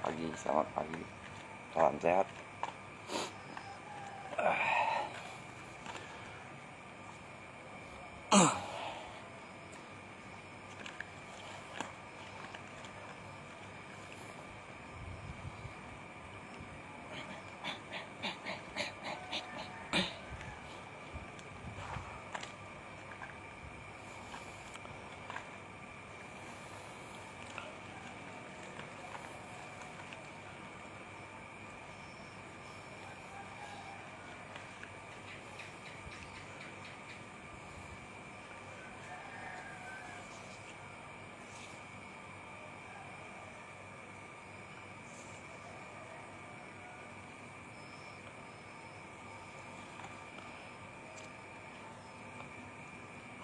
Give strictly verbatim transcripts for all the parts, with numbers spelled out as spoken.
Pagi, selamat pagi. Salam sehat.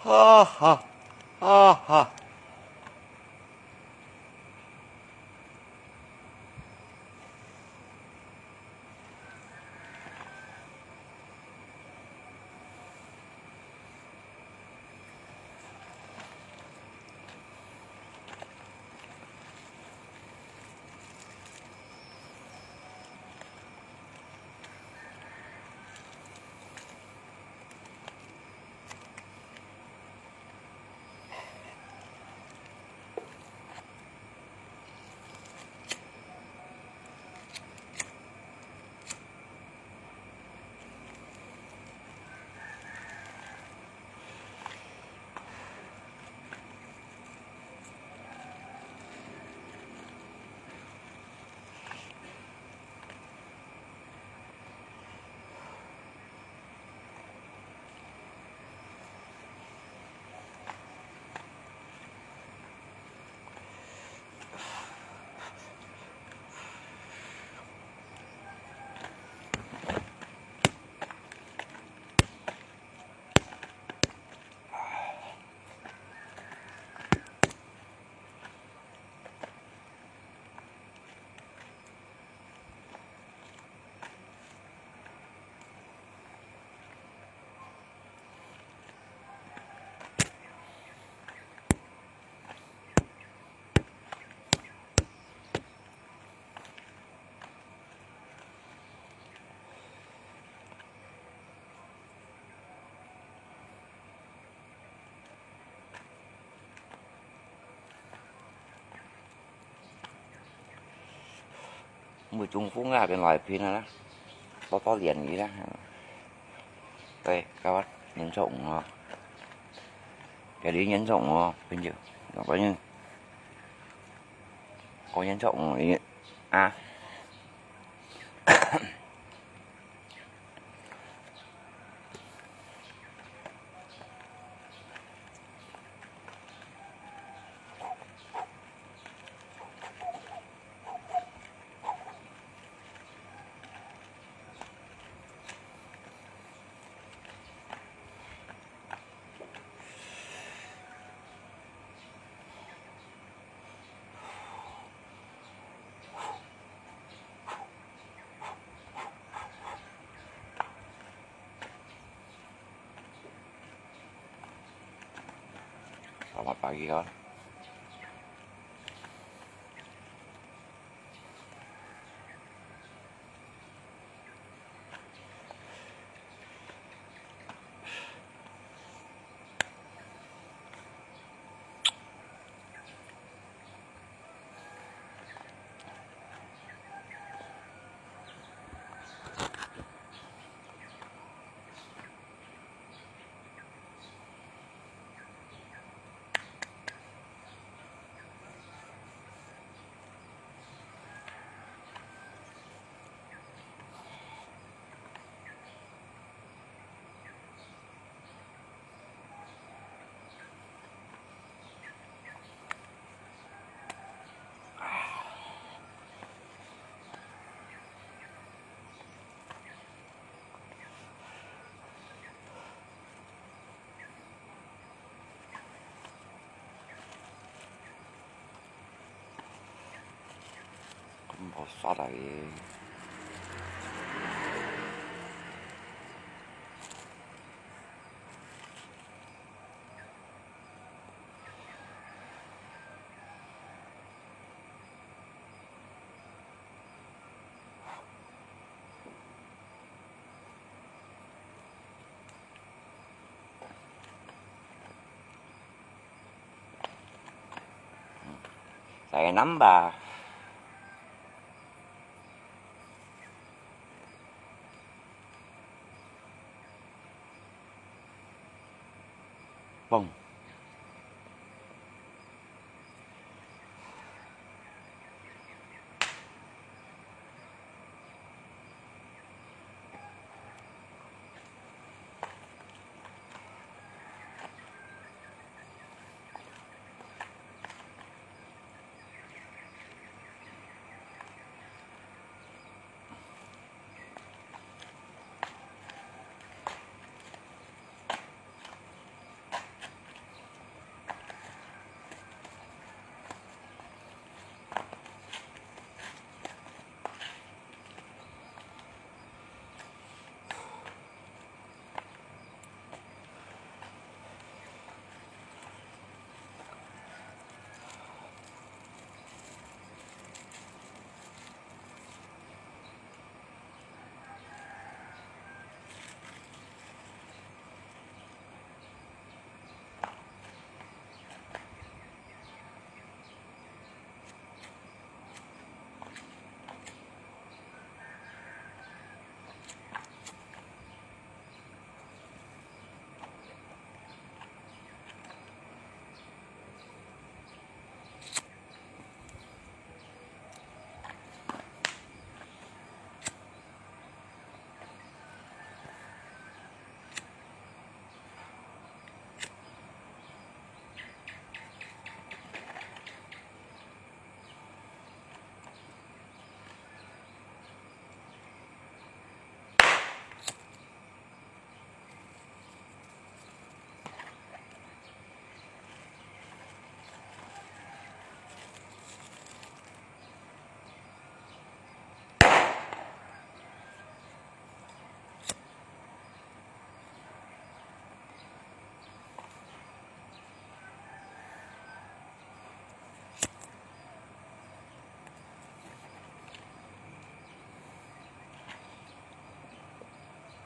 Ha ha，哈哈。毋會中風啊，變來病啊啦，多多練佢啦。對，今日年初五哦，今日年初五哦，朋友，我講，過年初五啊。 Selamat pagi, kawan. Mò sat啊佢。 Saya nambah. Pong.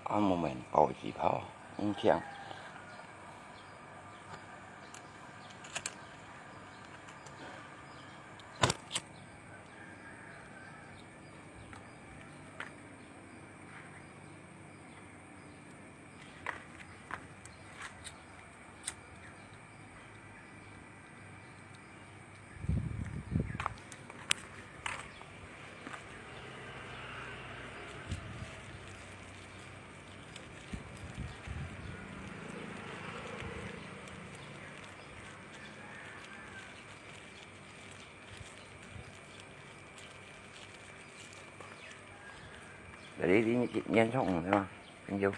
啊，無明報紙炮，毋聽。這裡，這裡，年初五對吧？朋友，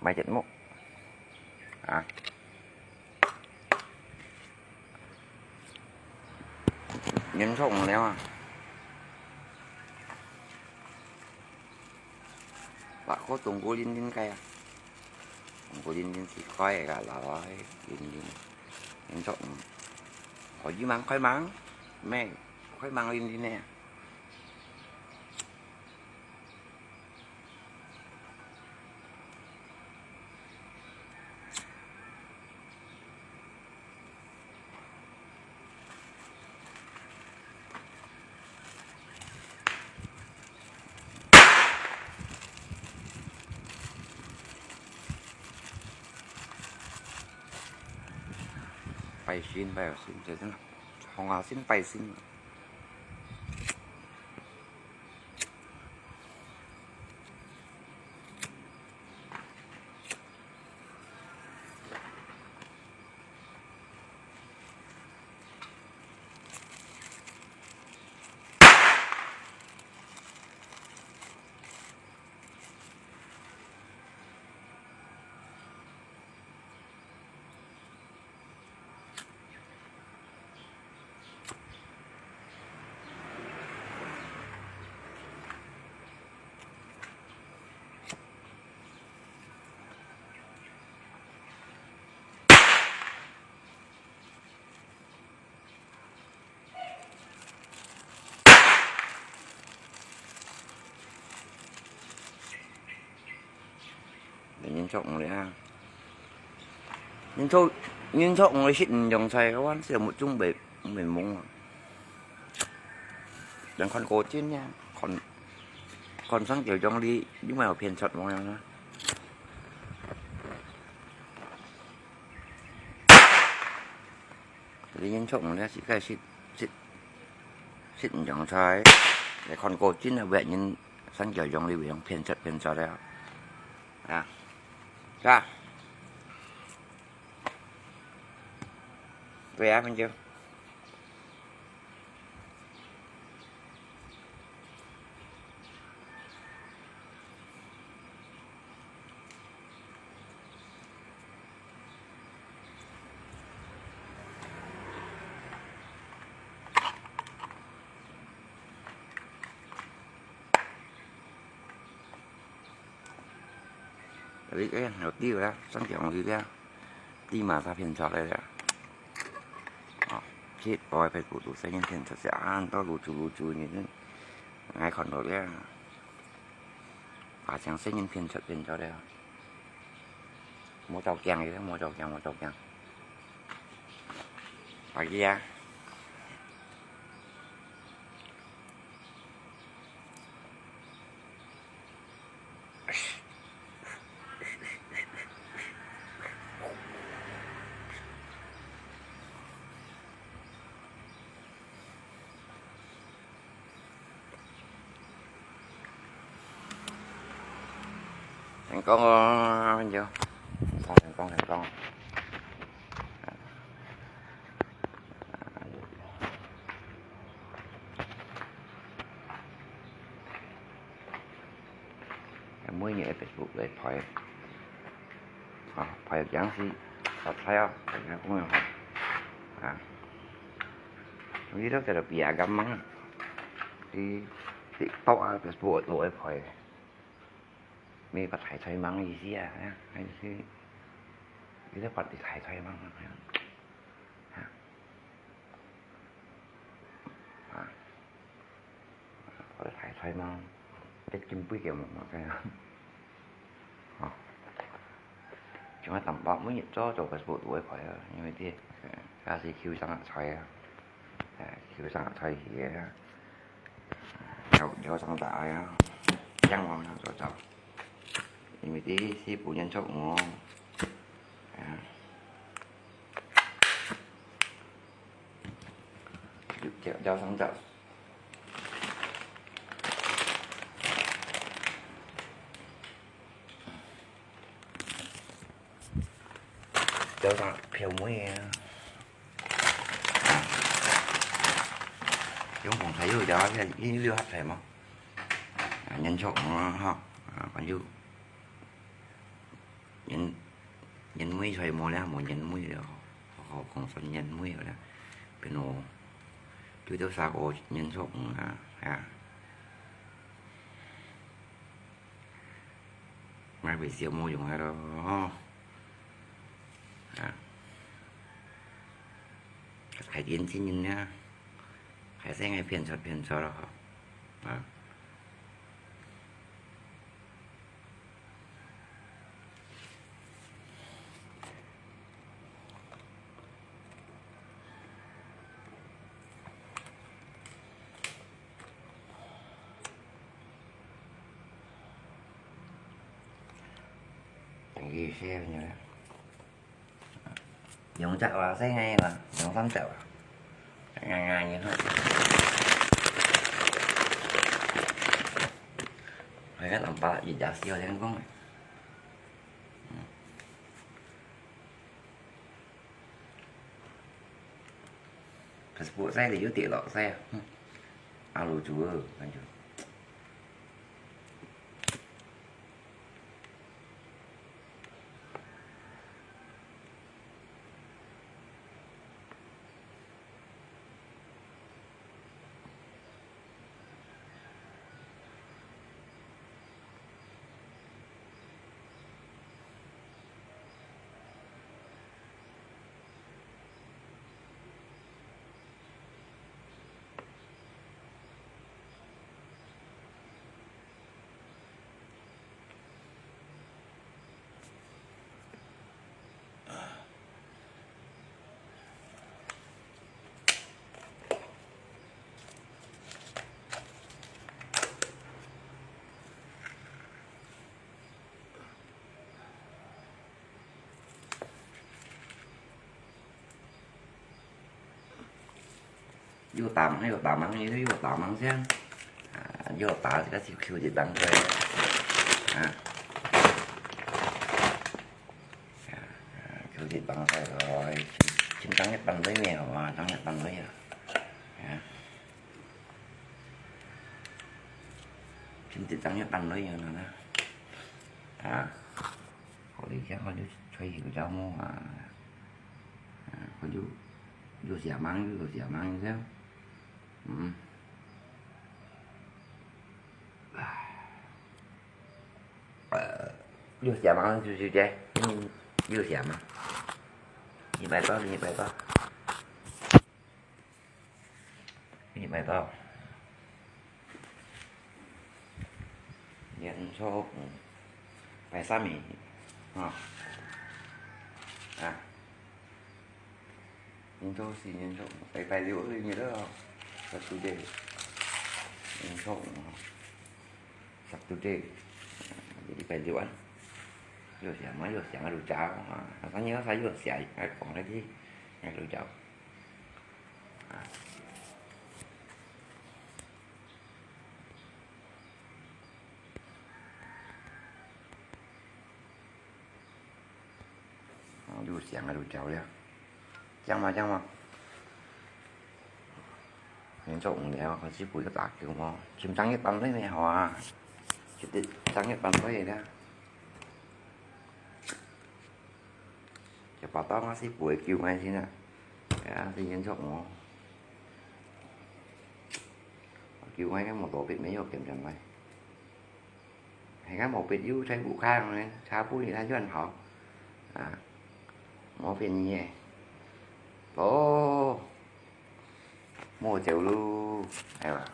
買節目啊，年初五了啊。 把个冬菇淋淋个啊，冬菇淋淋是開个啦，來淋淋，淋出，嗯，可以mang，開mang，咩，開mang淋淋个。 拜神，拜神，這種，紅下神，拜神。 年初五了啊，年初，年初五食五樣菜，𠊎還係目中無，無明啊。人看過真呀，看，看上九張哩，你莫有騙出無樣啊。 年初五了，自家食，食，食五樣菜，來看過真个，別人三腳用哩，用騙出騙出了。啊，是吧？對啊，朋友。 Jadi, eh, roti lah, sang tiang roti lah. Ti mà ra phiền cho đây lah. Ờ, chết rồi, phải tụ tụ sẽ nhân phiền cho sẽ ăn, tao lù chù lù chù như thế. Ai còn nổi lah. Bà chẳng sẽ nhân phiền cho phiền cho đây. Mua chầu kèng đi, mua chầu kèng, mua chầu kèng. Bà kia. Thành công rồi, mình chưa? Thành công, thành công, thành công. Mỗi người Facebook để phải, à, phải giảng gì, phải thấy không? Phải giảng cũng là phải. À. Vì đó cái là bịa gắm mắng. Thì TikTok, à, Facebook, ủa, phải. Mì bát thái thoai măng gì xí à, hay xí. Vì đó bát thái thoai măng. Ha. Ha. Bát thái thoai măng. Tết kim bụi kiểu mỏng mỏng cái. Ha. Chúng ta tầm bọ mới nhận cho, cho Facebook tuổi khỏi, nhưng mà tiết. Cái gì kêu sang lại xoay à. À, kêu sang lại xoay thì, à. Yau, yau sang ta ya. Yang wang yang so chao. Ini ti si pu nyan chok mo. Ya. Yau, yau sang chao. Yau sang phiêu mũi ya. Yung kong thái yu ya, ini liu hap thái mo. À, nhà 人畜啊，吼，啊，還有人，人味就無了，無人味了，好，好講算人味了，變到，對到啥个人畜啊，啊。 買回去無用个咯，吼。啊，還年輕人呢，還係愛騙出騙出咯，吼。啊。 等佢細呢，兩隻啊，細个啊，兩三隻啊，哎呀，然後，還有兩把一隻小天公。 Kasebut sai dia, dia tak sai. Hmm. Alu jua, lanjut. 又打盲又打盲，又打盲先，啊，又打這個球球一般个，啊，啊，球一般个，哦，尋，尋當一般類咩，好啊，當一般類啊，啊，尋一當一般類啊，啊，好，你先看就吹球招麼啊。 啊，佢就，又寫盲，又寫盲，你知道？嗯。唉。呃，又寫盲，就是這，嗯，又寫盲。一百多，一百多。 你買到？年初五，拜三日，啊，啊，年初四、年初五，拜，拜六日了，Saturday，年初五，Saturday，禮拜六啊，有時嘛，有時啊，就早啊，反正有啥有時啊，愛講下去，愛就早。 哦，又想啊，又焦了。這樣嘛，這樣嘛。年初五了，開始陪佢打球嘛。尋張一班隊咩好啊？一直張一班隊了。 就把刀拿去補救那些啊，哎呀，這嚴重哦。救那個摩托車沒有跟上來，那個摩托車又在補看呢，差不多他就很好啊，沒便宜耶。哦，沒走路，哎呀。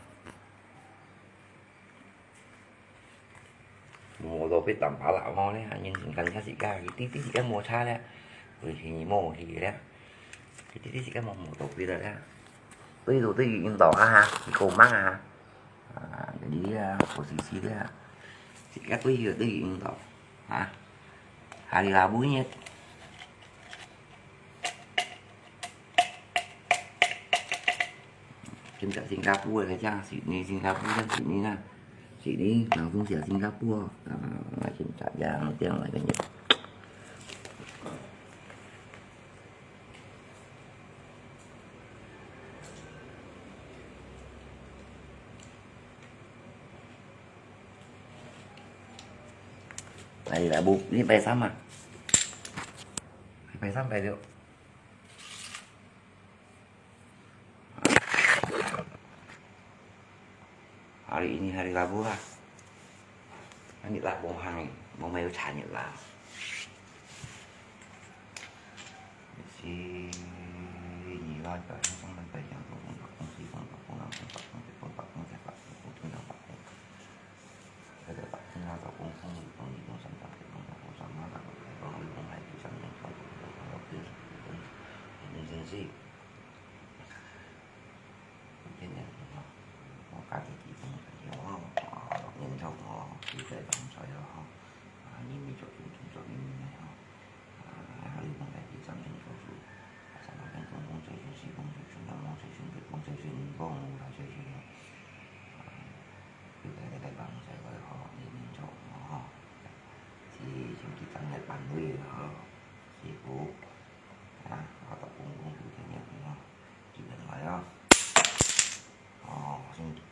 無落去打把啦，吼，你看，人家自家，佢自家摩擦咧，佢係無去咧，佢自家無摩托去了咧。對路對引導啊哈，你講慢啊，啊，你啊，好自己咧，自家對路對引導啊，下你啦，每日。 現在新加坡个，像悉尼、新加坡，像悉尼啊，悉尼，人講寫新加坡，啊，現在這樣，這樣來个。 Ê, Hari Rabu, ini hari Sabat. Hari Sabat, Pak. Hari ini hari Rabu lah. Ini lah, bukan hari, bukan hari Sabat lah. Sini lah, Pak.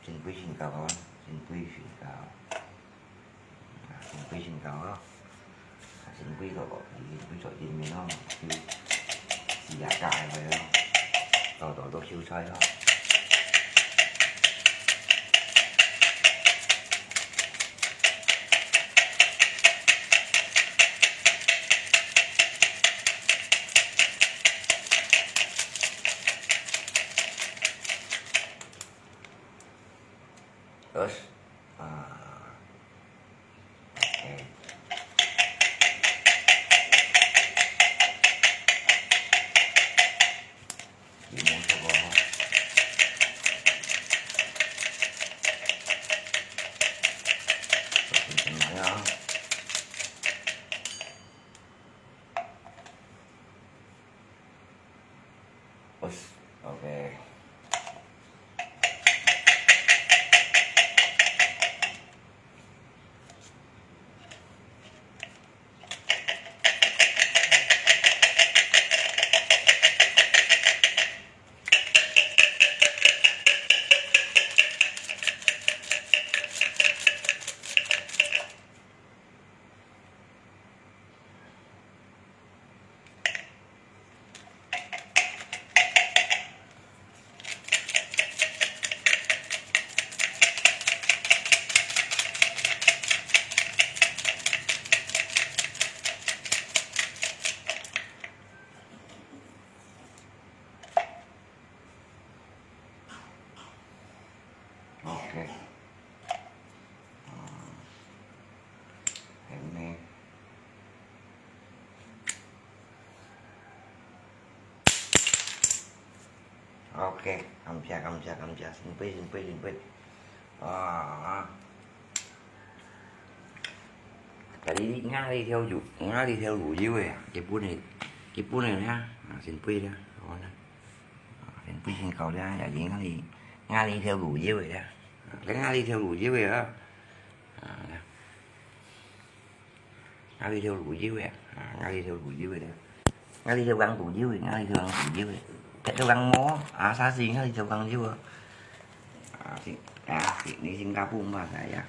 新杯新高啊，新杯新高。啊，新杯新高啊。啊，新杯个，新杯做人民哦，就四十加个哦，多多多秀才哦。Terus, ah, oke. Timun saka. Terus, ini ya. Terus, oke. Oke. Ah, ini. Oke, kamsia, kamsia, kamsia. Simpui, simpui, simpui. Ah. Jadi, ngali條魚，ngali條魚油个啊，基本个，基本个啦，啊，simpui啦，好啦。啊，simpui先搞啦，也是ngali，ngali條魚油个啦。啊，ngali條魚油个啊。啊，ngali條魚油个，啊，ngali條魚油个啦。Ngali條gang魚油个，ngali條gang魚油个。Pet條gang mo，啊，啥事ngali條gang油啊。啊，是，啊，是，你新加坡嘛，saya.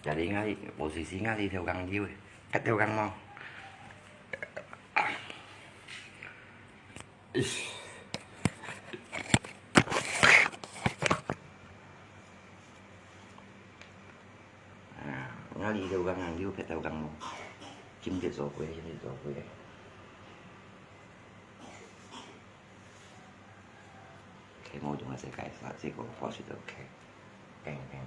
Jadi ngali, posisi ngali條gang油个，pet條gang mo. Ish. Ah, ngali條gang油，pet條gang mo. Chim tiết做鬼，chim tiết做鬼。 OK，無用个世界，這個方式就OK。OK，OK。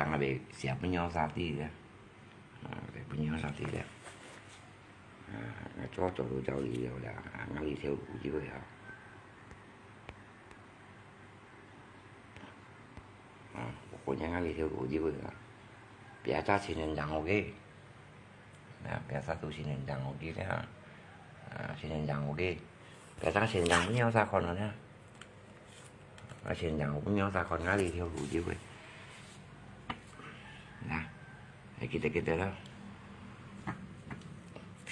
𠊎會寫分若儕知个，啊，寫分若儕知个。啊，𠊎做做到這位了啦，啊，𠊎這條路就會好。啊，我講𠊎這條路就會好。別隻千年講OK，啊，別隻都千年講OK个，啊，千年講OK，別隻千年講分若儕看了呢。 啊，先讓𠊎分若儕看𠊎這條路就會。啊，還記得，記得啦。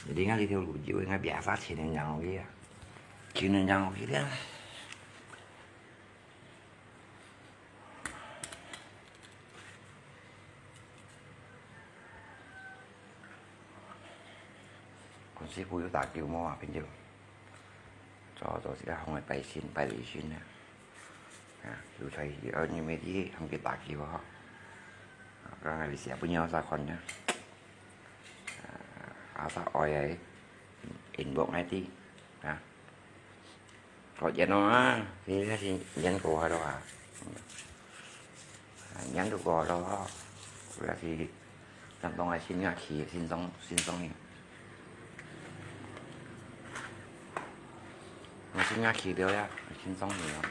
你看𠊎這條路就會，𠊎biasa千年講去啊。千年講去了。คุณ師傅有打球無啊，朋友？ 早早時間，放个拜神、拜禮神啊。啊，有在，有，你們去，佢打球吼。啊，剛才你寫分若儕看呢。啊，阿啥愛个，inbox𠊎知，啊。過癮哦啊，這個是年過下了啊。 啊，年都過了吼，主要是當當个新年期，新中，新中年。啊，新年期了呀，新中年了。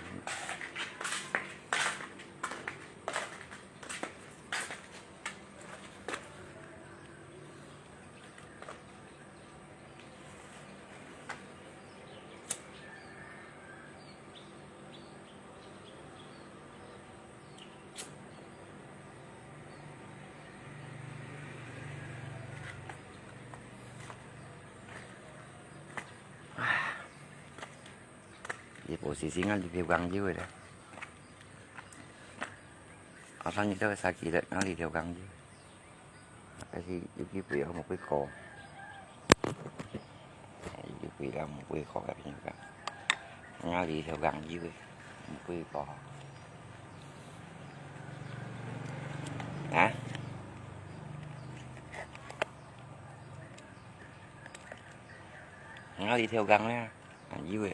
唉，這無時間啊，這條講究个咧。啊，上日都會使記得，啊，這條講究。 但是有機會啊，無幾高。有機會啦，無幾高个朋友講。𠊎這條講究个，無幾高。啊？𠊎這條講咧，講究个。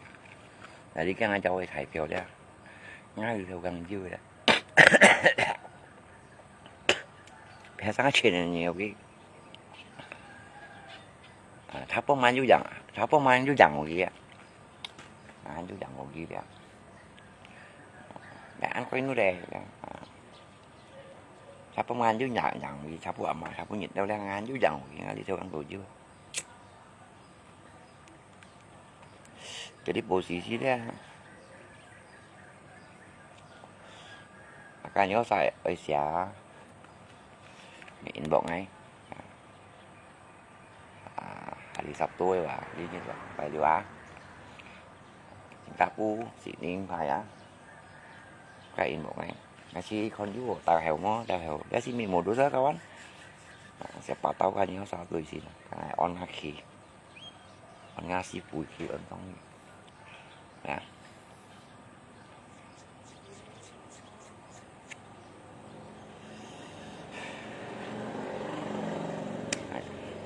啊，你講𠊎教會太漂亮。𠊎這條講究个。 平常个錢个，OK。啊，他不滿就講，他不滿就講OK啊。啊，就講OK了。那安徽路嘞，啊，他不滿就講，講OK，他不滿嘛，他不認得了，啊，就講OK啊，你就講多久。 Jadi posisi dia. Makanya saya, eh, siya, inbox ngay. Ah, hari Sabtu ya, hari ni lah, baju ah. Singkapu, sining kaya. Kaya inbox ngay. Nasi kon ju, tao heo mo, tao heo. Dia si mi modus lah kawan. Siapa tahu kan nyo sa tu isin. Kan on haki. 𠊎試試佢安裝。啊。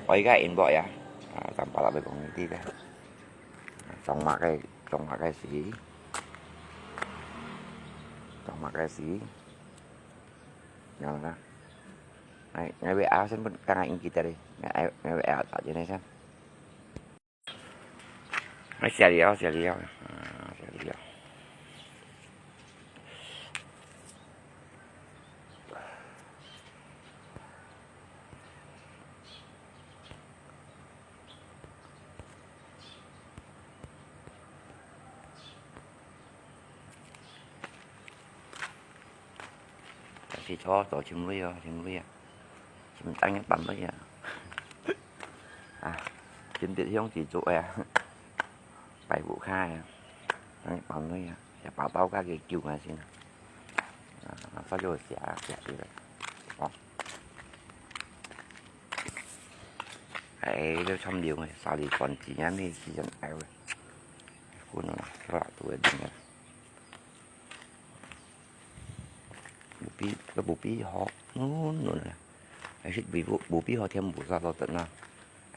我而家inbox呀，啊，但巴拉要講呢啲咧。裝麼个，裝麼个事？裝麼个事？樣啦。哎，𠊎會啊，先不，剛剛應該得咧。哎，𠊎會啊，打進來先。 哎，寫了，寫了，啊，寫了。但是坐，坐，尋位哦，尋位啊。 尋等一班位啊。啊，尋得向自足啊，擺屋下啊，等一班位啊，也把包家己救下先啊。啊，早就寫，寫出來。哦。哎，這參流个，沙梨酸子啊，你時間挨个。可能啊，做啦，做个定个。 Bupi, ke bupi hok, nun, nun lah. Ai, sit bupi, bupi hok thiam busa to tengah.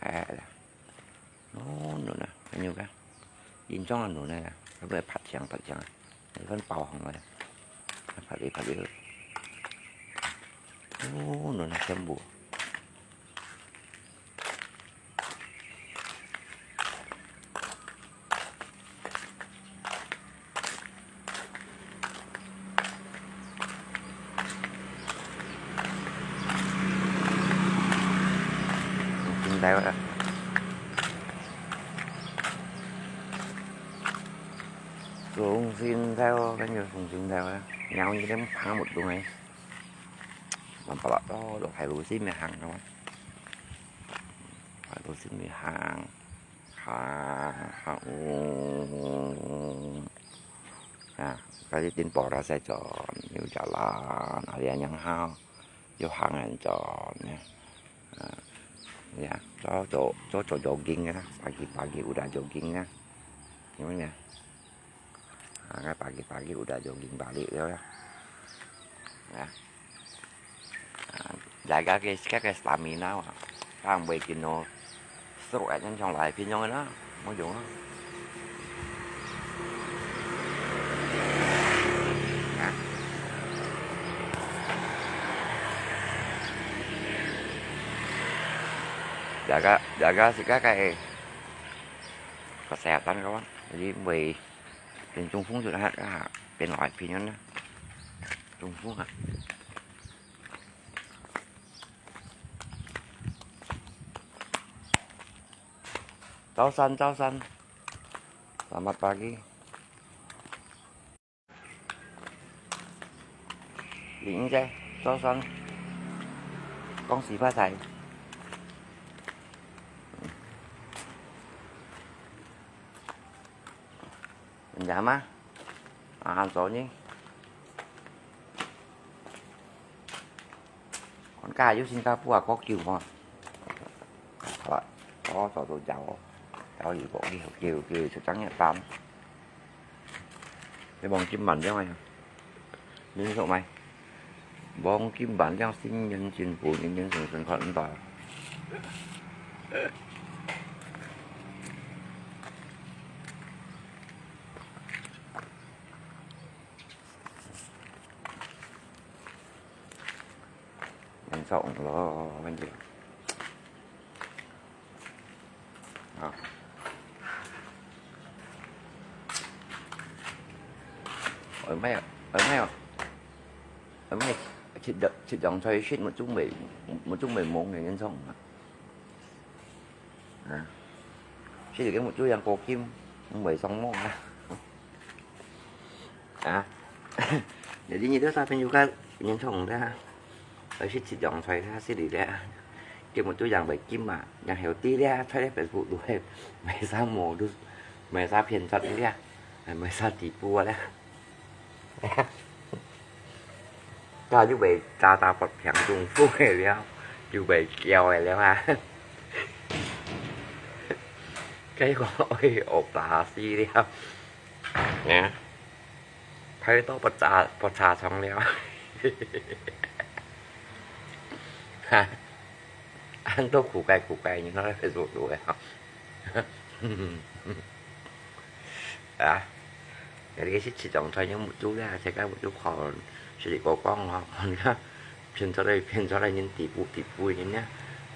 Ai, lah. Nun, nun lah. Anyo ka. Inchong nun lah. Apa pat siang, pat siang. Ai, kan pau hang lah. Pat li, pat li. 哦，恁全部。 真大啊！風真大哦，感覺風真大啊！鳥仔都爬毋動哎。慢慢來，哦，落海路先來行哦。海路先來行。 哈，哈，哦。啊，該一定跑啦，在做，有隻啦，哪裡恁樣好，有行人做呢。啊，呀，做做做做 jogging 啊，pagi-pagi udah jogging 啊，有無呢？ 啊，該pagi-pagi udah jogging balik了呀。啊。啊，jaga ke，jaga ke stamina啊，看會見到stroke啊，正常來平常个啦，無用啊。啊。Jaga，jaga自家个kesehatan kawan，因為 變中風就係啊，變來變去呢。中風啊！早晨，早晨，selamat pagi。林姐，早晨，恭喜發財。 你知嘛？啊，昨日，看下有新加坡啊，國球嘛。好啦，我早早走哦，走去國球，球球出張一單。你望今晚點啊？你說咩？ 望今晚亮，新年進步，年年順順，看毋到。年初五咯，反正。 啊。哎，毋係啊，哎，毋係啊，哎，毋係，七兩，七兩歲食，目珠會，目珠會蒙个，人講啊。啊，食个目珠像過金，毋會上網啊。 啊，你，你都小朋友个年長啦，二十七兩歲啦，十二啦，根本都養袂金嘛，養後底啦，出來Facebook都係，賣啥毛都，賣啥騙出啦，賣啥底部啊啦。佢又會打打發平中風个了，又會叫个了啊。結果愛學巴西了。 呢，排到不查，不查床了。哈，恁多苦該苦該，你看那Facebook个哈。啊，你去市場看有目珠啦，這個目珠看，是你講講哦，你看，騙出來，騙出來，人底部，底部人家，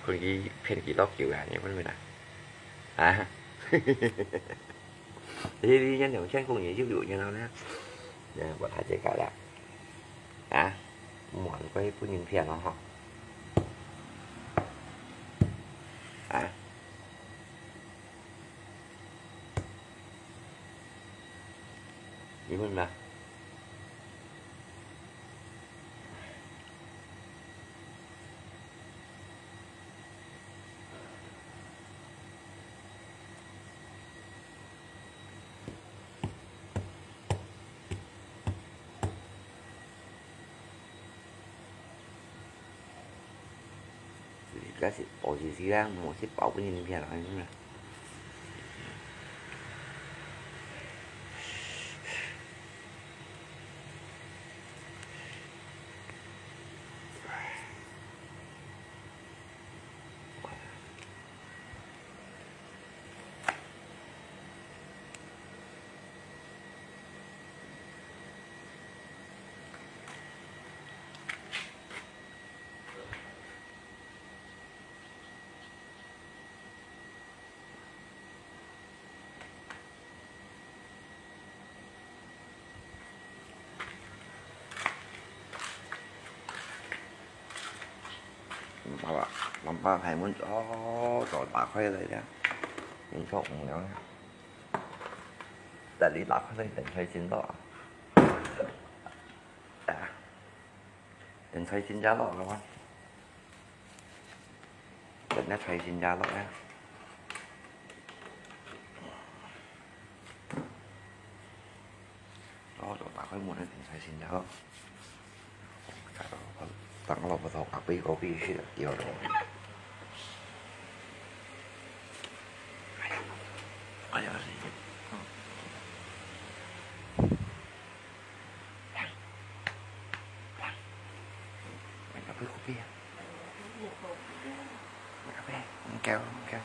可以騙幾多久啊？你問問啊？啊？ 你，你這兩千公里就有，然後呢，呃，我大姐搞了，啊，滿歸本人騙了哈，啊，你問吧。 這係保鮮紙啦，莫係包分人騙來个啦。門把開門，哦，早打開來了，你看紅了呢。這裡打開來，等開心到啊。啊，等開心家到了嗎？等那開心家到了。 哦，就打開門，挺開心的哦。等我老婆到隔壁隔壁去了，有了。哎呀，哎呀，哎呀，隔壁隔壁啊。 Cà phê, ăn kẹo, ăn kẹo.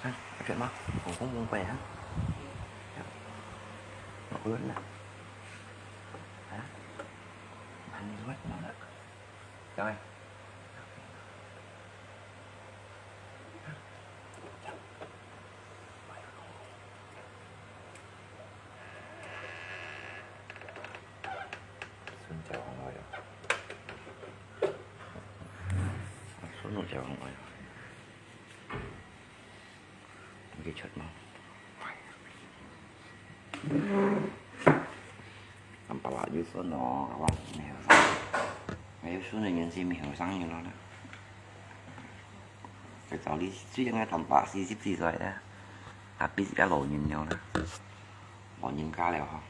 Hả? Nói chuyện không? Cũng không buồn quay hả? Nó ướt nè. Hả? Ăn ướt nó đó. Rồi. Xuân chào ông nội à? Xuân chào ông nội à? Cái chuyện mà. Tăm pala yu Xuân nó, kawan, mèo sang. Mèo Xuân nó nhân si mèo sang như nó đó. Cái cháu đi suy nghĩ tăm pala si sip si rồi đó. Tapi si cái lỗ nhìn nhau đó. Lỗ nhìn cá lèo hả?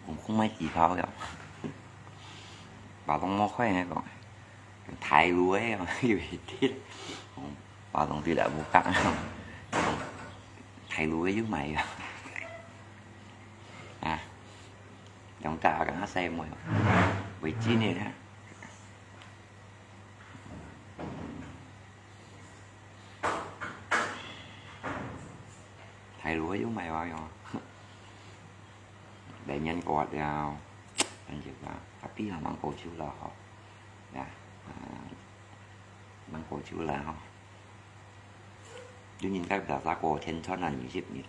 Cũng không may chỉ pháo kìa. Bà Long mò khoe này còn. Thái lúa ấy, mà cái gì thế? Bà Long thì đã vô cạn. Thái lúa ấy chứ mày à. À. Chúng ta có xe mùi. Với chi này đó. Thái lúa chứ mày vào rồi. Để nhân quạt vào. Anh chịu vào. Tapi là măng cổ chịu là họ. Nè. À, măng cổ chịu là họ. Đương nhiên các bạn ra của thiên thoát là những dịp nhỉ.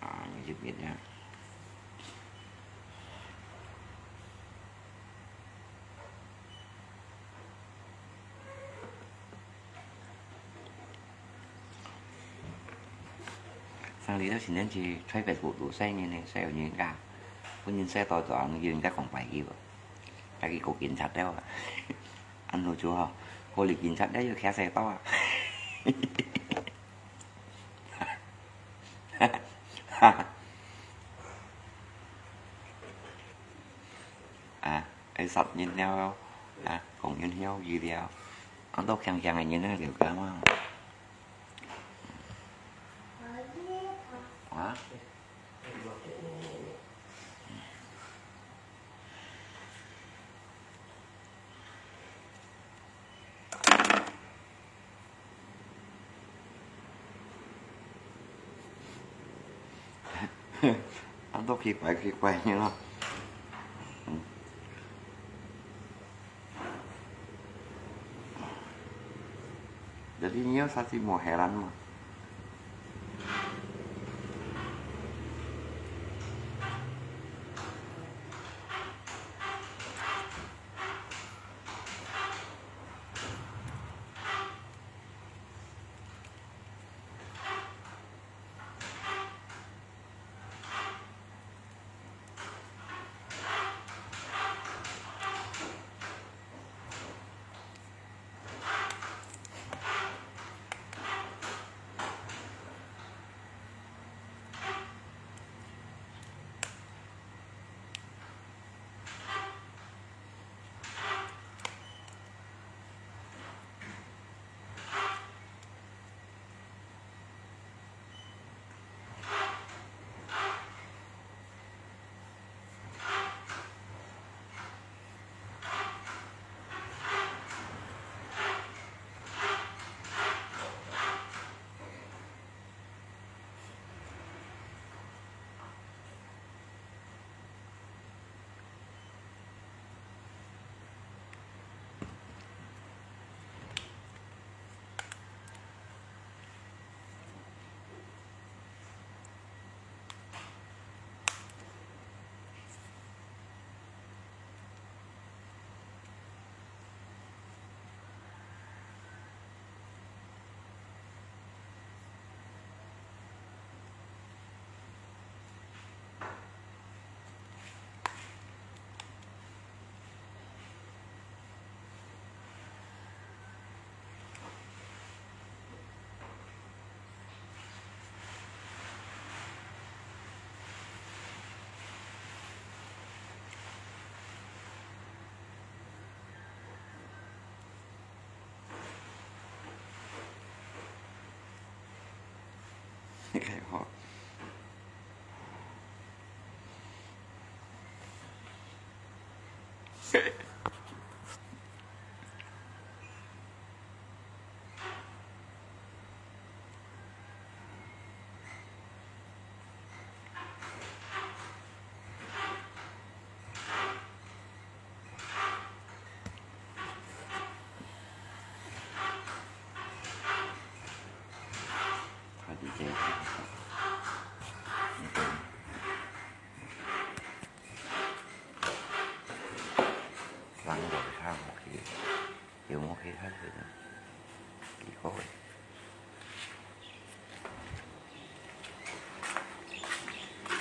À, những dịp nhỉ nha. Sang lý đó xin đến chị thấy Facebook đủ xe như này, xe ở những cả. Có những xe to to, nó dừng các phòng bài kia. Tại vì cô kiểm soát đó. Anh nuôi chúa hả? Cô lý kiểm soát đó, giờ khá xe to à? À, ai sat nhìn nhau, à, cũng nhìn nhau gì đi à. Ăn tóc khang khang nhìn nó liều cả mà. Hả? Ăn tóc kỳ quái, kỳ quái như nó. Jadi nyo sa si mo heran mo. 你看哈。冷了，它OK，有OK，它可能以后会。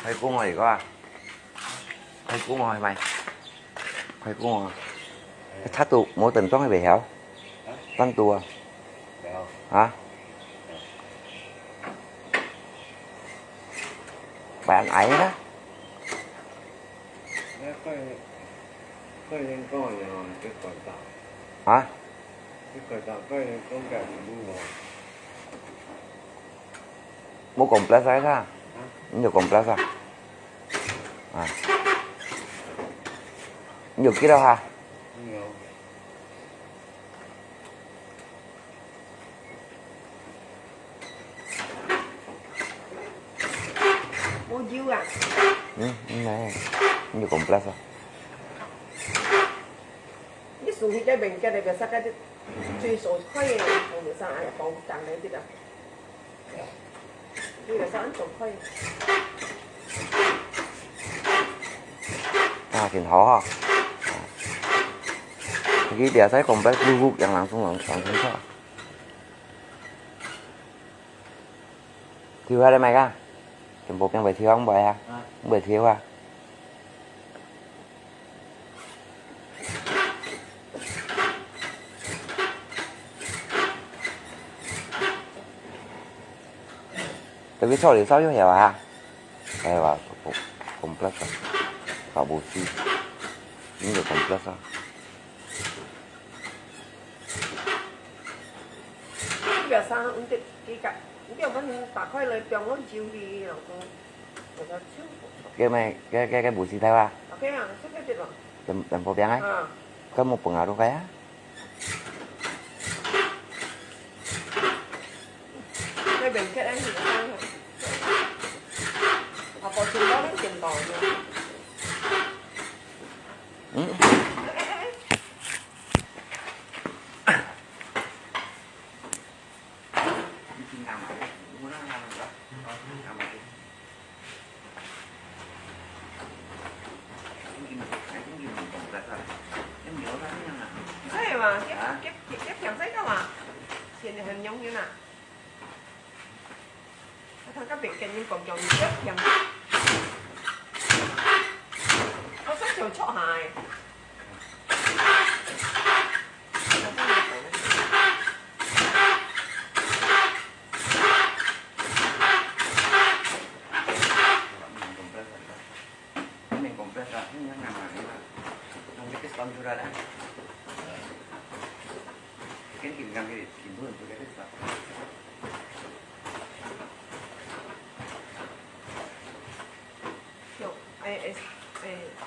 開工啊，這個啊？開工啊，係咪？開工啊！插到無電當係袂曉？關到啊？啊？還矮啦？啊？ 無complex啊？你有complex啊？啊。你有記到哈？無油啊？嗯，嗯，來，你有complex啊？你送去該邊，該個別啥个，最少開个，我們上來包單个，對吧？ 啊，真好哈。佢這使complex，擼擼，樣樣送上上清楚。丟下來買个？全部變白丟啊，毋愛啊？毋愛丟啊？ Tapi sorry，燒油條啊？哎呀，complex啊，搞不起，你就complex啊。你表上，你得，你个，你表上打開來，放落酒裡，然後，我就，該咩？該該該無事體啊？OK啊，就該隻咯。等等，無變啊？啊。該無放啊，都該啊。 該邊客人係啥？啊，保證到恁簡單呢。嗯。所以嘛，佢佢佢佢平時幹嘛？天天很用心啊。 啊，佢个別个人講講，你不要聽。我說就錯下欸。有，哎，哎，哎。啊？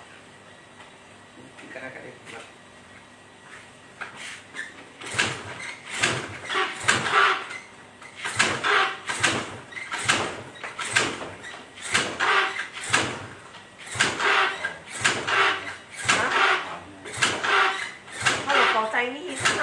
啊，有包在你身上。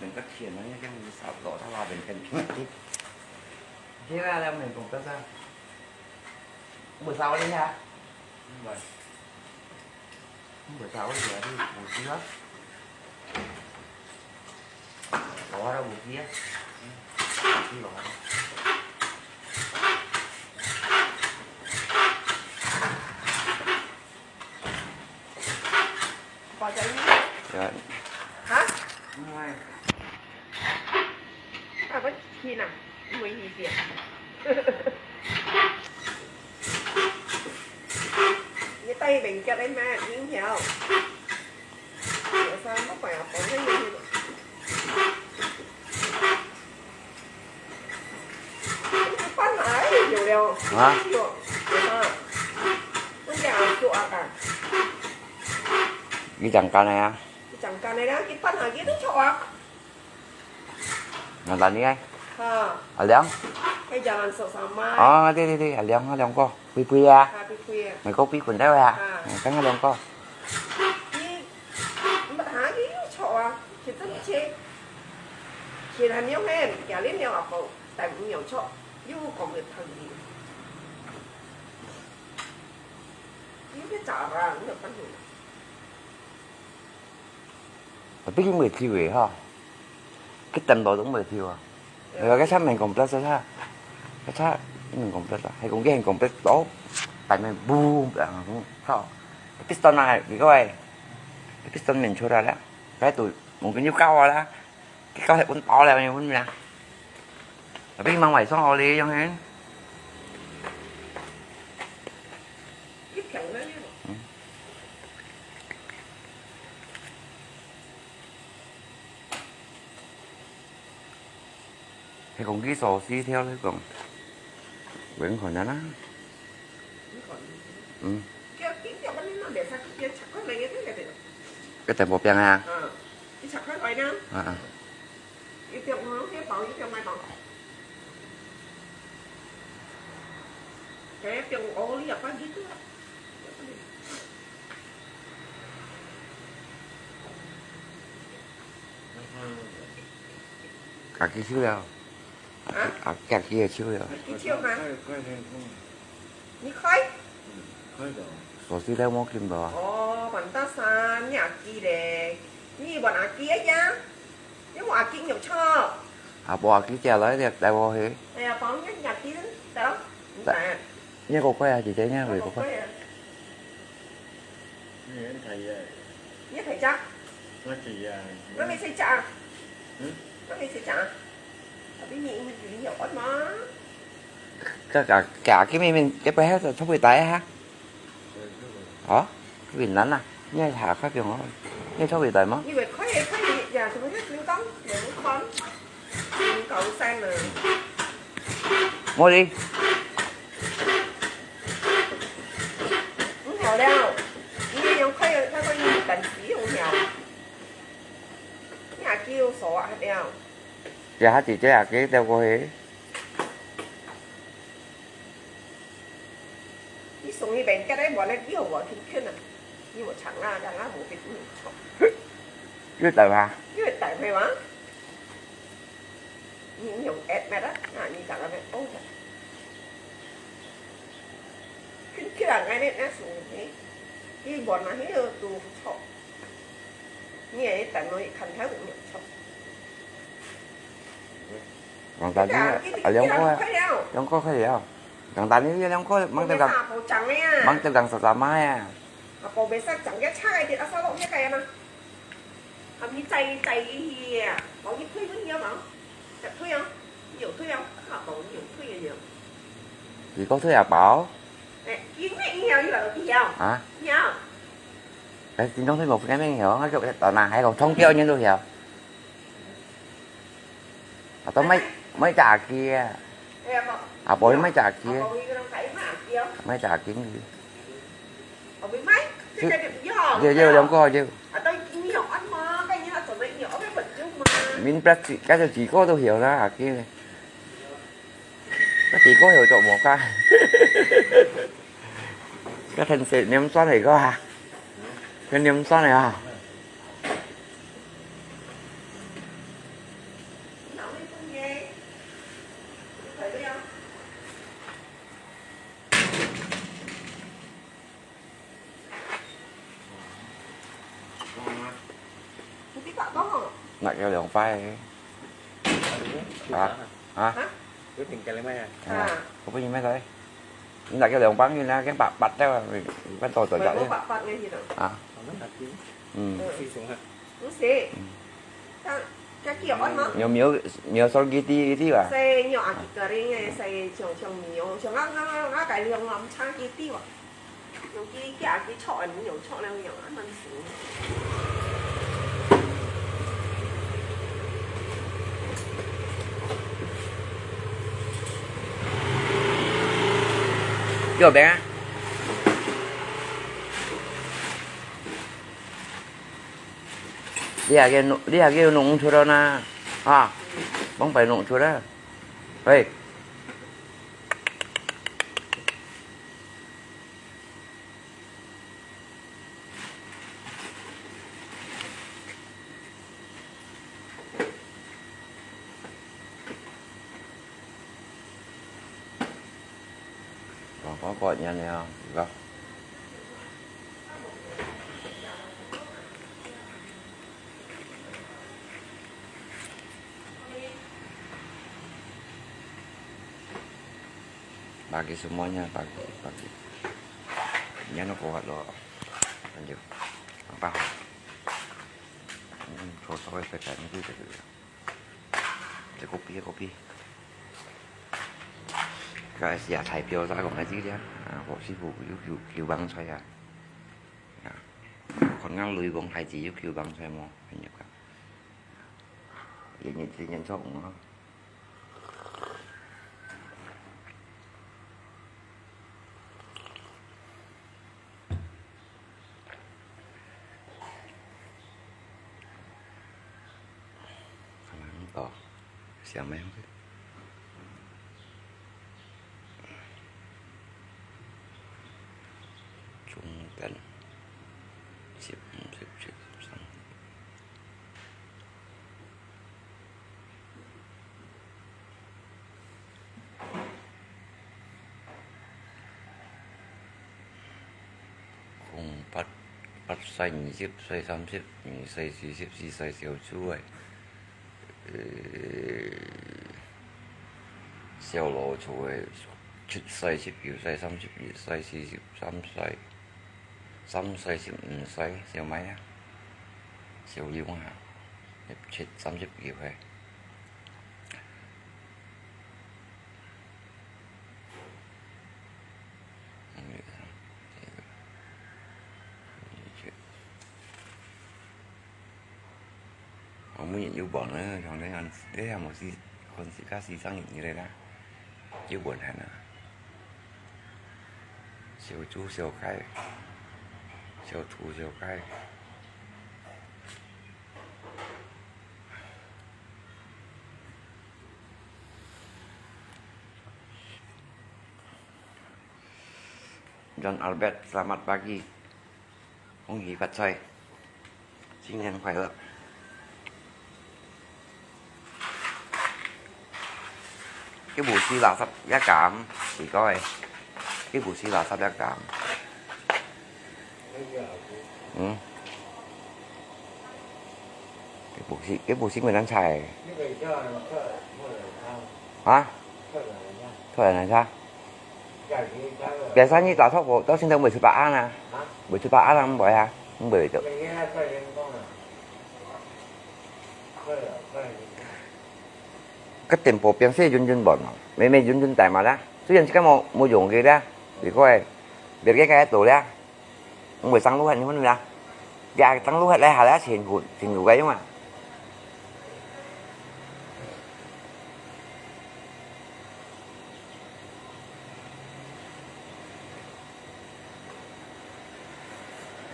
人家錢啊，要用你少多，他拿人家钱。现在两面讲不上，不少厉害。嗯， Bữa sau thì đi ngủ trưa. Có đâu ngủ trưa. Đi có. Bỏ chạy đi. Dạ. Hả? Không ai. À, có khi nào? Mới gì tiệt. Cái tay mình cho đến mà, những hiểu. Ủa sao nó phải ở phòng cái gì? Cái bánh này nhiều đều. Hả? Ủa sao? Nó nhà chuột à? Đi chẳng cần này à? Đi chẳng cần này đó, cái bánh này cái nó chuột à? Nang tadi ai? Ha. Aliang? Kaya jalan sama. Oh, di, di, di. Aliang, aliang ko. Pui, pui ya. Ha, pui, pui ya. Mai ko pui kun dai ya. Ha. Kan aliang ko. Ni, mat ha, ni yo cho a. Kita ni che. Kita ni yo hen. Kaya lin yo ako. Tai ni yo cho. Yo ko me thang ni. Ni ke cara, ni kan ni. Tapi佢毋會跳个吼，佢等到都毋會跳啊。你話該隻免講不得啥，該隻免講不得啊，係講佢係講不得到，但係boom，吼，piston啊，如果係，piston免出來了，該都mungkin又搞啊啦，佢搞係穩到了，穩咩啊？Tapi mang外送好哩，樣係。嗯。 係講佢鎖匙條，你講，搵看啊啦。嗯。該等無變啊。啊，啊。 阿基手了。啊？啊，阿基个手了。你開？鎖匙了無撳到啊？哦，還得三，你阿基咧？你還阿基个呀？ 你無阿基肉炒？啊，無阿基食來，你帶我去。哎呀，包你阿基，得咯，你帶。你个乖啊，姐姐，你个乖。乖啊。你个大隻。你个大隻？我大隻。我未使食啊。嗯？我未使食啊。啊，你你你有愛嗎？个个个，今晡日，今晡日就出去帶啊。 哦，雲南啊，你係下客中哦，你係做幾代嗎？因為可以可以呀，什麼叫金剛？金剛，金剛山呢？莫哩。你好了，你用可以，他說你等級用了，你還叫手啊了。這下姐姐啊，給帶過去。 你送一遍，該個碗呢，你有無聽見啊？你有唱啊，讓我無被你唱。又等啊？又等會嗎？你用at咩啦？啊，你等下咩？哦，聽見啊，該個那送你，你碗啊，那個都不錯。 你个等落去看看有無錯。講真个，啊，兩個啊，兩個可以了。講真个，兩個，吂得講，吂得講實實嘛呀。啊，無袂使整个菜个，啊，沙律咩个嘛？啊，你再再一下，無你退分你啊嘛？ 退啊，有退啊，啊，無有退个有。你講退啊包？哎，因為你曉，你老弟曉。啊？曉。哎，真正退無分个曉，我就到哪還講通標人都曉。啊，都莫莫炸雞啊。哎呀，無。啊，無莫炸雞啊。啊，無，伊个人在罵雞哦。莫炸雞。 有有兩個有。Min plastic，該就幾個都有啦，阿基呢？該幾個有做麼个？該天色黏酸个个啊，該黏酸个啊。拿个兩百。啊？啊？有聽見了沒啊？啊，我不明白噻。你拿个兩百，你拿个八八的，你看多少角的？八八个去了。啊？嗯。嗯。 有没有，没有soal gitu gitu啊？Saya nyo aki kering eh, saya chong chong mio, chong ngak ngak ngak ngak kai liang lam chang gitu ah. Yung ki ki aki chok an yung chok liang yang an man sing. 有病啊！ 你還个弄，你還个弄出來呢？啊，往擺弄出來。喂。哦，我過年了，是吧？Pagi semuanya, pagi, pagi. Yan ako, halo. Lanjut. Apa? Hmm, sosok sa kanya dito. 這個比，這個比。該時啊，大標咋講來知咧？啊，何師傅有，有，有幫菜啊。啊，看𠊎雷公大姐有，有幫菜無？朋友講。人人，人人做工啊。 可能到下面去。中等，十五、十六、十三。 空八，八歲、二十歲、三十，二歲、四十，四歲小豬仔，呃，小老鼠仔，七歲、十九歲、三十一歲、四十三歲，三歲、十五歲，小妹啊，小六啊，七，三十九歲。 我每日有飯呢，像這樣，這樣無事，看自家時常日日來啦，有飯還啊。小豬、小雞，小兔、小雞。 John Albert, selamat pagi. 恭喜發財，新年快樂。佢毋係垃圾一減，奇怪，佢毋係垃圾一減。嗯。佢毋係，佢毋係乜人菜。啊？出來奶茶。 Biasanya打錯過，到現在未出答案啊？未出答案啊，毋會啊，毋會做。該電報變成運轉本咯，每每運轉代碼啦。雖然自家無，無用个啦，如果係別个該做啦。 毋會上路啊，你問佢啊。呀，上路啊，來下來辛苦，辛苦个用啊。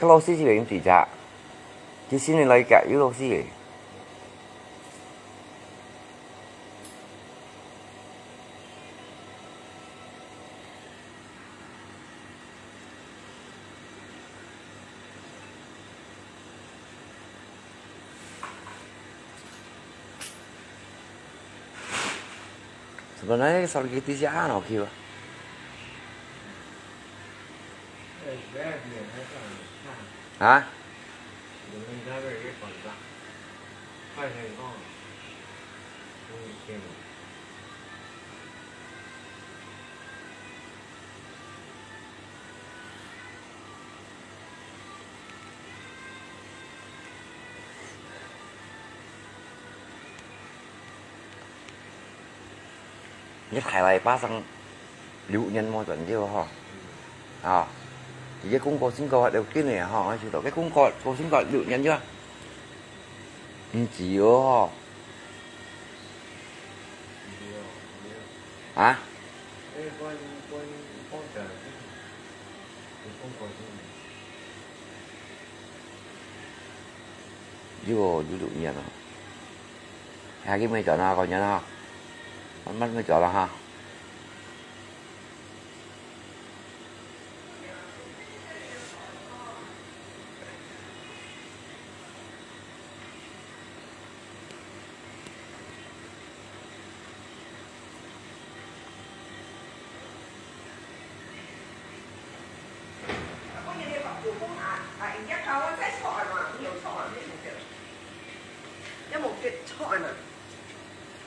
該老師係用自家，佢新年來个有老師个。 Sebenarnya Sergiti siya ano kiwa? Ha? 你大話巴生六年無轉了吼。啊，這个功課先過了緊个吼，𠊎知道，這功課，功課先過六年了。毋知哦吼。啊？ 有哦，有六年了。還去沒轉啊，過年啊？慢慢沒轉了哈。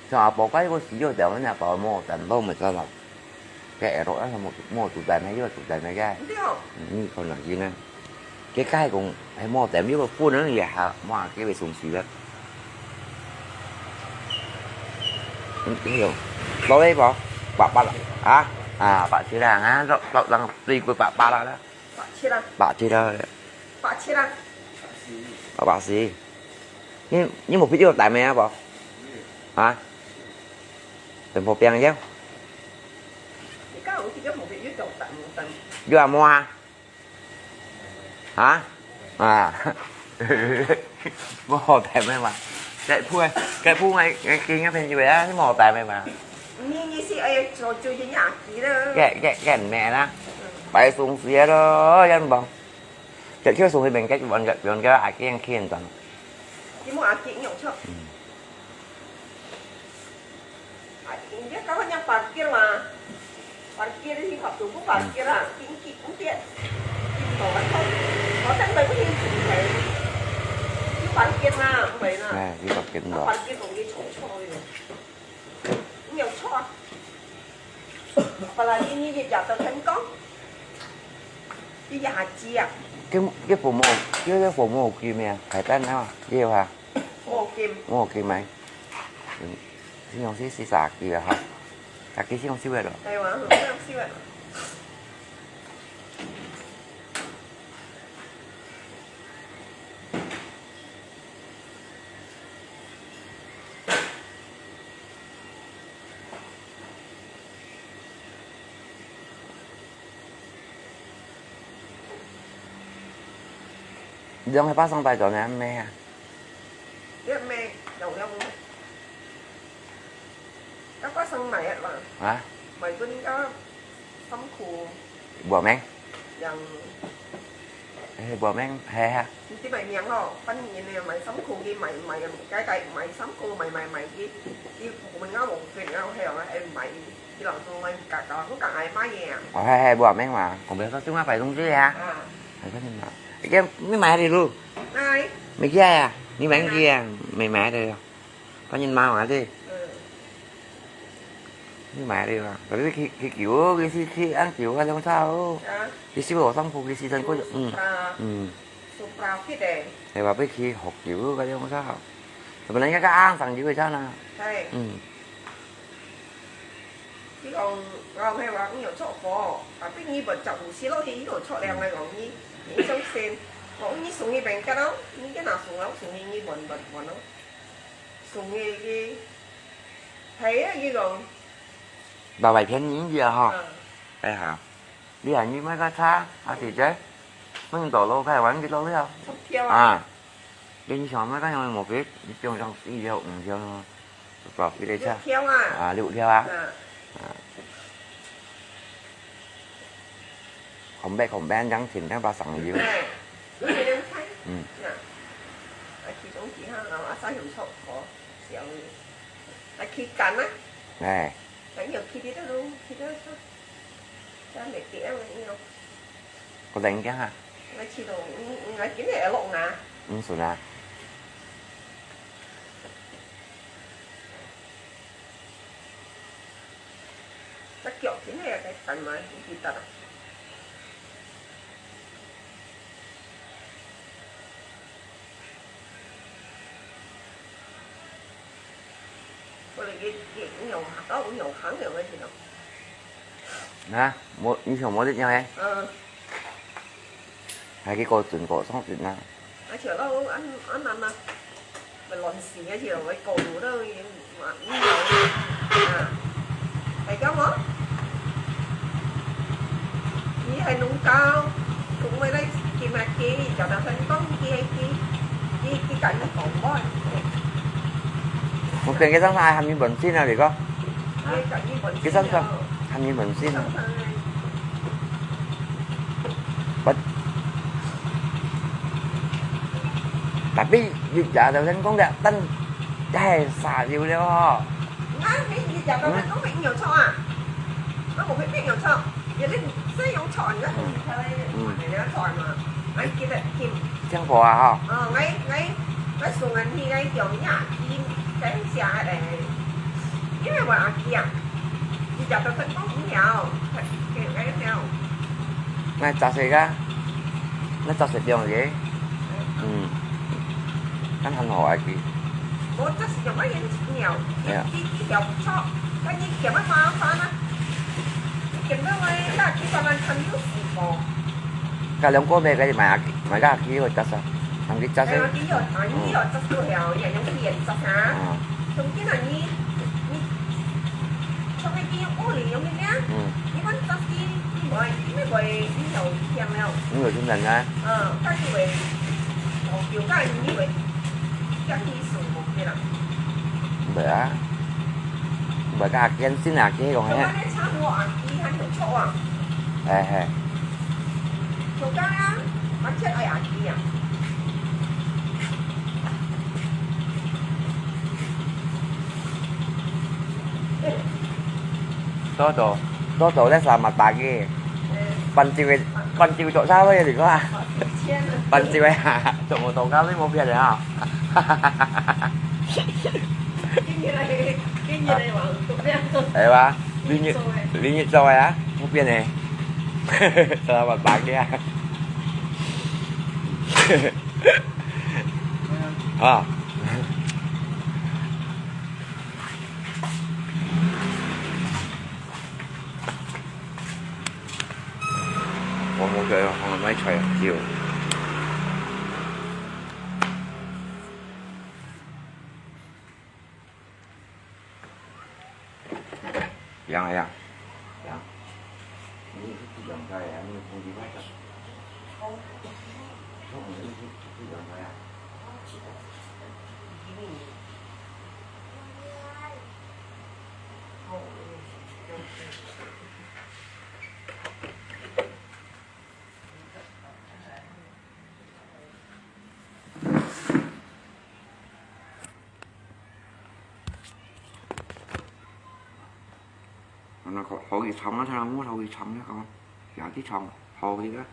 像阿婆該個時候，台灣阿婆無電腦，該耳朵啊，無，無主宰咩，又主宰咩个。對哦。嗯，你看啦，現在，這个講，還無電，又不能也好，哇，這位送死了。嗯，這種，老了不？八八了啊？啊，八七了啊，老，老，老，最貴八八了啦。 八七啦。八七啦。八七啦。八八四。你，你無必要帶咩啊，無？啊？等破病了。你講有必要無必要帶，帶。有啊，無啊？啊？啊？無好帶咩嘛？該鋪，該鋪，該，該，該朋友啊，你無好帶咩嘛？你，你是愛做，做人家機了。該，該，該咩啦？白送死了咯，人講。 就，就送去別人个，別人个阿姐去轉。佢問阿姐用錯。嗯。啊，你搞到人parkir嘛？Parkir你學做不parkir啊？緊急不便。你無辦法，我等下不行，你parkir嘛，毋會啦。哎，你parkir嘛。Parkir容易撞錯个。 你有錯啊。本來你，你也講得成功，你也還知啊。跟，跟父母，跟个父母有見面，開單啊，你有啊？無見。無見咩？嗯，先用四，四十幾啊哈，十幾先用四百咯。對啊，先用四百咯。 你兩个巴生帶轉來咩啊？你咩？有了無？ 該巴生買个嘛。啊？買分个衫褲。無名？樣。哎，無名，嘿嘿。你去買名吼，半年个買衫褲，你買，買个，該，該買衫褲，買，買，買去，你問啊，無分啊，嘿，哦，哎，買，你老公買，搞，搞，我讲爱买个啊。哦，嘿嘿，無名嘛，我们说中华摆东西啊。啊。哎，快点嘛，你，你买的路。哎。没去啊？你买去啊？没买的。 反正買嘛，對。嗯。你買了啊？可是去，去救，去，去，去按救个兩隻哦。啊。去修好衫褲，去洗身褲，嗯。Supra。嗯。Supra fit个。係話，要去學救个兩隻。怎麼人家个安上救个隻呢？係。嗯。佢講，講係話，你有著火，啊，被你們著火死落去，你有著涼个講，你，你相信，講你送去別人咯，你跟他送咯，送去你問，問，問咯。 送个个，係啊，佢講。老外便宜啊，吼。嗯。哎哈，你還你買个車，啊，姐姐，問到路開玩个路了。跳啊。啊，你想買个樣个目的，你中上四條、五條咯，搞一个車。六條啊。啊，六條啊。嗯。啊。 紅白紅白，兩千兩百上有。哎，有些人看。嗯。啊，啊，其中其他，啊，啊，三雄臭，哦，小的。啊，去干啊。哎。啊，你有去的都，去的都，咱袂得啊，你有。我等一下哈。我去咯，嗯，嗯，啊，今日会落啊。嗯，是啊。係嘛？你記得啊？我哋个个有用，到有用行了个去咯。啊，無，你想無得用誒？嗯。還去過準過上準啊？ 啊，像到恁恁恁啊，會亂死啊，像會過路了，嘛，你有啊，大家無？你係農家，同我來見啊見，就當成講佢係佢，佢佢敢講無？我看佢上下還沒本身啊，你講。佢敢沒本身啊？佢上上還沒本身啊。上上欸。 不，tapi一隻頭先講了，等，哎，煞油了吼。啊，你一隻頭先講係牛草啊？啊，無係牛草，有啲西洋草，你看，嗯。你看，你看草嘛，哎，記得，記得。聽過啊，吼。哦，哎，哎，哎，送人去，哎，叫你啊，去，等一下，哎，因為我阿姨啊，一隻頭先講五條，快，快，快條。 該扎實个，該扎實樣个，嗯，該很好啊，佢。無，這係用个原料，係啊。佢佢條草，該你嫌个麻煩啊，你嫌到个，該佢當然看有時無。該兩個咩，該買啊，買个佢會扎實，同佢扎實。哎呀，佢有，啊，佢有扎實了，也用佢也扎實啊。啊。從今啊，你你，從該佢屋裡用个咩？嗯。 你講扎實，你會，你會，你有聽了。你有聽人啊？嗯，但是會，哦，有个你會，這樣意思無對啦。毋會啊，毋會甲阿堅信啊，阿堅講嘿。有个咧，差不多阿堅還有錯啊。哎嘿。就剛剛，阿堅愛阿堅啊。 多多，多多咧，selamat pagi。Panci，panci做啥个？你看啊，panci个啊，做無到家你無變个啊。今日來，今日來玩，係吧？你日，你日做个啊，無變个。Selamat pagi啊。啊。 我無去，我買菜啊，酒。涼啊，涼。涼。你是不涼快啊？你空氣壞掉。空氣是不涼快啊？那个好，好幾長啊，他那个好幾長那个，下幾長，好幾个。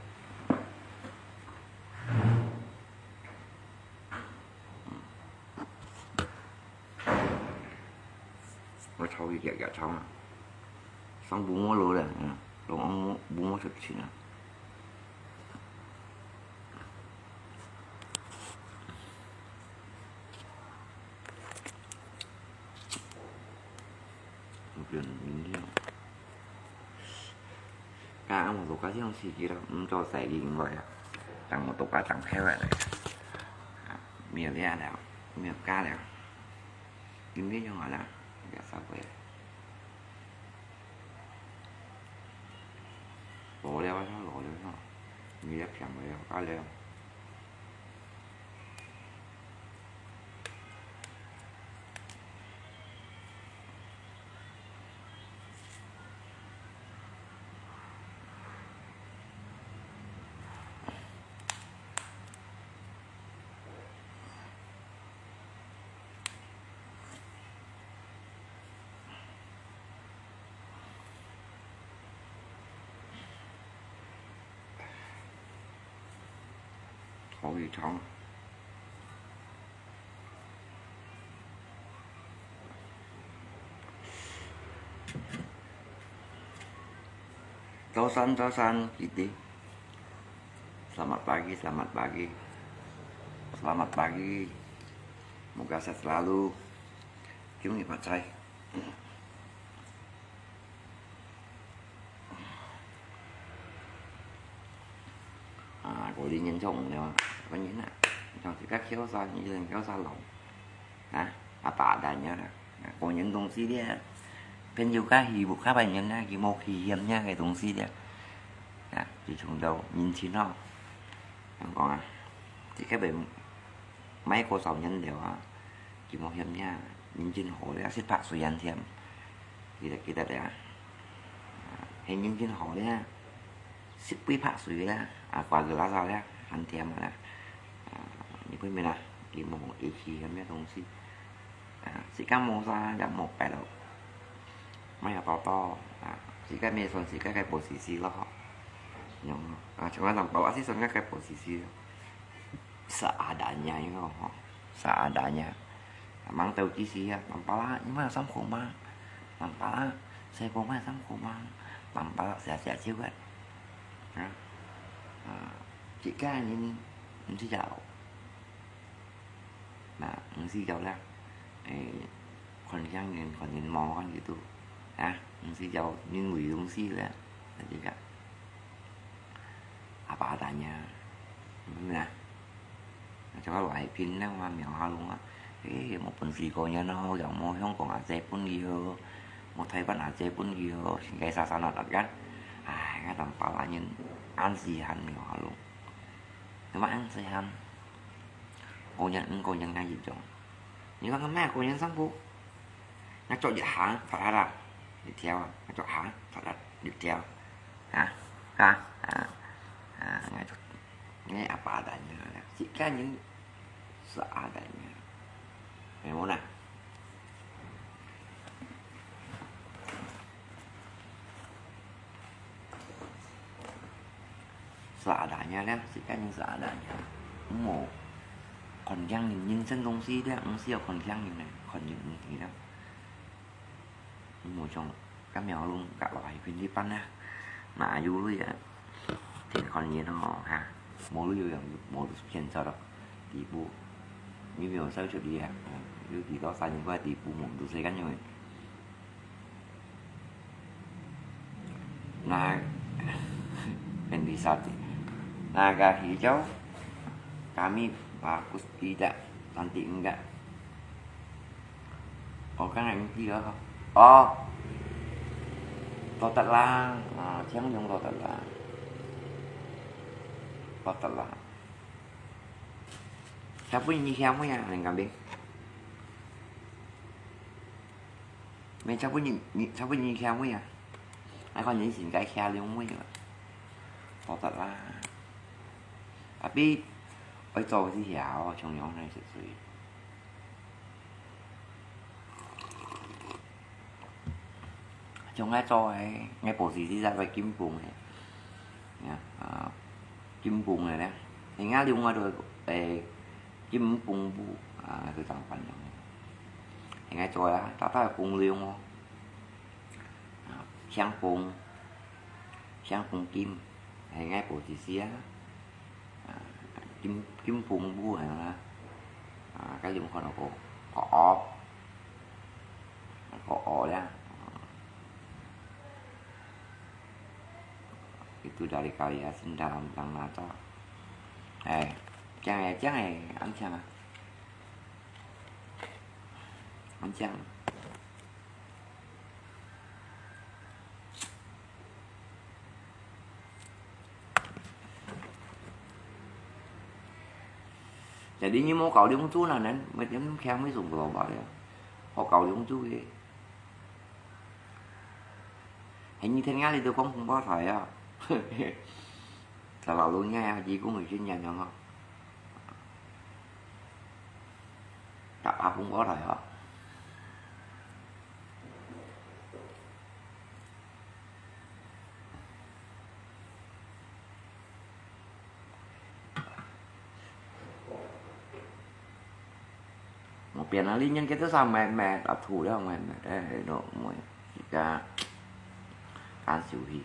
我炒佢夾夾炒啊，上布摸爐了，嗯，攏按布摸出去啊。有變形了。 Ka ang motor ka siyang sige lang, ito sa iling ko ya. Tang motor ka tang hewa le. Mio ya le, mio ka le. Hindi yung ala, ya sa ko ya. Lo le wa sa lo le no. Mio ya piang le ka le. 好，你尝。早安，早安，Kitty。Selamat pagi, selamat pagi. Selamat pagi. Moga sehat selalu. 恭喜發財。啊，過年就紅了啊，過年啊，像這個口罩，以前口罩咯，啊，阿爸戴个啦，啊，過年東西咧，朋友較稀有，較少人啊，佢無去嫌這个東西咧，啊，最重要人情哦，仰講啊，這個袂 買過少年了啊，佢無嫌呀，人真好了，食白水還甜。記得，記得了啊。啊，係人真好了，食杯白水了，啊，掛个拉萨了，還甜了。啊，你分明啊，佢無一起嫌个東西。啊，自家無啥也無擺落，買啊多多，啊，自家咩算自家个寶時時咯，吼。樣咯，啊，像我男朋友也係算个寶時時咯。 Seadanya，你看吼，seadanya。Mang tahu幾時啊？Mang pala，你買衫褲嗎？Mang pala，細哥買衫褲嗎？Mang pala，siap-siap就啊。啊，啊，自家人毋使要，那毋使要啦。誒，看相人，看人無，看佢都，啊，毋使要人為東西啦，那這個。 阿爸等呀，明白啊？就係來拼了嘛，苗下龍啊，誒，無本事過年咯，又無香港阿姐分佢哦，無台灣阿姐分佢哦，成個沙沙拉拉个。唉，𠊎等巴拉人，恁稀罕苗下龍。你嘛恁稀罕，過年毋過年𠊎一樣。你講麼个過年衫褲？ 𠊎著一下，發達啦，一條啊，𠊎著下，發達，一條。啊，啊，啊，啊，𠊎著，𠊎阿爸等个，自家人係阿等个，明白無啦？Seadanya咧，自家人seadanya。毋好看樣人，人生東西咧，毋需要看樣人咧，看人問題咧。毋好像甲苗龍甲落去分你班啊，哪有鐳啊？天看人吼，哈，無鐳有用，無就騙錯咯，地步，你沒有燒出去啊，有幾多三千塊地步，無就世界用的。 Nah, pendisati. Naga hijau, kami bagus tidak, cantik enggak? Oh, kan yang itu ya. Oh, totat lah. Ah, Ciang Yung totat lah. Totat lah. Siapa ini siapa ya, Neng Kambing? 你差不多你，你差不多你聽會啊？𠊎看你應該聽兩會啊。多得啦。Tapi愛做个時候，像樣來食水。像𠊎做个，𠊎無時時在該緊繃个。啊，緊繃个咧，人家另外都會緊繃布啊，就正反樣。 應該做啊，大大个風流哦。啊，香風，香風金，應該無意思啊。啊，金，金風布係嘛？啊，該用看到個，個哦，個哦咧。Itu dari kali ya, sendal yang nata. Eh, 靚个，靚个，恁靚啊！ 恁靚。Jadi你無搞龍珠呢，恁，乜，恁強乜做毋到吧？學搞龍珠个。 Hay你聽下你都講紅包袋啊？十六路呢，一共有幾多人啊？打發紅包袋啊？ 無變啊，你應該都係買，買啊，土料買，買，哎，都買，自家揀手去。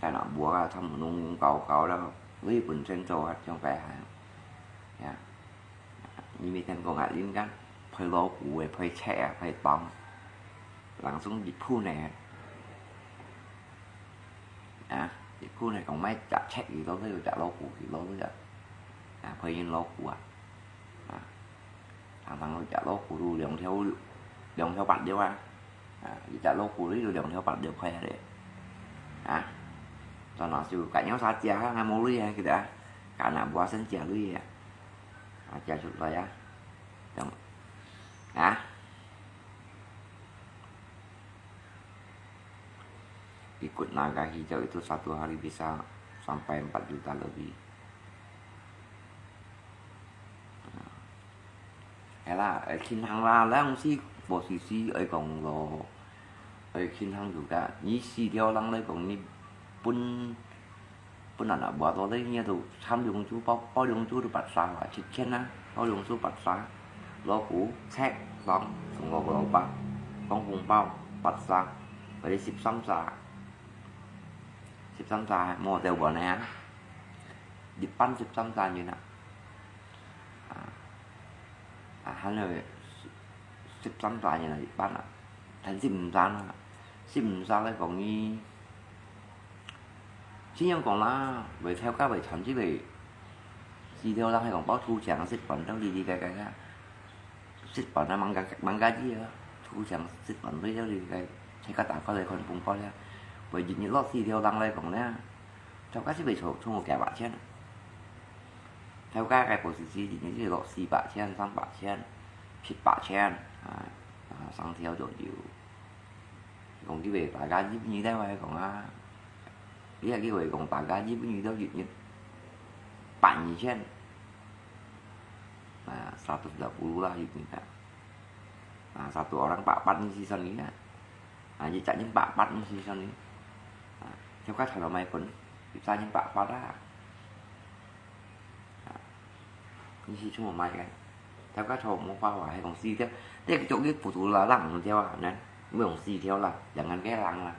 該若無啊，差毋多攏搞搞了，你本身做啊，像該下，呀，你每天講啊，應該配老虎个，配賊啊，配當，人送日本个，啊，日本个講買隻賊去落去，隻老虎去落去啊，啊，配因老虎啊，啊。 常常有隻老虎有兩條，兩條八條啊。啊，一隻老虎你有兩條八條開下咧。啊，做哪就該鳥啥食啊，還無鐳啊，記得啊。該若無先食鐳啊。啊，食出來啊。等，啊。 Ikut naga hijau itu satu hari bisa sampai empat juta lebih. Ê啦，會慶幸啦，咱毋係無時時愛講咯，愛慶幸自家。你四條人來講，你分 本來啊，無多咧，你都參兩注，包，包兩注都八儕啊，七千啊，包兩注八儕，老虎、賊、當，送五六百，講紅包，八儕，或者十三儕，十三儕，無得換个啊，一般十三儕人啊，啊，啊，還有十三儕人啊，一般啊，但十五儕啊，十五儕來講，你 先生講啦，會頭家會傳出來，四條人係講包土牆食飯，到裡裡个个个，食飯啊，吂加，吂加啲啊，土牆食飯，對到裡个，大家打開來看紅包了，會日日落四條人來講呢，頭家係會出，出五百錢，頭家个保險係日日係落四百錢、三百錢、七百錢，啊，啊，上條左右。 講佢會大家一日咧，我講啊，你啊，佢會講大家一日都一日八二千，啊，satu dua puluh lah一日啊，啊，satu orang八八你試算你啊，啊，一隻人八八你試算你，啊，就該頭來買粉，一隻人八八啊。 你係做麼个？頭家頭無法啊，係講四條，你做佢普通啦，人五條啊，呢，毋用四條啦，兩個人啦，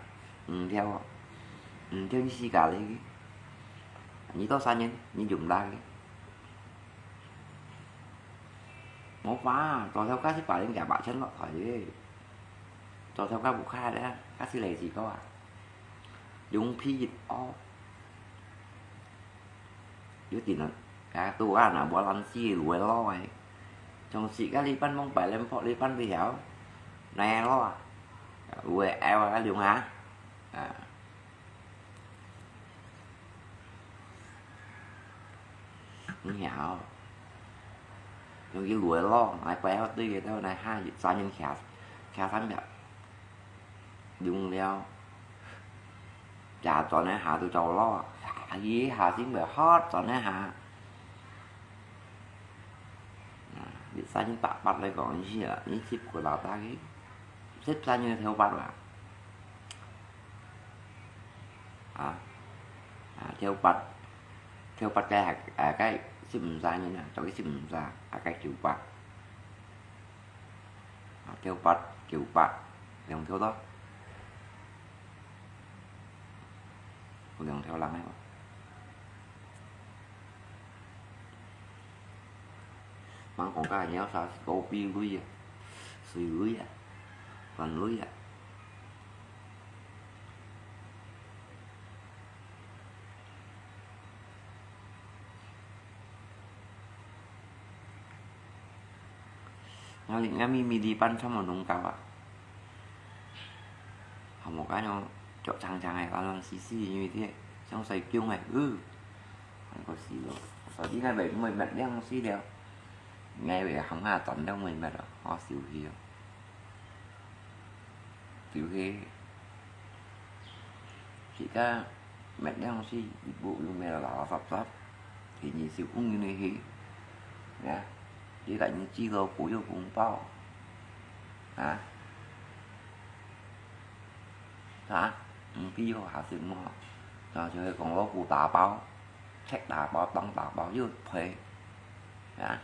五條啊，五條你四個咧，你到三年，你就毋得个。無法啊，做頭家係把人家八千落台个，做頭家毋開咧，佢係來自个啊，用皮一哦。 有陣啊，啊，拄啊，若無人知路个路个，從時間裡班往擺人破裡班不曉，哪路啊？有个愛啊，用啊，啊，你曉，用佢路个路，來擺好對个，到來下，三人徛，徛三隻。 用了，也轉一下就走咯，下去下先會好轉一下。啊，你三八八來講，你係啊，你十個老大个，十三个頭八啦。啊，啊，頭八，頭八个，啊，該十五三个啊，做个十五三，啊，該九八。 啊，九八、九八，兩條咯。有兩條人个哦。吂講該鳥啥，狗屁鐳啊，水鐳啊，飯鐳啊。 𠊎，𠊎咪，咪，裡班差毋多攏夠啊。項目該種腳長長个，亂亂死死，因為這像細狗个，呃，還過死咯。所以該尾，尾，尾兩死了，𠊎尾行下轉了尾尾咯，好受氣哦。 就係，自家搣兩時，一步又搣到垃垃雜雜，天天受工人个氣，呀，你个人知道不有紅包，啊？啥？毋必要下先嘛，就係講老虎打包，賊打包，當打包又賠，啊？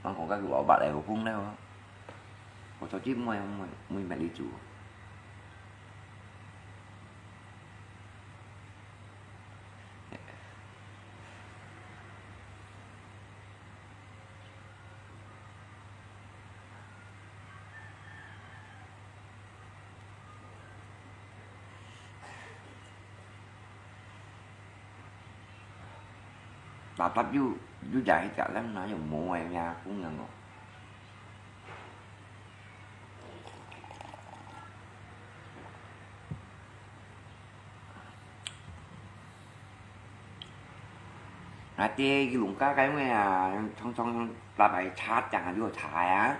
吂講該个老闆會有風了哦。 我早就毋會，毋會，毋會買你煮。搭搭又，又食一隻啦，哪有無个呀，姑娘哦。 啊，對，佢農家个咩啊，常常搭白茶，正有茶啊，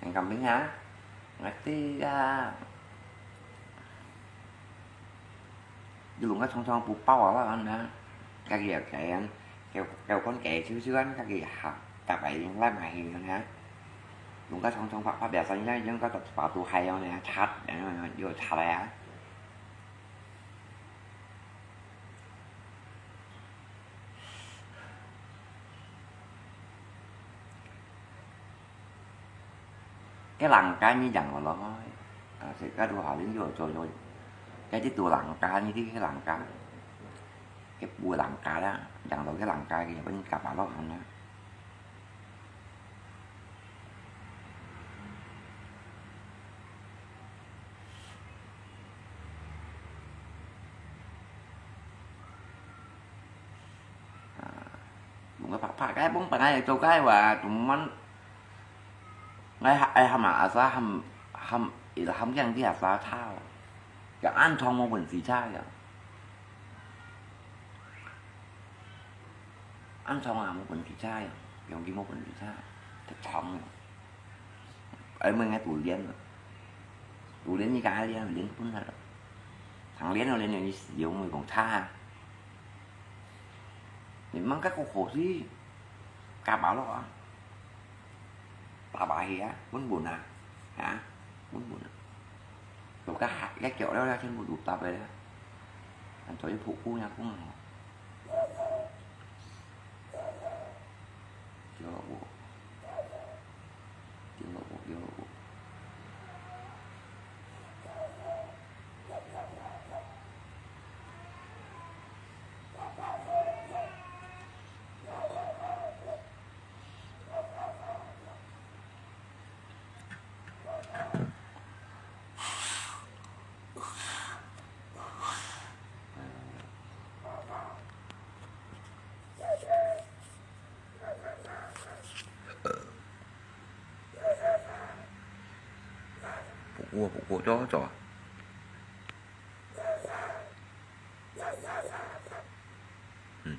很乾淨啊。啊，對啊。佢農家常常不包啊，啦，恁樣，家己也改啊，改，改款改，少少啊，家己下，搭白拉埋去啊。農家常常發，發表生意，應該都把都還有呢，茶，有茶來啊。 該人家你養了咯，啊，所以該都好像有做有，該啲都人家，你啲人家，該不人家啦，養到該人家，佢也分你夾把落行啦。 啊，用个白白个，本本來做个話，做麼？𠊎，𠊎喊啊，阿爸喊，喊，喊佢，喊佢阿爸炒，就恁長無問題炒呀。恁長啊，無問題炒呀，用佢無問題炒，忒長了。 哎，問𠊎都練了，都練你敢練，練分下了。常練了，練了你使用，你講差啊。你吂該个好事，加把落啊，打把去啊，穩穩啊，啊，穩穩啊。都該下，該腳了了，全部都打白了。恁所以婆姑娘講哦， 不過，不過，走，走。 嗯。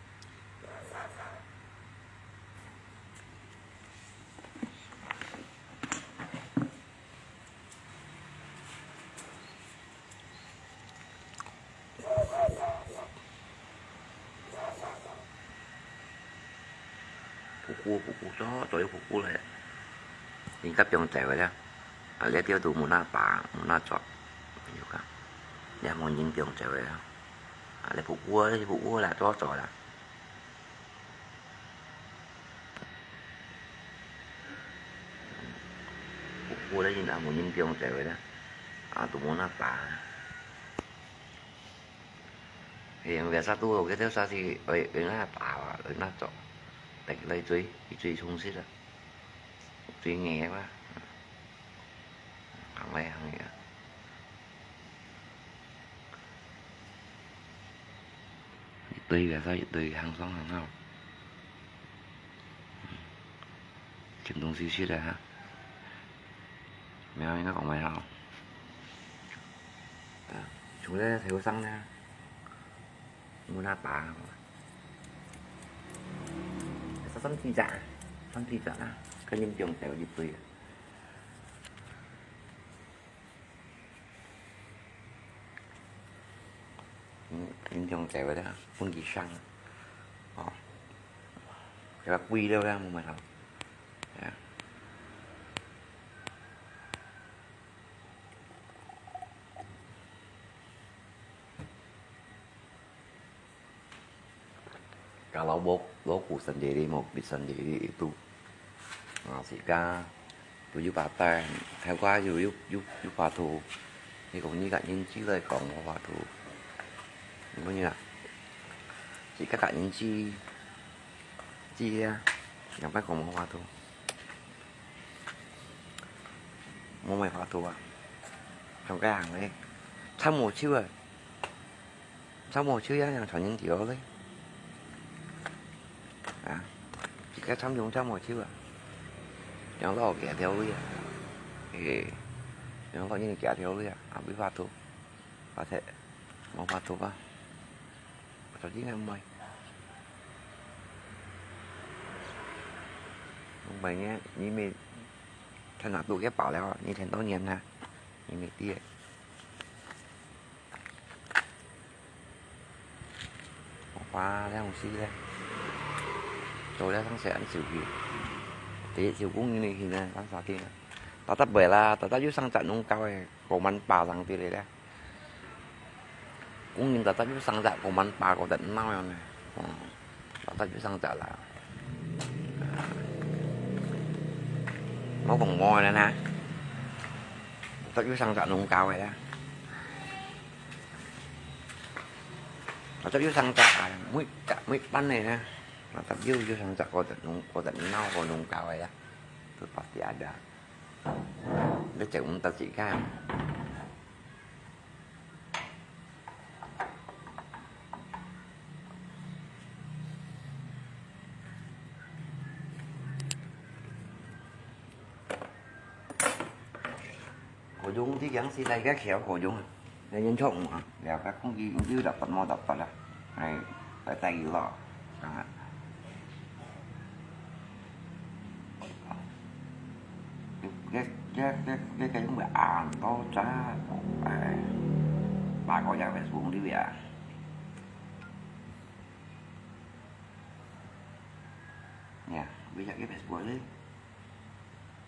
不過，不過，早，早有不過了。人家放走了，啊，這條都無那打，無那抓，有个，也無人放走了。啊，這不過，這不過了，早早了。 不過咧，人也無人放走个啦，啊，都無那打。係，為啥都有个，就啥是會，會那打啊，會那做，來，來追，去追充實啊，追硬啊。 行來行去啊。一堆个，一堆行上行下。撿東西食个哈。無，應該講無好。啊，像這頭上呢，有那打。三四隻，三四隻啊，肯定放走一堆啊。 嗯，恁樣走个啦，分佢生。哦，這个貴了啦，無買好。哎呀。 Kalau Maluku sendiri, Maubit sendiri itu, ah, sika, tujuh patah, hewah yu, yu, yu, yu patu. Ni kong ni kat nin ci lai kong mo patu. Ni kong ni kat, sika kat nin ci, ci ya, yang pai kong mo patu. Mo mai patu ah. Trong cái hàng này, thăm một chiếc à. Sao một chiếc yang yang chọn những kiểu đấy. 啊，自家參詳參無就啊，養老幾條位啊，嘿，養老人幾條位啊，啊，無法度，發財，無法度啊，發財應該毋會。毋會呢，你們看哪度个飽了，你很多年了，你沒地。 花了東西咧，做了上西安手去，第一手工人去呢，幹啥个啊？大大尾啦，大大又上隻農交个，過萬把上去咧。工人大大又上隻過萬把，過得鬧樣呢。哦，大大又上隻啦。無講無咧呢，大大又上隻農交个啦。 啊，就有三隻啊，每隻每班个呢，啊，就有有三隻，có隻農，có隻農，có農交个啊，都pasti ada。你整唔得自家。Kau jung ti kiang si lai ka khiau kau jung. Lai yan chok ma, ya ka kung ki ki da pat mo da pat la. Ai, ta ta i lo. Sangat. Cái cái cái cái cái giống như an to cha. Ai. Ba ko ya Facebook đi ya. Nè, bây giờ cái Facebook đấy.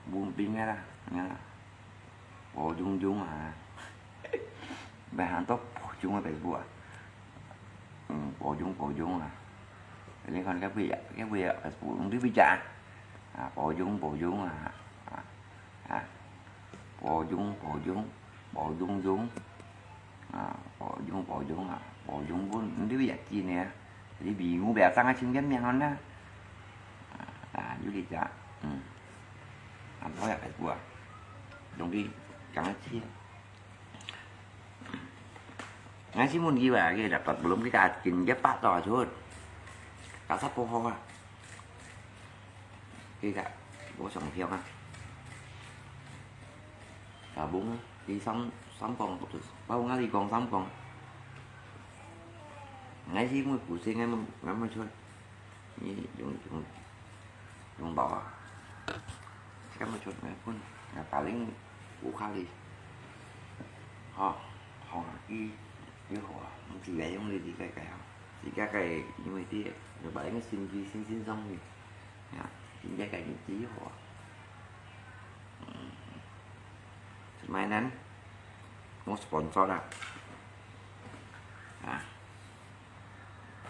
Bùn pin nghe ra, nghe ra. Bổ dung dung à. Bài hàng tốt bổ dung ở Facebook à. Ừ, bổ dung, bổ dung à. Liên quan cái việc, cái việc ở Facebook không biết bây giờ. À, bổ dung, bổ dung à. À, à. Bổ dung, bổ dung, bổ dung dung. À, bổ dung, bổ dung à. Bổ dung bún, không biết bây giờ chi nè. Đi bị ngủ bè sang cái chim cái miệng hơn á. À, à, du lịch đó. Ừ. Ăn thôi à, phải của. Đồng đi, chẳng ai chia. Ngay xin muốn gì vậy, cái đập tật bùm cái cả chín cái bát to chút. Cả sắp phố hoa à. Cái cả, bố sống phiêu ha. Cả bún á, đi sắm, sắm con, bao ngã đi con sắm con. Ngay xin mua củ sen ngay mà, ngay mà thôi. Ni dùng, dùng, dùng bỏ. Chắc mà chuột này phun. Là cả lính củ khá đi. Họ, họ đi, đi họ, không chỉ vậy, không đi, đi cái, cái họ. Chỉ các cái, như vậy thì, rồi bà ấy xin đi, xin, xin xong đi. Ya, xin cái, cái, đi họ. Ừm. Mai nan, mau sponsor lah. Ah.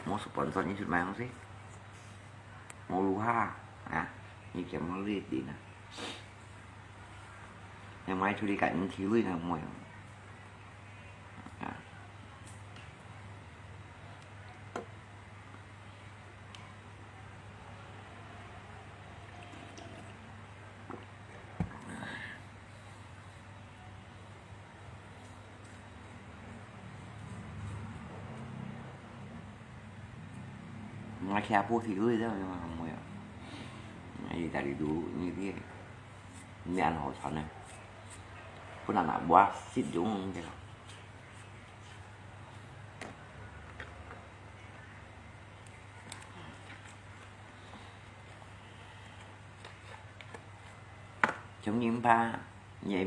Mau sponsor ni sut mai hong si. Mau luha. Ah. Ni kiam mau lit di na. Yang mai chu di kat ni chi lui na mo. Ah. Ngai kia pu thi ui da ma mo ya. Ngai ta li du ni di. Ni an ho chan ne. Pu na na bua sit jung de. Chống những ba nhẹ.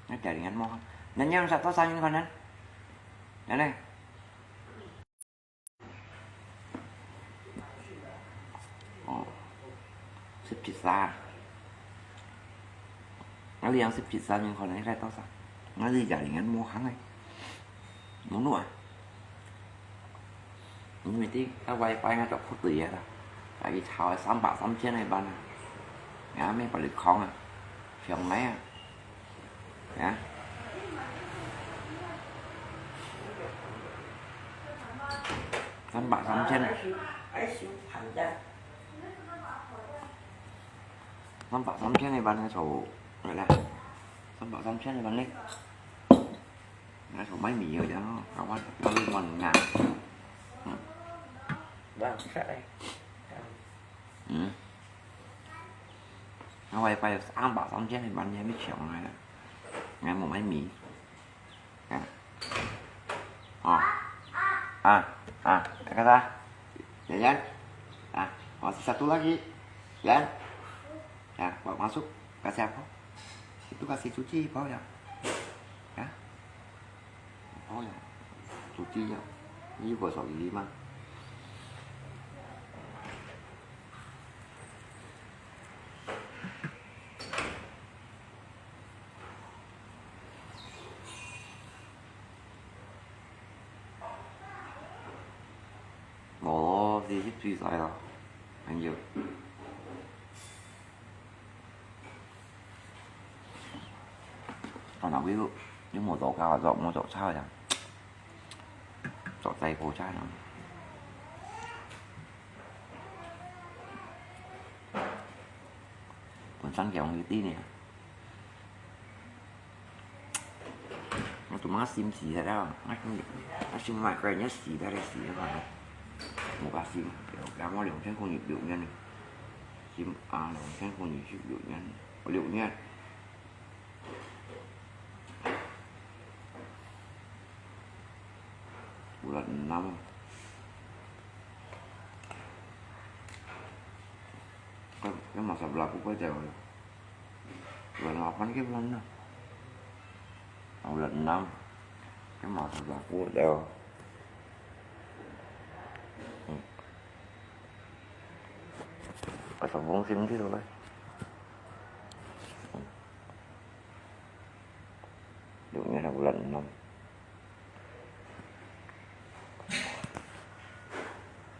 那家里人么？那你要啥多少人可能？来嘞。哦，食披薩。那你要食披薩，你可能该多少？那你家里人么行哎，没路啊。 你知个WiFi啊，做不对啊啦，啊，佢炒三百三千个萬啊，也没把你空啊，上来啊，啊，三百三千，三百三千个萬啊，炒，来啦，三百三千个萬呢？ 那就买米个，然后搞完，搞一碗面。嗯。哇，出来。嗯。那我一般有三百三千个万，你还没抢来了，你还没买米。啊。啊。啊。啊。Kata. Yan, yan. Ah, masih satu lagi. Yan. Ya, bawa masuk. Kasih apa? Itu kasih cuci, bawa ya. Ya. 好呀，做啲呀，你有个手机吗？無咯，四十歲晒啦，朋友。 啊，那位又，又無做家務，做，無做菜呀，做齋鋪菜呢。本身養一啲呢。我做麼个心死忒了？我心，我心買个人家死忒了，死了嘛。無个心，有，然後兩千公里六年呢，心啊，兩千公里十六年，六年。 Bulan enam. Kan, kan masa berlaku kau jauh ya. Bulan delapan ke bulan enam. Ah, bulan enam. Kan masa berlaku jauh. Hmm. Pasal bungsim gitu lah. Hmm. Duduknya dah bulan enam.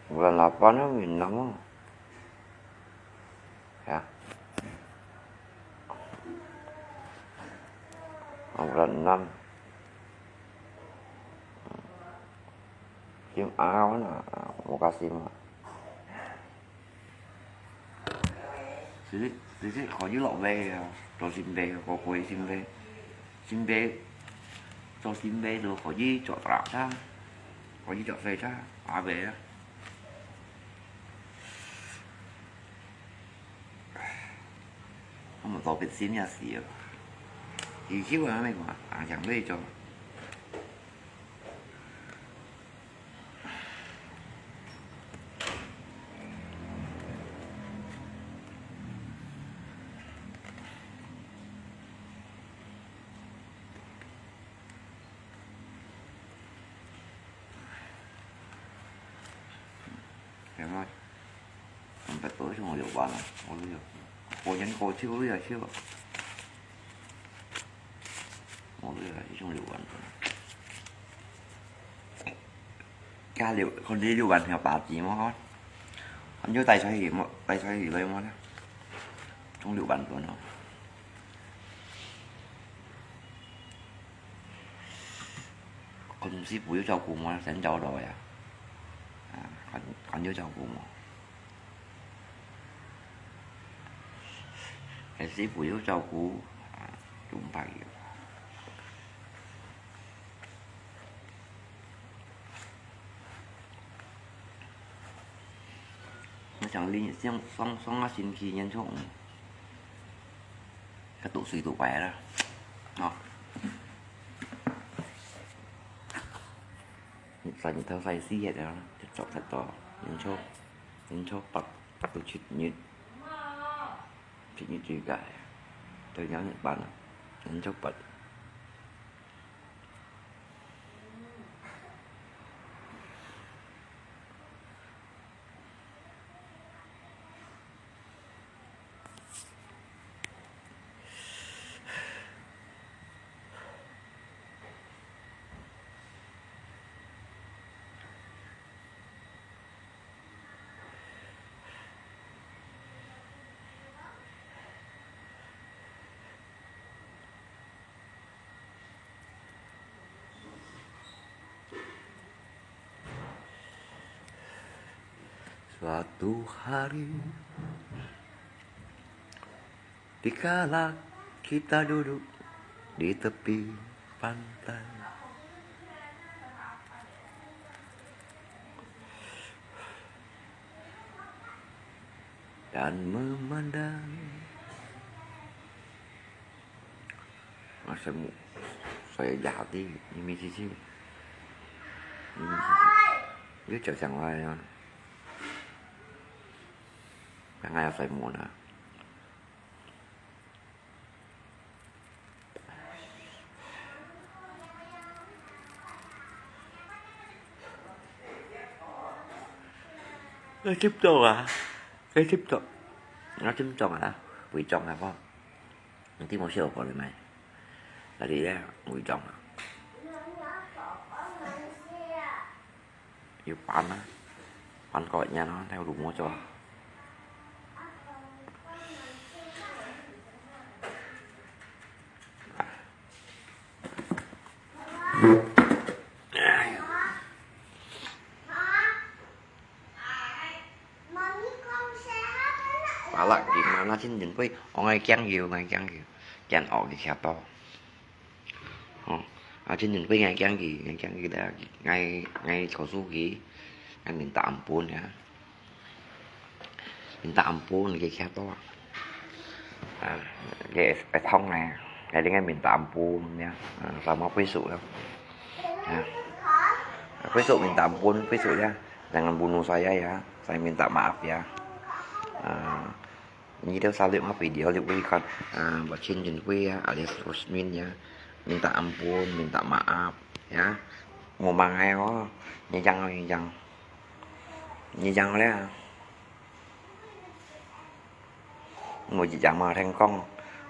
Bulan lapan lah, bulan enam lah. Ya. Oh, bulan enam. Sim A mana? Mau kasih mah. 其實，其實可以落尾啊，做新尾，過過新尾，新尾，做新尾就可以做大餐，可以做西餐，阿尾啊。我們做個新也是啊，以前我還沒講，啊，兩位做。 Em ơi, em phải tối xong rồi rượu vang à? Ôi, ôi, ôi. Ôi, nhắn cô chứ, ôi, ôi, chứ. Ôi, ôi, ôi, xong rượu vang. Cái rượu, con đi rượu vang thì bà chỉ mà con. Con nhớ tay xoay gì mà, tay xoay gì đây mà. Xong rượu vang rồi nó. 佢師傅要照顧我，想走落呀。啊，佢，佢要照顧我。佢師傅要照顧，啊，做毋得个。我想你，想，上，上個星期演出，嗯，佢都睡都壞啦，哦。 日晒日頭晒死忒了，就著忒多，年初，年初八到七月，七月最佳，對了日本啊，年初八， Suatu hari, dikala kita duduk di tepi pantai, dan memandang. Masih mu, saya jadi, ini sisi. Ini sisi. Dia cakap yang lain, ya. Yang ada saya muna. Cái tiếp tục à? Cái tiếp tục. Nó tiếp tục hả? Buổi trưa hả con? Nanti mau siapa kau mai? Tadi ya, buổi trưa. Yuk pan ah. Pan kau nya nó theo đủ mua cho. Pala gimana sih, Jun Pui? Oh, ngai kiang kiu, ngai kiang kiu. Kian ok di siapa? Oh, ah, Jun Pui ngai kiang kiu, ngai kiang kiu dah, ngai, ngai kau suki, ngai minta ampun ya. Minta ampun, ngai kiang to. Ah, ngai, ngai thong ngai, ngai dengan minta ampun ya. Ah, sama 归宿 ya. Ah, 归宿 minta ampun, 归宿 ya. Jangan bunuh saya ya, saya minta maaf ya. Ah, ini dah salut mah video liu ikan. Ah, buat Chin Jun Pui ya, alias Rusmin ya. Minta ampun, minta maaf ya. Mau mangai oh, nyejang oh, nyejang. Nyejang leh. Mùi jì jàng màu thành công.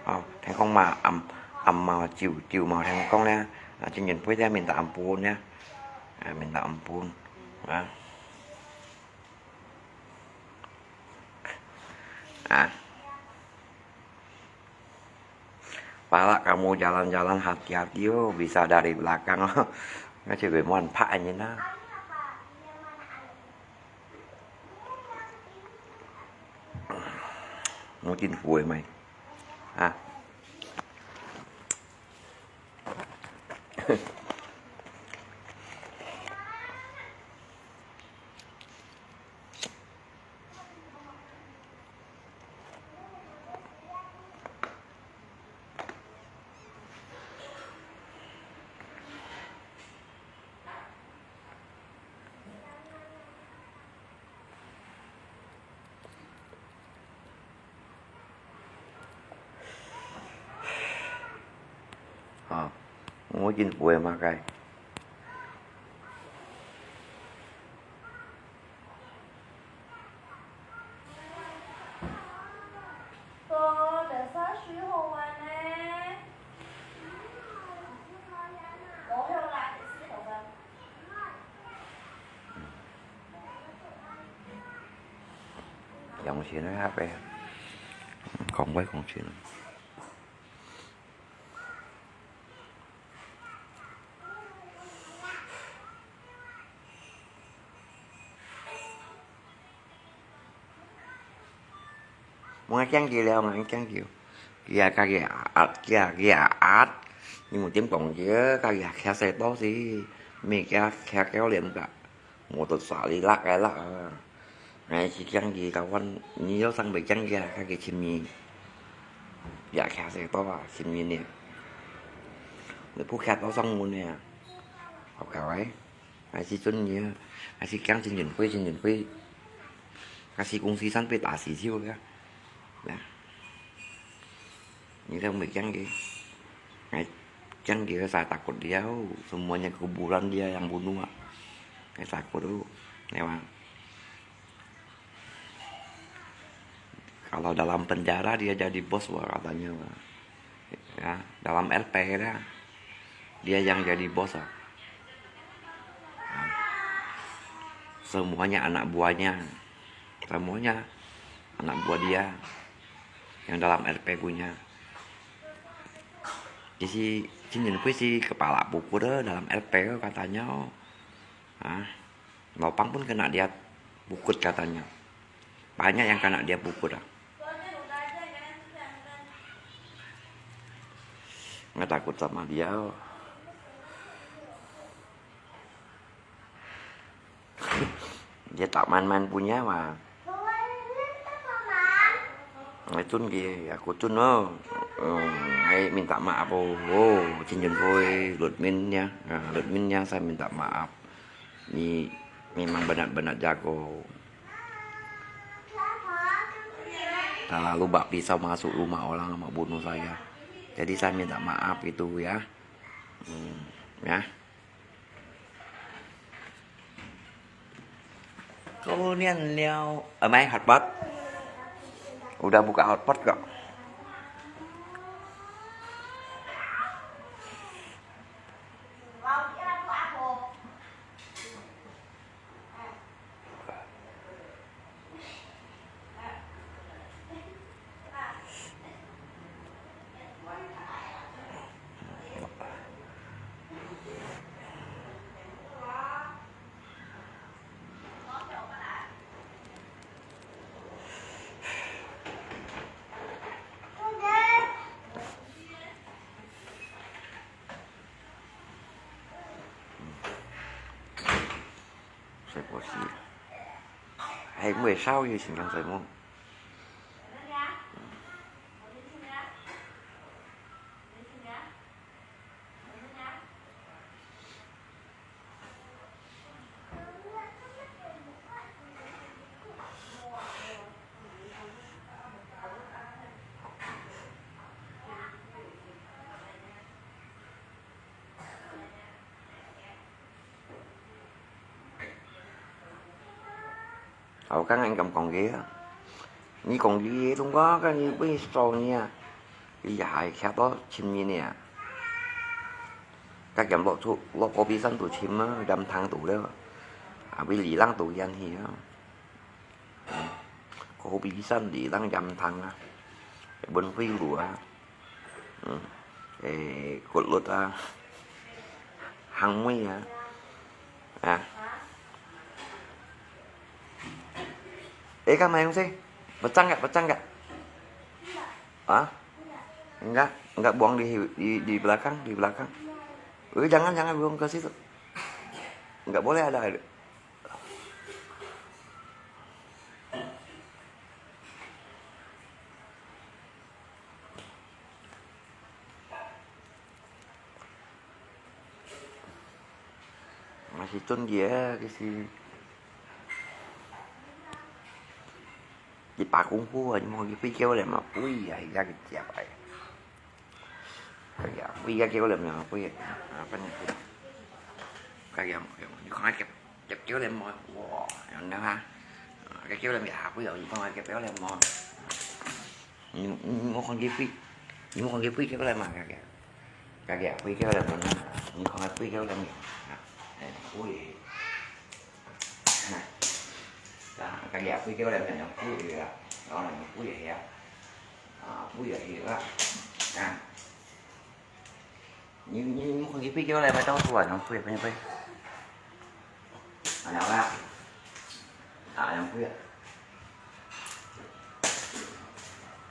Ờ, thành công mà ẩm, ẩm màu chiều, chiều màu thành công nè. À, Chin Jun Pui minta ampun ya. À, minta ampun. À. À. Pala kamu jalan-jalan hati-hati oh, bisa dari belakang oh. Nggak coba mohon pak aja nah. Mungkin kue mai. Ah. Hả? Ngô Chính Phủ mà cái. Có, để xa suy hồ hoài nè. Có hiệu lại để xí khẩu phần. Dòng xí nó hát về. Còn với con xí nữa. Mùa kiang kiu liao, mùa kiang kiu. Kia ka kia at, kia kia at. Ni mu tiêm kong kia, ka kia kia xe to si. Mi kia kia kéo liêm ka. Mô tô xóa li lak cái lak. Ngai si kiang kiu ka wan, ni yo sang bei kiang kia, ka kia chim mi. Ya kia xe to a, chim mi ni. Ni pu kia to sang mu ni. Học cáo ấy. Ai si chun ni, ai si kiang Chin Jun Pui, Chin Jun Pui. Ka si kung si san pui ta si siu ya. Ya. Ni dah mui kiang kiu. Ai kiang kiu saya takut dia, oh. Semuanya kuburan dia yang bunuh, ah. Saya takut, oh. Lewat. Kalau dalam penjara dia jadi bos, wah, katanya, wah. Ya, dalam L P dah. Dia yang jadi bos, ah. Semuanya anak buahnya. Semuanya anak buah dia yang dalam L P punya. Jadi, Chin Jun Pui si kepala pukul dalam L P katanya. Ah, Lopang pun kena dia pukul katanya. Banyak yang kana dia puput ah. Nga takut sama dia. Dia tak man-man punya mah. Ngai tun ki, aku tun no. Hmm, ngai minta maaf oh. Oh, cincin koi, Lutmin ya. Ah, Lutmin ya, saya minta maaf. Ni memang benar-benar jago. Terlalu bak pisau masuk rumah orang, mau bunuh saya. Jadi saya minta maaf itu ya. Hmm, ya. เขาเรียนแล้ว เออ ไม่ hotpot udah buka hotpot kok. Saya bosi. Hai, mui sao yu sing yang saya mo. 好，剛剛咁講个啊，你講你个中國，跟你會說你啊，你也係徛到尋人呢啊。該兼落出落高比山度尋啊，鹽塘度了，啊，會里浪度遠去啊。嗯，高比山里浪鹽塘啊，文輝路啊。 Hmm. Eh, kulut ah. Hangmui ah. Ah. Eh, kamu yang sih? Pecah nggak? Pecah nggak? Ah? Enggak, enggak buang di, di, di belakang, di belakang. Eh, jangan, jangan buang ke situ. Enggak boleh ada air. Masih tun dia ke si. Di pa kung fu, di mo di pi kêu lem ma pui ya, ya ke tiap ai. Kaya pui ya kêu lem ma pui. Apa ni? Kaya mo, di kong ai kep, kep kêu lem mo. Wow, yang na ha. Kep kêu lem ya pui ya, di kong ai kep kêu lem mo. 你，你，你莫看佢飛，你莫看佢飛起來嘛，佢，佢，佢飛起來嘛，你看佢飛起來嘛，啊，哎，飛，啊，佢，佢飛起來嘛，用飛啊，然後用飛啊，啊，飛啊，啊。 你，你，你看佢飛過來嘛，到處啊，用飛，飛，飛。啊，有啦。啊，用飛啊。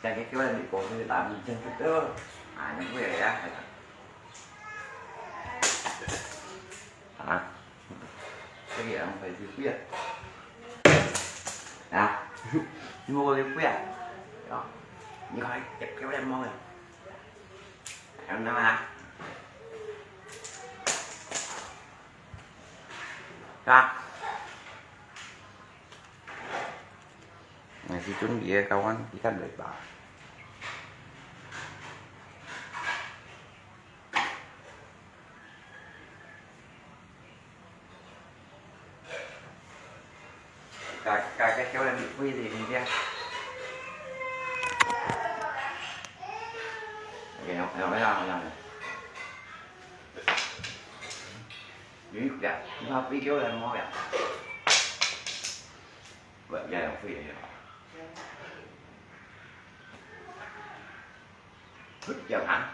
再給過來，你過去打你真不得。啊，用飛啊。啊，這個用飛就飛啊。啊，你莫過去飛啊。啊，你看，給，給我來摸啊。 Em na ma. Ka. Nasi chun bia kawan ikan lepa. Ka, ka, ka, kéo lên một quay gì mình kia. Cái nó, nó mới làm, làm. Như vậy, nó quay kéo lên môi à. Vậy giờ nó quay vậy. Thức giờ hả?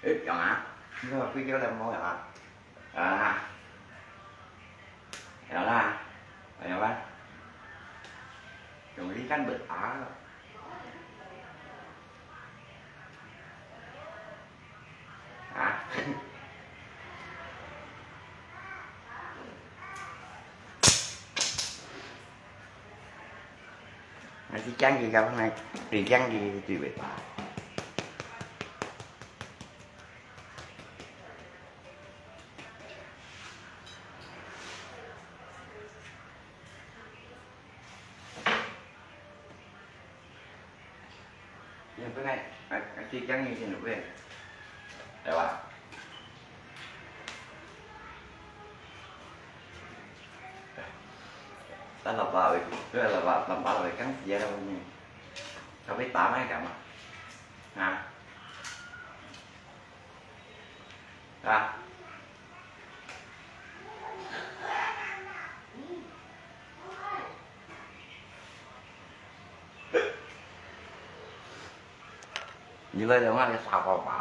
Thức giờ hả? Nó quay kéo lên môi à? À. Đó là, đó là. 用呢間物啊。啊？還是講佢个，佢講佢對袂吧？你本來，啊，啊，佢講佢先會，對吧？ 但老爸會，對，老爸，老爸會講時間个問題，佢會打那幹嘛？啊？啊？你來了，我來沙包包。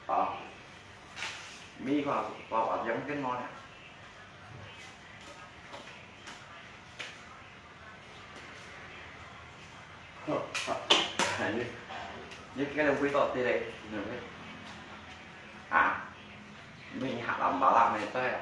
好，米飯包包兩斤哦。你，你這個味道對嘞，對不對？啊，你還蠻麻辣的，對啊。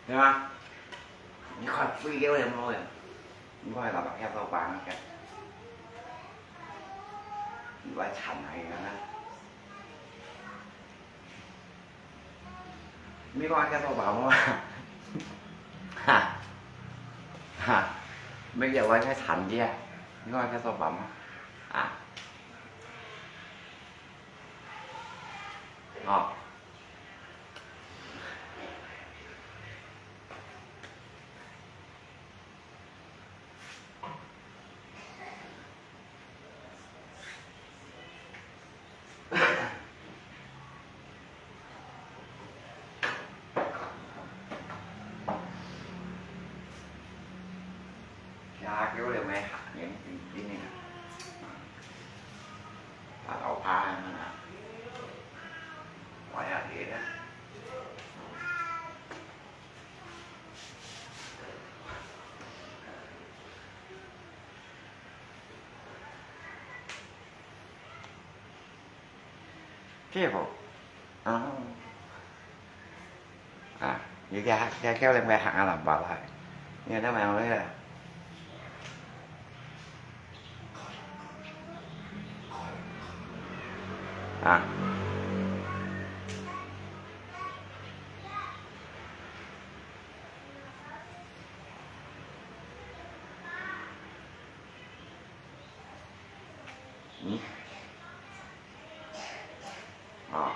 對吧？你看，飛了也無用，你看老爸跳到板个，你愛慘啊，你看。 你講該做白毛啊？哈，哈，你叫我該慘个啊？你講該做白毛啊？哦。 呀，叫你買下年冰冰的，大头ผ้啊，我也给他。 這無？啊。啊，你這，這叫人來行啊，人包來。你看他們那個。啊。 嗯？哦，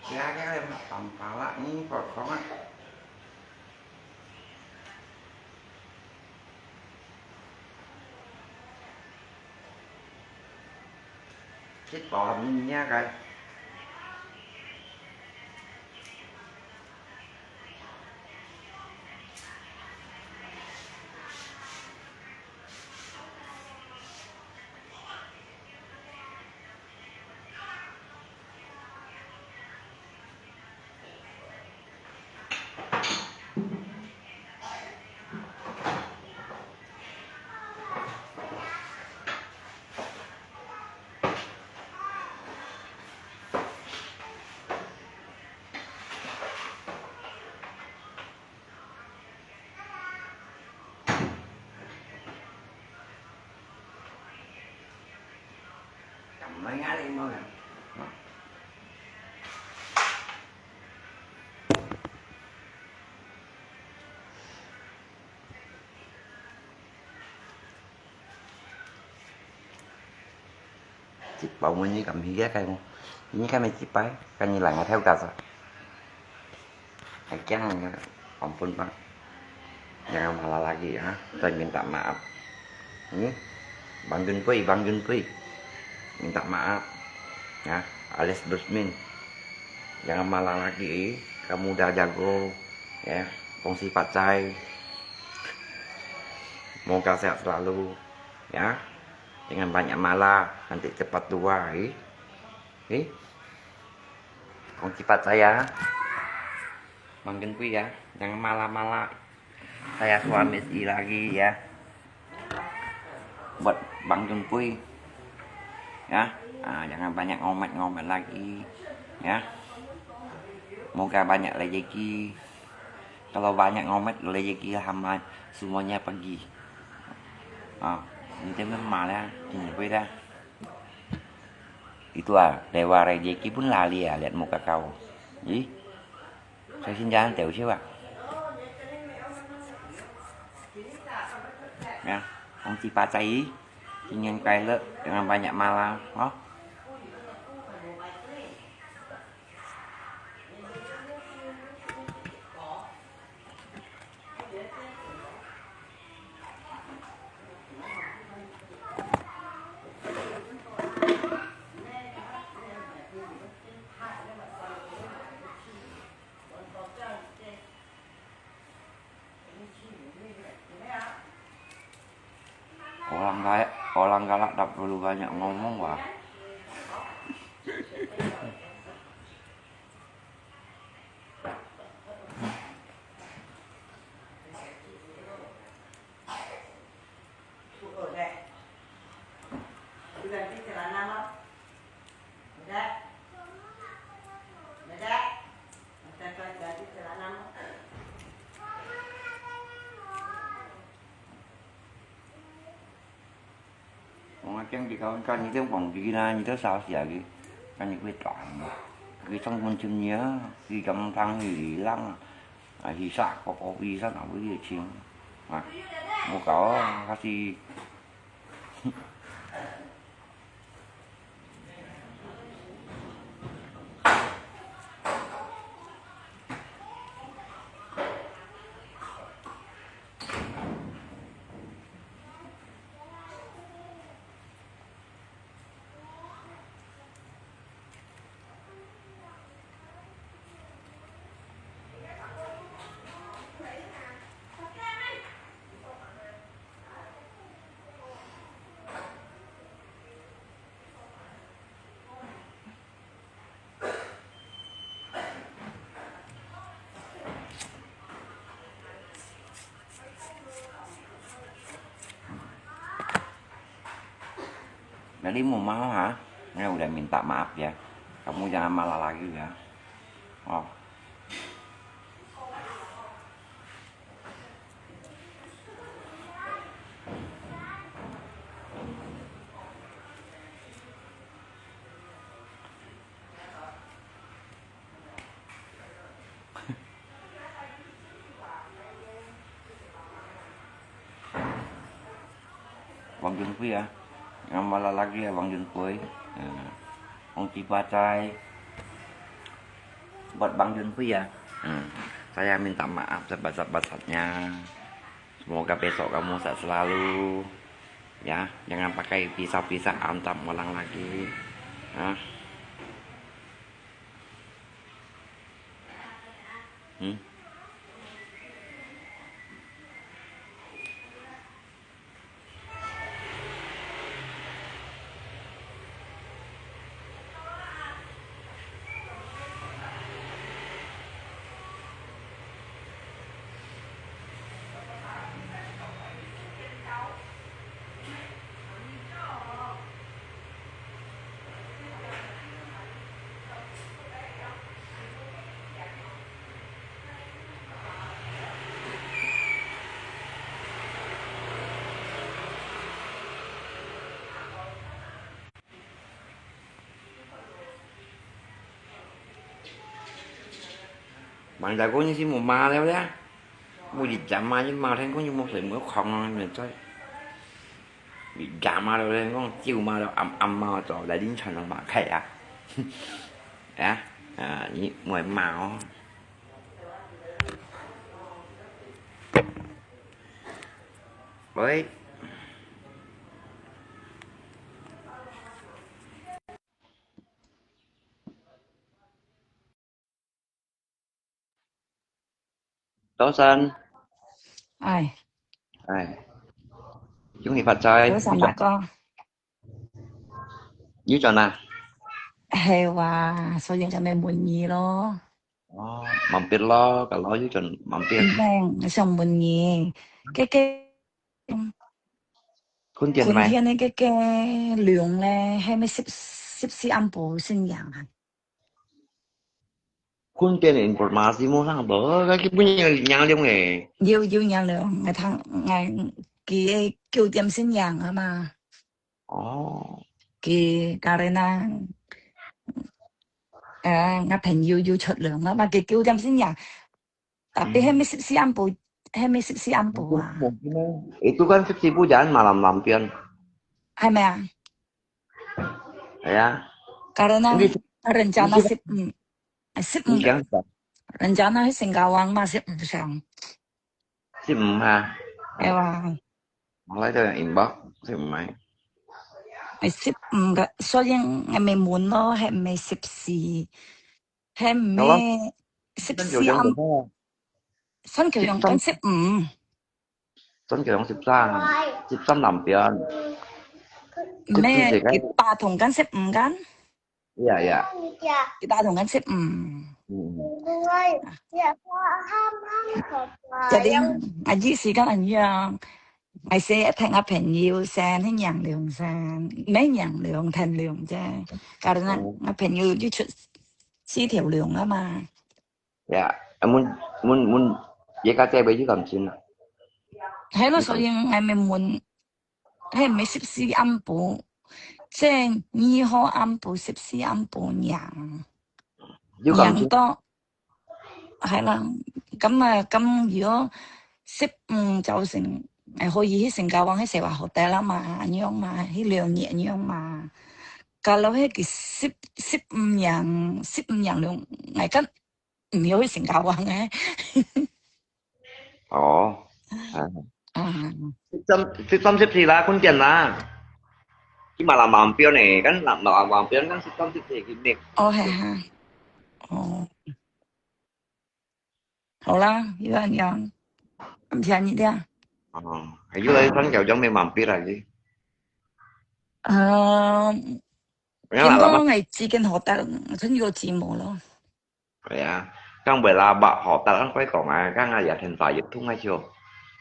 這個嘛，當包啦，嗯，不錯啊。食飽了，你那个。Cik bau munyi kami ya kamu. Ini kami cipai, kami lang ada kasa. Akyang ampun, Pak. Jangan marah lagi ya, saya minta maaf. Ini Bang Jun Pui, Bang Jun Pui. Minta maaf. Ya, alias Dusmin. Jangan marah lagi, kamu udah jago. Ya, kongsi pacai. Moga sehat selalu. Ya. Jangan banyak marah, nanti cepat tua, eh. Eh. Kongsi pacai ya. Bang Jun Pui ya, jangan marah-marah. Saya suami istri lagi ya. Buat Bang Jun Pui. Ya. Ah, jangan banyak ngomet-ngomet lagi. Ya. Moga banyak rezeki. Kalau banyak ngomet, rezeki hamba semuanya pergi. Ah, nanti memang lah, ini boleh dah. Itu ah, lewat rezeki pun lali ah, lihat muka kau. Ih, saya sing jangan tahu siapa. Ya, kongsi pacai, 新年快乐, jangan banyak marah, oh. Orang kaya, orang galak tak perlu banyak ngomong, wah. Wong Aceng di kawan kan itu wong di na itu sao sia di kan itu tan. Di sang pun cun ya, di jam tang hilang. Ah, hisa ko kopi sa na wi cing. Ah, muka kasi. Jadi mau marah, ha? Ini udah minta maaf ya. Kamu jangan marah lagi ya. Oh. Bang Jun Pui ya. Yang malah lagi ya Bang Jun Pui. Nah, Ong Ci Pacai. Buat Bang Jun Pui ya. Nah, saya minta maaf sebesar-besarnya. Semoga besok kamu sehat selalu. Ya, jangan pakai pisau-pisau hantam orang lagi. 啊？嗯？Mangsa kau ni si mo ma leo ya. Mo di jam ma ni ma thang kau ni mo sui mo khong ni zoi. Di jam ma leo thang kau jiu ma leo am am ma zau lai lin chan ma kai ya. Ya, a, ni mo ma o. Oi. 早晨。哎。哎。恭喜發財。早晨，大哥。有賺啊？係哇，所以今日問你咯。哦，mampir咯，kalau有賺mampir。嗯，我想問你，這個，嗯，Khun Tian咩？Khun Tian个，个龍呢，係毋係十，十四暗晡先贏啊？ Khun Tian informasi無上無，該佢本人贏了誒。有，有贏了，𠊎聽，𠊎，佢九點先贏啊嘛。哦。佢karena，呃，𠊎朋友有出糧啊嘛，佢九點先贏。Tapi係毋係十四暗晡，係毋係十四暗晡啊？Itu kan fifty pujan malam lampion。係咪啊？ 係啊。Karena人家那十五，十五，人家那係新加坡嘛，十五上。十五啊？係哇。我來到inbox，十五啊。係十五个，所以𠊎咪問咯，係毋係十四？係毋係十四暗？算佢用緊十五。 算佢用十三，十三南邊。咩？佢打通緊十五間？呀呀。佢打通緊十五。嗯。Jadi，啊，意思講恁樣，𠊎先聽𠊎朋友先，去贏龍先，毋係贏龍，聽龍啫。Karena𠊎朋友就出四條龍啊嘛。 呀，啊，問，問，問，這個姐妹去感情啊？係咯，所以𠊎咪問，係毋係十四暗晡，即係二號暗晡，十四暗晡贏，有感情。贏到，係啦，咁啊，咁如果十五早晨，誒，可以去新加坡，去Sewa Hotel啦嘛，恁樣嘛，去兩日恁樣嘛。Kalau係佢十，十五贏，十五贏兩，𠊎跟 毋曉去新加坡个。哦，啊。啊。十三，十三十四啦，Khun Tian啦。佢malam lampion呢，kan malam lampion kan十三十四佢咩？哦，係哈。哦。好啦，又恁樣，感謝你啦。哦，還有來三條江咩mampir啊？佢。呃，應該係幾間hotel，真有寂寞咯。 係啊，講話啦，hotel，恁樣講啊，講啊，也天花也痛啊，就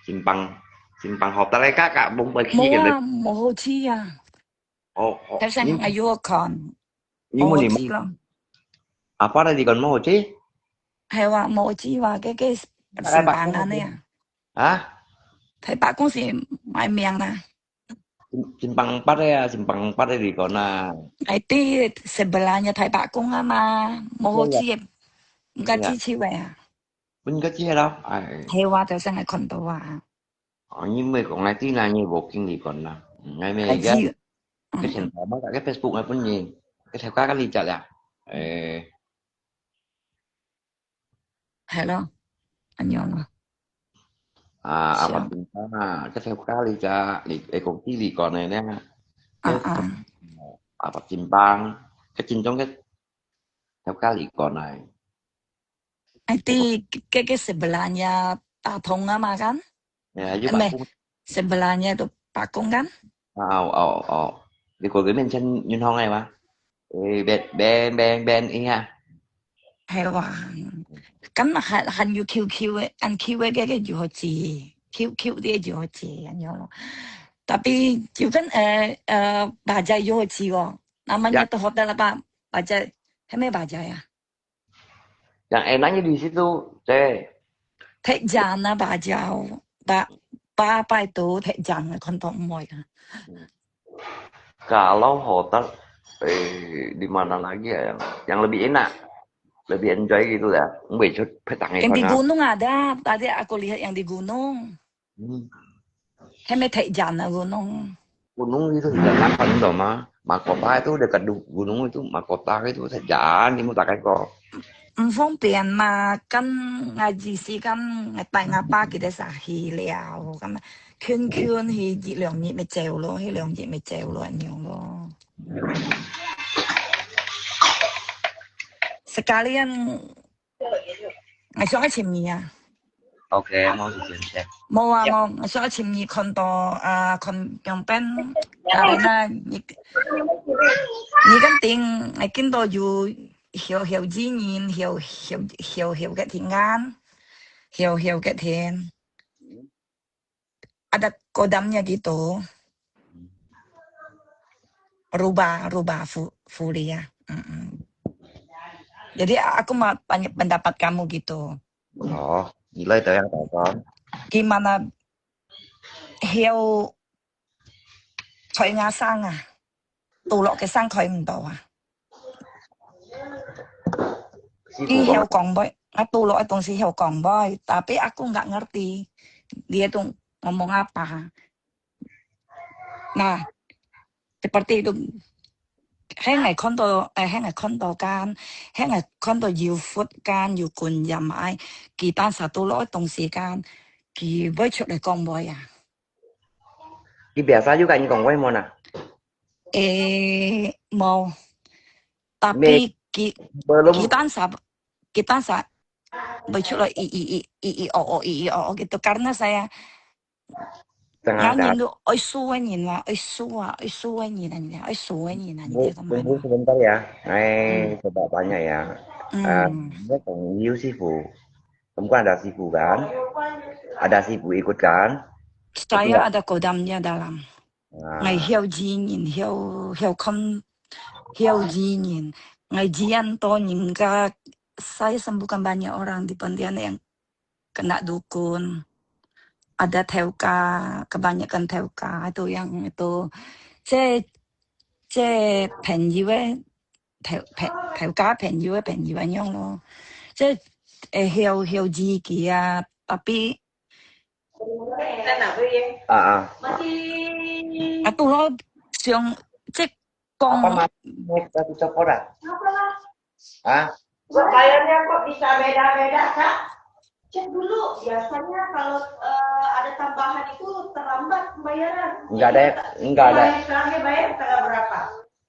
，Simpang，Simpang Hotel个，个，个，無好去个。無啊，無好去啊。哦，哦，頭先𠊎有看，你，你問你，無好去咯。啊，Apa tadi kan無好去？係啊，無好去啊，个，个，Simpang恁樣啊。啊？大伯公司賣命啦。 Simpang Empat个啊，Simpang Empat个旅館啊。哎，對，sebelahnya大伯公啊嘛，無好去个，毋敢去个啊。毋敢去个咯，哎。係啊，頭先𠊎看到啊。哦，你毋好講啊，對啦，你無經歷過啦。嗯，𠊎咩个，哎，去。个前頭嘛，个Facebook𠊎分你，个頭家个你知啦。哎。 係咯，恁樣咯。啊，係啊。Apa Simpang啊，這條街你知，你，你講地理講个呢？啊，啊。Apa Simpang，个正宗个頭家嚟講啊。Ati, ke, ke sebelahnya Tatung ama kan? Ya, you 咩？Pak Kung. Sebelahnya tu Pak Kung kan? Oh, oh, oh. Di ko ke 面前銀行个嘛。誒，ben, ben, ben, ben，哎呀。係哇，咁還，還有QQ个，按QQ个，个有好食，QQ个有好食，恁樣咯。Tapi就跟，呃，呃，baja有好食哦。Namanya 呀。Tu hotel apa? Baja, 係咩 baja 呀？ Yang enaknya di situ, Cek. Thekjan na bajau, ba, ba pai tu thekjan na kon tong moi ka. Kalau hotel, eh, di mana lagi ya yang, yang lebih enak, lebih enjoy gitu ya. Mui cut petang. Yang di gunung ada, tadi aku lihat yang di gunung. Hmm. Heme thekjan na gunung. Gunung itu tidak makan toh ma. Mahkota itu dekat du-, gunung itu, mahkota itu thekjan, kamu tak kau. 毋方便嘛，跟我意思跟我帶我爸佢哋晒去了，咁啊，圈圈去一兩日咪走咯，一兩日咪走咯，恁樣咯。Sekalian 𠊎想愛尋你啊。OK，無時間先。無啊，無，𠊎想愛尋你看到，啊，看兩遍，啊，那你，你跟頂，𠊎見到有小小子人，小小小小个天眼，小小个天。 Ada kodamnya gitu. Rubah, rubah fu-, fulia. Mm-mm. Jadi aku mau tanya pendapat kamu gitu. Oh, nilai dari yang tonton. Gimana hiu 在我生啊？ Tulok ke sang koi mto ah. Siku Ih, kong. Hiau kong boy. Nga tulok atong si hiau kong boy. Tapi aku nggak ngerti dia tuh ngomong apa. Nah, seperti itu. Heng ai kondo, eh, heng ai kondo kan, heng ai kondo yu food kan, yu kun yam ai, kita satu lo tong si kan, ki boy chuk le kong boy ah. Ki biasa juga ni kong boy mo na. Eh, mau. Tapi ki-, belum. Kita sa, kita sa, betul lah, i, i, i, i, i, o, o, i, i, o, o, gitu. Karena saya ngandin tu, oi, suwe nyin lah, oi, suwa, oi, suwe nyin lah, oi, suwe nyin lah, tunggu sebentar ya. Ai, coba tanya ya. Hmm. Eh, dia kong Yu sifu. Kamu kan ada sifu kan? Ada sifu ikut kan? Saya ada kodamnya dalam. Ngai hiau ji nyin, hiau, hiau kon, hiau ji nyin. Ngai jian to nyin ka, saya sembuhkan banyak orang di Pontianak yang kena dukun. Ada teuka, kebanyakan teuka itu yang itu. 這，這朋友个，頭，朋，頭家朋友个朋友恁樣咯。這，誒，曉，曉字句啊，tapi 啊，啊。啊，都好像，這講 Apa mas-, mau kasih copot ah? Hah? Kok bayarnya kok bisa beda-beda, Kak? Cek dulu, biasanya kalau, eh, ada tambahan itu terlambat pembayaran. Enggak ada, enggak ada. Kemarin terakhir bayar tanggal berapa?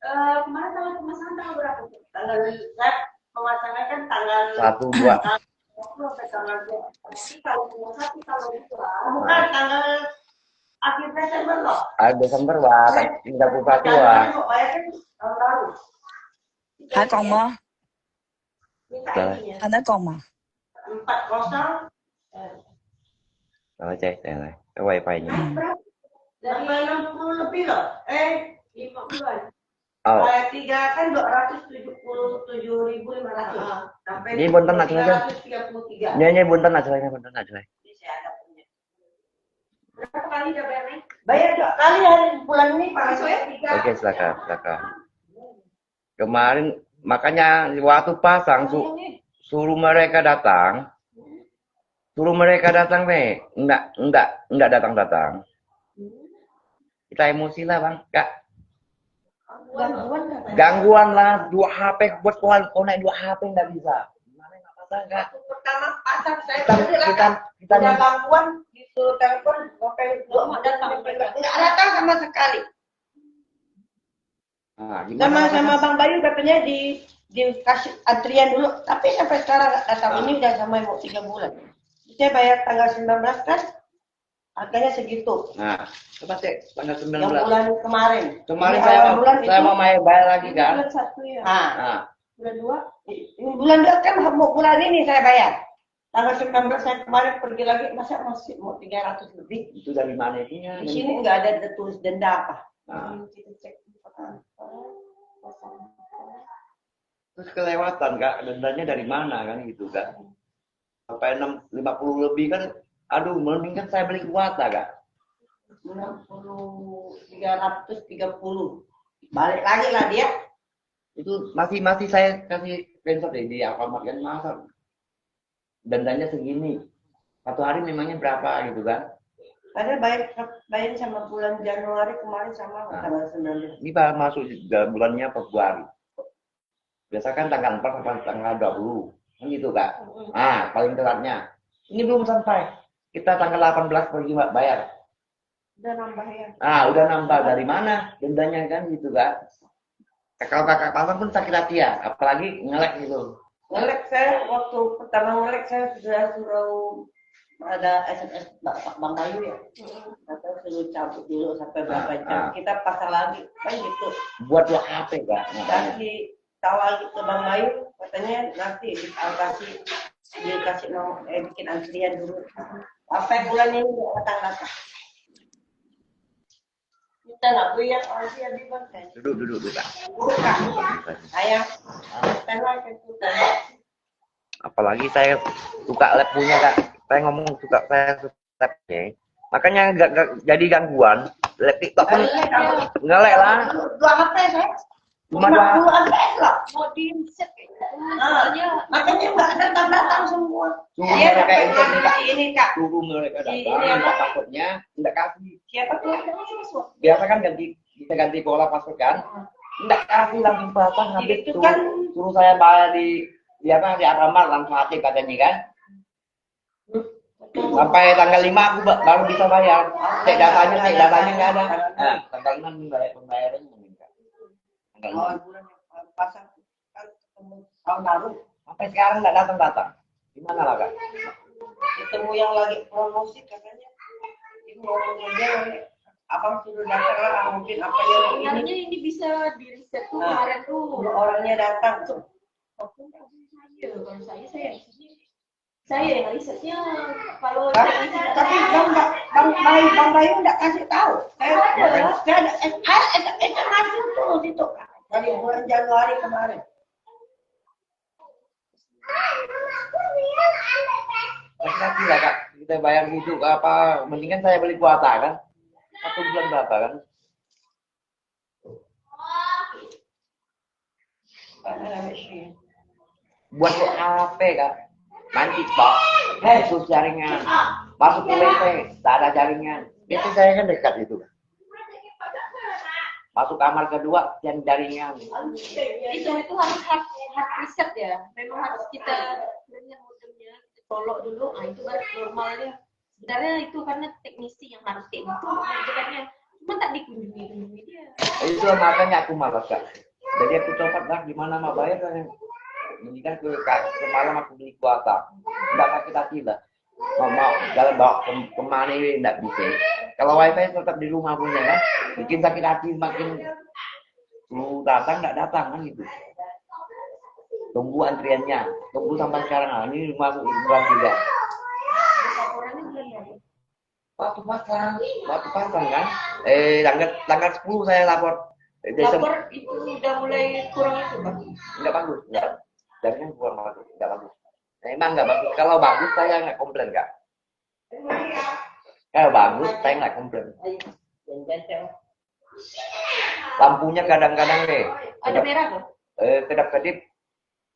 Eh, kemarin tanggal pemasangan tanggal berapa? Tanggal, saya pemasangan kan tanggal satu, dua. Tanggal dua puluh sampai tanggal dua. Tapi kalau, tapi kalau itu, ah, bukan tanggal akhir Desember loh. Akhir Desember, wah, tang-, tiga puluh satu, wah. Bayar kan tahun lalu. Hai, kong mo? Minta ininya. Hai, kong mo? Empat kosong. Apa, Cek? Yang lain. Ke wifi-nya. Hmm. Dari enam puluh lebih loh. Eh, lima puluhan. Oh. Kalau tiga kan dua ratus tujuh puluh tujuh ribu lima ratus. Ah. Sampai tiga ratus tiga puluh tiga. Ini punten nak selesai. Ini, ini punten nak selesai, ini punten nak selesai. Ini saya ada punya. Berapa kali udah bayar, Nek? Bayar dua kali hari bulan ini, Pak. Besok ya? Tiga. Oke, silakan, silakan. Kemarin, makanya waktu pasang su-, suruh mereka datang, suruh mereka datang nih, nggak, nggak, nggak datang-datang. Kita emosi lah, Bang. Kak. Gangguan lah, dua H P buat konek dua H P nggak bisa. Gimana nggak pasang, Kak? Pertama pasang saya kita, kita, kita udah gangguan, disuruh telepon, nggak datang sama sekali. Ah, gimana? Sama-sama Bang Bayu katanya di dikasih antrian dulu, tapi sampai sekarang nggak datang. Ah. Ini udah sampai mau tiga bulan. Saya bayar tanggal sembilan belas kan, harganya segitu. Nah, coba cek tanggal sembilan belas. Yang bulan kemarin. Kemarin saya mau, bulan saya itu, mau bayar lagi, ini kan? Bulan satu ya. Ah. Ah. Bulan dua. Ini bulan dua kan mau bulan ini saya bayar. Tanggal sembilan belas saya kemarin pergi lagi, masa masih mau tiga ratus lebih? Itu dari mana itunya? Di sini nggak ada tulis denda apa. Nah. Hmm, kita cek. Terus kelewatan, Kak, dendanya dari mana kan gitu kan? Sampai enam, lima puluh lebih kan, aduh, mending kan saya beli kuota, Kak. Enam puluh, tiga ratus tiga puluh. Balik lagi lah dia. Itu masih, masih saya kasih screenshot di, di Alfamart kan, masa dendanya segini. Satu hari memangnya berapa gitu kan? Padahal bayar, bayar sama bulan Januari kemarin sama. Nah, tanggal sembilan belas. Ini Pak masuk dalam bulannya Februari. Biasa kan tanggal empat sampai tanggal dua puluh. Kan gitu, Kak? Mm-mm. Ah, paling telatnya. Ini belum sampai. Kita tanggal delapan belas pergi, Pak, bayar. Udah nambah ya? Ah, udah nambah. Dari mana dendanya kan gitu, Kak? Kalau Kakak pasang pun sakit hati ya, apalagi nge-lag gitu. Nge-lag saya, waktu pertama nge-lag saya sudah suruh, ada S M S Bapak Bang Bayu ya. Mm-mm. Kata suruh cabut dulu sampai berapa jam. Ah, ah. Kita pasang lagi, kan gitu. Buat, buat apa, Kak? Nah, kasih tahu lagi ke Bang Bayu, katanya nanti diatasi, dikasih nomor, eh, bikin antrian dulu. Sampai bulan ini nggak datang-datang. Kita nak beli yang antrian di Bang Bayu. Duduk, duduk, duduk, Kak. Bukan. Sayang. Tengok ke kita. Apalagi saya suka lab punya, Kak. Saya ngomong suka, saya suka lab-nya. Makanya nggak, nggak jadi gangguan. Lab TikTok pun nge-lag lah. Dua H P saya. Cuma dua. Lima puluh F P S lah. Mau di-reset kayaknya. Ah, soalnya makanya nggak datang-datang semua. Cuma mereka yang nggak, ini, Kak. Tunggu mereka datang, ini, minta passwordnya, nggak kasih. Siapa tuh? Biasa kan ganti, kita ganti pola password kan? Nggak kasih, langsung pasang, habis itu suruh, kan suruh saya bayar di, di apa, di Alfamart, langsung aktif katanya kan. Sampai tanggal lima aku ba-, baru bisa bayar. Cek datanya, cek datanya nggak ada. Nah, tanggal enam ini balik pembayarannya meningkat. Tanggal enam. Awal bulan yang pasang kan ketemu tahun baru. Sampai sekarang nggak datang-datang. Gimana lah, Kak? Ketemu yang lagi promosi katanya. Ini orang kerja, abang suruh datang lah, mungkin apa yang ini. Sebenarnya ini bisa di-reset tuh kemarin tuh. Nah, orangnya datang tuh. Tapi nggak bisa saya. Kalau saya, saya di sini, saya yang risetnya. Kalau tapi Bang, Bang, Bang Bayu nggak kasih tahu. Saya, saya ada S M S, S M S masuk terus itu, Kak. Dari bulan Januari kemarin. Hati-hati lah, Kak. Kita bayar gitu apa? Mendingan saya beli kuota kan? Satu bulan berapa kan? Buat apa, Kak? Main TikTok, putus jaringan. Masuk ke W P, tak ada jaringan. W P saya kan dekat itu. Masuk kamar kedua, tiang jaringan. Itu, itu harus hard, hard reset ya. Memang harus kita benar modemnya, kita colok dulu, ah, itu baru normalnya. Sebenarnya itu karena teknisi yang harus kayak gitu mengerjakannya. Cuma tak dikunjungi-kunjungi dia. Itu makanya aku malas, Kak. Jadi aku copot lah, gimana mau bayar kan? Mendingan ke, Kak, semalam aku beli kuota. Nggak sakit hati lah. Mau, mau jalan bawa ke, kemana ini nggak bisa. Kalau wifi tetap di rumah punya kan, bikin sakit hati makin suruh datang nggak datang kan gitu. Tunggu antriannya, tunggu sampai sekarang. Ah, ini masuk bulan tiga. Waktu pasang, waktu pasang kan. Eh, tanggal, tanggal sepuluh saya lapor. Eh, besok. Lapor itu udah mulai kurang itu, Pak? Nggak bagus, nggak. Jaringan kurang bagus, nggak bagus. Memang nggak bagus. Kalau bagus, saya nggak komplain, Kak. Kalau bagus, saya nggak komplain. Lampunya kadang-kadang nih, ada merah tuh? Eh, kedap-kedip,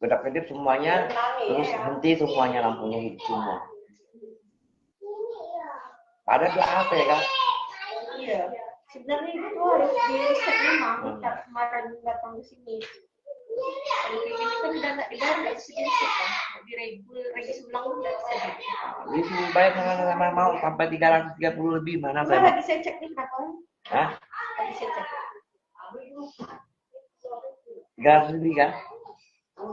kedap-kedip semuanya, terus henti semuanya, lampunya hidup semua. Padahal buat apa ya, Kak? Iya. Sebenarnya itu tuh harus di-reset memang. Hmm. Kemarin datang ke sini. Kalau kayak gini kan udah nggak dibayar, nggak bisa di-reset kan? Nggak direbut, lagi sebelah nggak bisa di-reset. Ini semua bayar sama-sama mau sampai tiga ratus tiga puluh lebih, mana saya mau? Lagi saya cek nih, kenapa? Hah? Lagi saya cek. Tiga ratus lebih kan?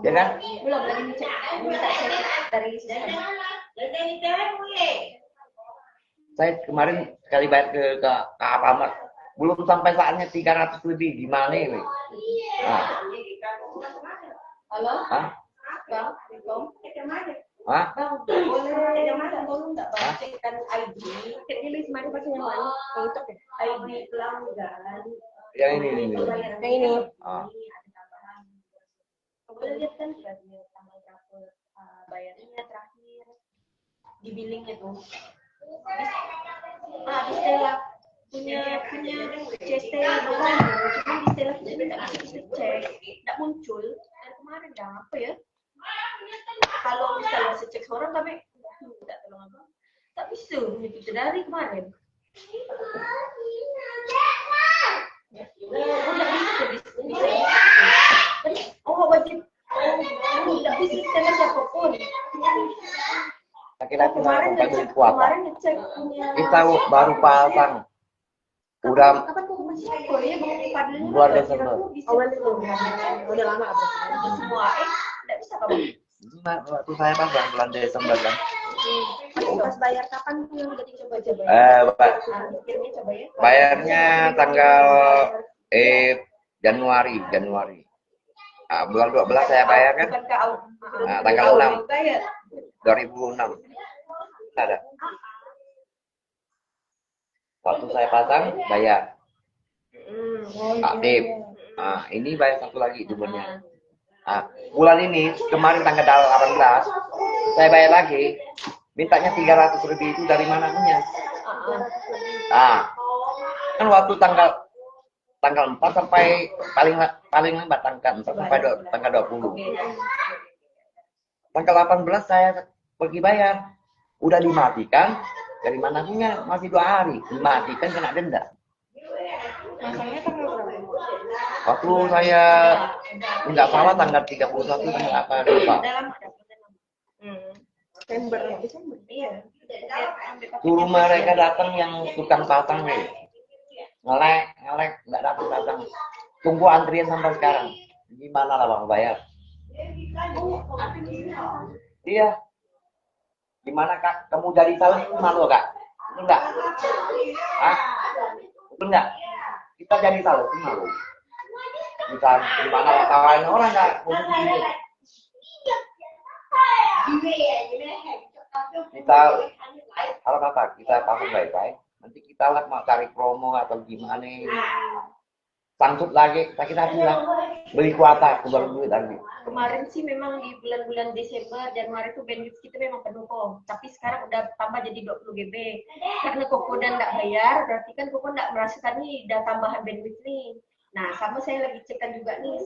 Ya kan? Belum, lagi ngecek. Minta cek dari sistem. Saya kemarin sekali bayar ke, ke, ke Alfamart. Belum sampai saatnya tiga ratus lebih. Gimana ini? Ah. Halo? Hah? Bang, Assalamualaikum. Hah? Bang, boleh minta tolong nggak, Bang? Hah? Cekkan I D. Cek dulu, mari, pas yang mana? Yang itu, ya? I D pelanggan. Yang ini, ini, ini. Yang ini. Ah. Ada tambahan. Boleh lihat kan, tanggal berapa, uh, bayarnya terakhir? Di billingnya tuh. Di, ah, di Stella punya, punya C S T doang. Cuma di Stella kita nggak bisa cek, nggak muncul. Dari kemarin dah, apa ya? Kalau misalnya bisa cek seorang kami, minta tolong abang. Tak bisa punya kita dari kemarin. Oh, wajib. Tidak bisa sama siapapun. Laki-laki kemarin ngecek, kuat. Kemarin ngecek punya. Kita baru pasang. Udah kapan, kapan kau masih apa ya? Bulan Desember. Awal Desember. Udah lama apa? Semua, eh, tidak bisa kamu. Itu na-, waktu saya pasang bulan Desember kan. Pas bayar kapan tuh yang jadi coba-coba? Eh, Pak. Ah, mikirnya coba ya. Bayarnya tanggal, eh, Januari, Januari. Ah, bulan dua belas saya bayar kan? Bukan ke awal. Ah, tanggal enam. Bayar. Dua ribu enam. Ada. Waktu saya pasang, bayar. Aktif. Ah, ini bayar satu lagi duanya. Ah, bulan ini, kemarin tanggal delapan belas, saya bayar lagi. Mintanya tiga ratus lebih, itu dari mana punya? Ah, kan waktu tanggal, tanggal empat sampai paling la-, paling lambat tanggal empat sampai dua-, tanggal dua puluh. Tanggal delapan belas saya pergi bayar. Udah dimatikan, dari mana punya? Masih dua hari. Dimatikan, kena denda. Masangnya tanggal berapa? Waktu saya nggak salah tanggal tiga puluh satu, tanggal apa, lupa. Dalam, hmm, Desember, Desember. Iya. Suruh mereka datang yang tukang pasang nih. Ngelek, ngelek, nggak datang-datang. Tunggu antrian sampai sekarang. Gimana lah, Bang, bayar? Iya. Gimana, Kak? Kamu jadi sales itu malu, Kak? Betul nggak? Hah? Betul nggak? Kita jadi sales itu malu. Bukan gimana lah, tawarin orang, Kak? Posisi ini. Kita, kalau apa? Kita pasang baik-baik. Nanti kita lah mau cari promo atau gimana. Sanggup lagi, sakit hati lah. Beli kuota, keluar duit lagi. Kemarin sih memang di bulan-bulan Desember, Januari tuh bandwidth kita memang penuh kok. Tapi sekarang udah tambah jadi dua puluh G B. Karena Koko dan nggak bayar, berarti kan Koko nggak merasakan nih, udah tambahan bandwidth nih. Nah, sama saya lagi cekkan juga nih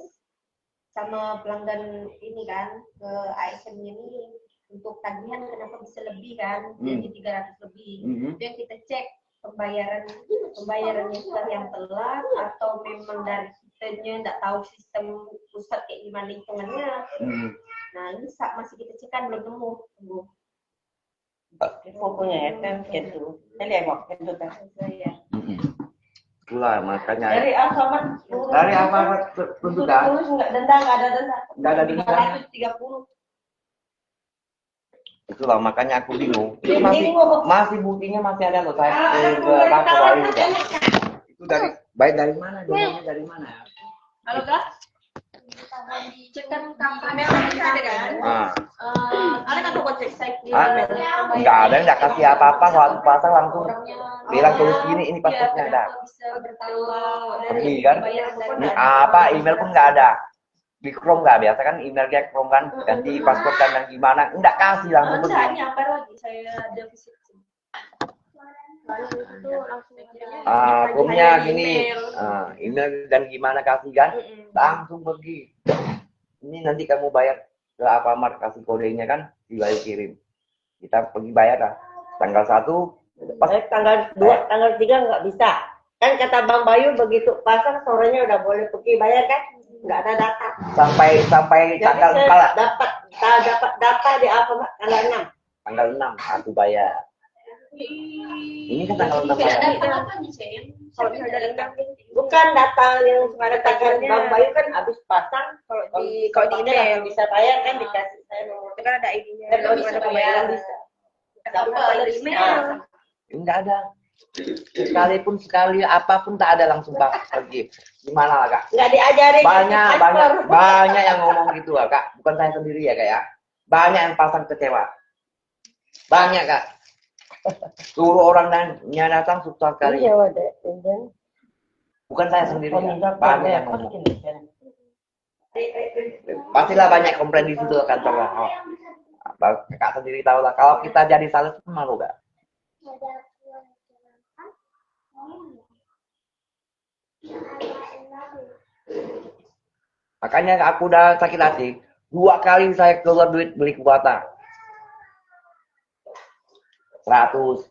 sama pelanggan ini kan, ke A S M-nya nih, untuk tagihan kenapa bisa lebih kan, hmm, jadi tiga ratus lebih. Hmm. Itu yang kita cek pembayaran, pembayarannya sudah yang telat atau memang dari kitanya nggak tahu sistem pusat kayak gimana hitungannya. Hmm. Nah, ini sa-, masih kita cek kan belum nemu. Tunggu. Pokoknya ya, kan gitu. Saya lihat waktu itu kan. Mm-mm. Itulah makanya. Dari Alfamart. Dari Alfamart tu, tu sudah. Terus nggak denda, nggak ada denda. Nggak ada denda. Lima ratus tiga puluh. Itulah makanya aku bingung. Itu masih, bingung. Masih buktinya masih ada loh. Saya, ah, eh, ada ke, apa, ke warung udah. Itu dari, baik dari mana? Dendanya dari mana? Halo, Kak. Cekan kapan ada kan? Ah. Eh, ada nggak tuh cek saya? Ah, nggak ada, nggak kasih apa-apa, waktu pasang langsung bilang tulis gini, ini passwordnya ada. Pergi kan? Ini apa, email pun nggak ada. Di Chrome nggak, biasa kan email kayak Chrome kan, ganti password dan, dan gimana, nggak kasih, langsung pergi. Nggak, ini apa lagi? Saya ada visit. Ah, Chrome-nya gini, ah, email dan gimana kasih kan, langsung pergi. Ini nanti kamu bayar ke Alfamart, kasih kodenya kan, tinggal kirim. Kita pergi bayar lah. Tanggal satu, pas, eh, tanggal dua, eh, tanggal tiga nggak bisa. Kan kata Bang Bayu, begitu pasang sorenya udah boleh pergi bayar kan? Nggak ada data. Sampai, sampai tanggal empat lah. Jadi saya dapat, ta-, dapat data di Alfamart tanggal enam. Tanggal enam aku bayar. Ini kan tanggal enam bayar. Dapat apa nih, Ceng? Kalau misalnya dari Bukan datang yang suka datang kan, Bang Bayu kan habis pasang. Kalau di kalau di ini langsung bisa bayar kan, dikasih saya nomor. Itu kan ada I D-nya. Dan kalau bisa bayar, bisa. Enggak ada. Sekalipun sekali apapun tak ada, langsung pergi. Gimana lah, Kak? Nggak diajarin. Banyak, banyak, banyak yang ngomong gitu lah, Kak. Bukan saya sendiri ya, Kak, ya. Banyak yang pasang kecewa. Banyak, Kak. Suruh orang dan nya datang susah sekali. Iya, ada. Iya. Bukan saya sendiri, ya. Banyak yang ngomong. Pastilah banyak komplain di situ kantor lah. Oh. Kakak sendiri tahu lah. Kalau kita jadi sales, malu gak? Makanya aku udah sakit hati. Dua kali saya keluar duit beli kuota. Seratus.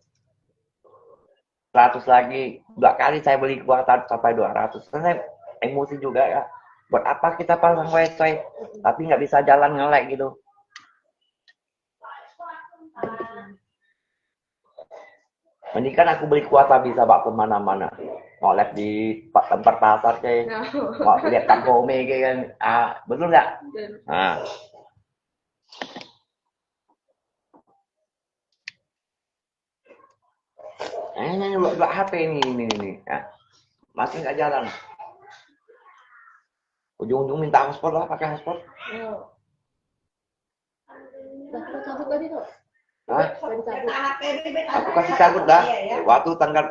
Seratus lagi. Dua kali saya beli kuota sampai dua ratus. Kan saya emosi juga ya. Buat apa kita pasang wifi, tapi nggak bisa jalan nge-lag gitu. Mendingan aku beli kuota bisa bawa kemana-mana. Mau lihat di pa- tempat pasar ke, mau lihat Kang Home ke kan. Ah, betul nggak? Betul. Ah. Eh, ini dua, dua H P ini, ini, ini. Ah. Masih nggak jalan. Ujung-ujung minta hotspot lah, pakai hotspot. Iya. Lah, kita cabut tadi tuh. Hah? Udah dicabut. Aku kasih cabut dah. Waktu tanggal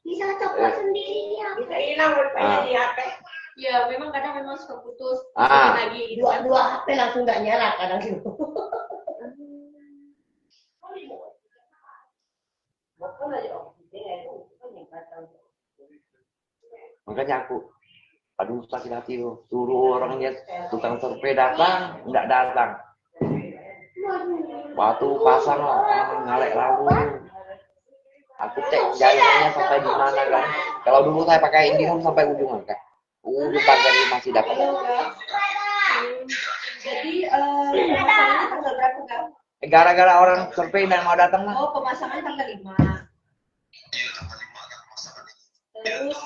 Bisa copot sendiri ya. Bisa hilang rupanya di H P. Ya, memang kadang memang suka putus. Ah. Lagi. Dua dua H P langsung nggak nyala kadang gitu. Makanya aku, aduh, sakit hati tuh. Suruh orangnya, tukang survei datang, nggak datang. Waktu pasang lah, ah, nge-lag lalu. Aku cek jaringannya sampai di mana kan. Kalau dulu saya pakai IndiHome sampai ujung kan. Ujung pagar ini masih dapat. Jadi, eh, pemasangannya tanggal berapa, Kak? Gara-gara orang survei dan mau datang lah. Oh, pemasangan tanggal lima. Terus,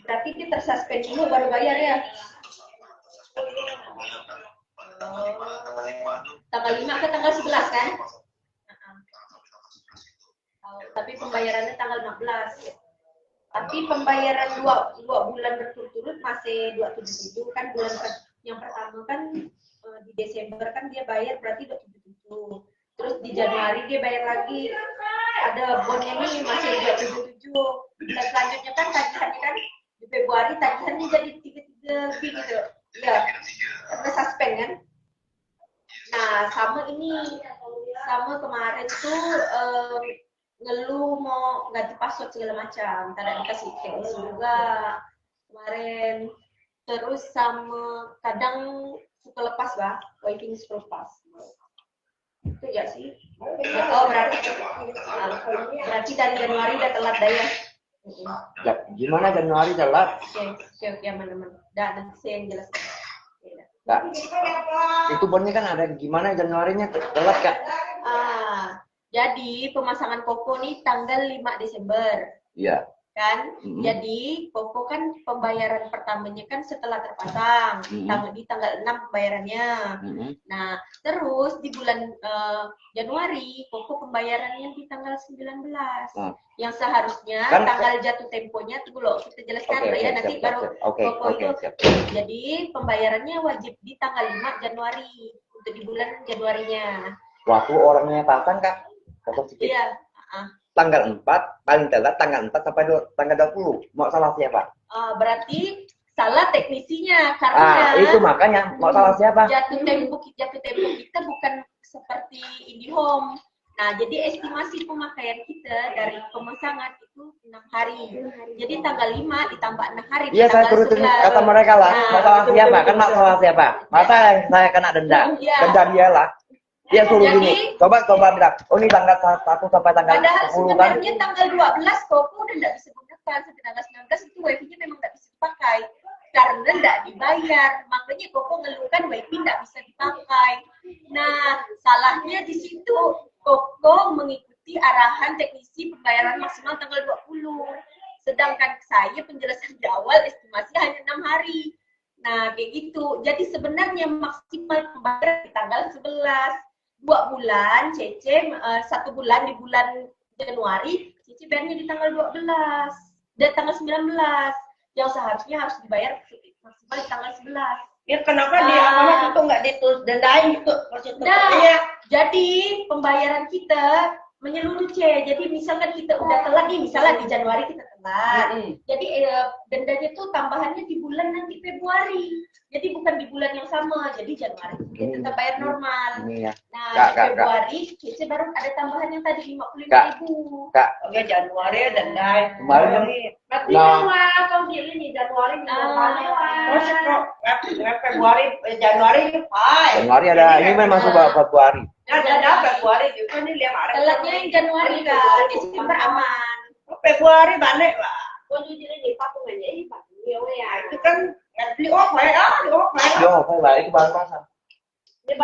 berarti dia tersuspend dulu baru bayar ya? Tanggal lima ke tanggal sebelas kan? Tahu, tapi pembayarannya tanggal lima belas. Tapi pembayaran dua, dua bulan berturut-turut masih dua tujuh tujuh kan, bulan per- yang pertama kan, eh, di Desember kan dia bayar berarti dua tujuh tujuh. Terus di Januari dia bayar lagi, ada bonnya nih masih dua tujuh tujuh. Bulan selanjutnya kan tagihannya kan di Februari tagihannya jadi tiga tiga lebih gitu. Ya, karena suspend kan. Nah, sama ini, sama kemarin tuh, eh, ngeluh mau ganti password segala macam, tak ada dikasih T L C juga kemarin. Terus sama kadang suka lepas bah, wifi suka lepas. Itu ya sih. Oh, berarti, ah, berarti dari Januari udah telat dah ya. Mm-mm. Ya, gimana Januari telat? Oke, oke, oke, aman, aman. Dah, nanti saya yang jelaskan. Oke, dah. Nah, itu bonnya kan ada, gimana Januarinya telat, Kak? Ah, jadi pemasangan koko nih tanggal lima Desember. Iya. Kan? Mm-mm. Jadi koko kan pembayaran pertamanya kan setelah terpasang, Mm-mm. tang- di tanggal enam pembayarannya. Mm-mm. Nah, terus di bulan, eh, Januari, koko pembayarannya di tanggal sembilan belas. Ah. Yang seharusnya kan tanggal jatuh temponya, tunggu loh, kita jelaskan. Oke, ya, oke, nanti siap, baru siap, siap. Oke, pokok oke, itu. Siap. Jadi pembayarannya wajib di tanggal lima Januari, untuk di bulan Januarinya. Waktu orangnya pasang, Kak, potong sedikit. Iya, heeh. Tanggal empat, paling telat tanggal empat sampai dua- tanggal dua puluh. Mau salah siapa? Ah, berarti salah teknisinya, karena ah, itu makanya, mau salah siapa? Jatuh tempo, jatuh tempo kita bukan seperti IndiHome. Nah, jadi estimasi pemakaian kita dari pemasangan itu enam hari. Jadi tanggal lima ditambah enam hari, iya, saya turutin sebelas. Kata mereka lah. Nah, mau salah siapa? Betul, kan mau salah siapa? Masa saya kena denda? Iya. Denda dia lah. Dia suruh jadi gini, coba, coba bilang, "Oh, ini tanggal sa- satu sampai tanggal padahal sepuluh kan?" Sebenarnya tanggal dua belas koko udah nggak bisa gunakan, sampai tanggal sembilan belas itu wifi-nya memang nggak bisa dipakai. karena ndak dibayar. Makanya Koko ngeluhkan wifi ndak bisa dipakai. Nah, salahnya di situ. Koko mengikuti arahan teknisi pembayaran maksimal tanggal dua puluh. Sedangkan saya penjelasan di awal estimasi hanya enam hari. Nah, kayak gitu. Jadi sebenarnya maksimal pembayaran di tanggal sebelas. Dua bulan, Cece, eh, satu bulan di bulan Januari, Cece bayarnya di tanggal dua belas. Dan tanggal sembilan belas. Yang seharusnya harus dibayar maksimal di tanggal sebelas. Ya, kenapa di apa maksud tuh nggak ditulis dendain gitu? Maksud tuh, nah, iya. Jadi pembayaran kita menyeluruh, Cek. Jadi misalkan kita udah telat nih, misalnya di Januari kita telat. Mm-mm. Jadi eh, dendanya tuh tambahannya di bulan nanti Februari. Jadi bukan di bulan yang sama. Jadi Januari kita tetap bayar normal. Ini ya. Nah, Kak, Kak, Kak. Februari Cece baru ada tambahan yang tadi lima puluh lima ribu. Kak. Oke, Januari ada, guys. Kemarin kan Berarti nah. Kan wah, kau kira ni Januari ni Ah. Normal ya, wah. Terus kok nggak, nggak Februari, eh, Januari ni, hai. Januari ada, ini memang sudah Februari. Ada, ada Februari juga ni, lihat ada. Telatnya yang Januari, Kak. Desember aman. Oh, Februari balik lah. Kau jujur ni, patungannya ini patung dia, weh, ya. Itu kan nggak beli apa ya? Beli apa ya? Itu baru pasang. Dek,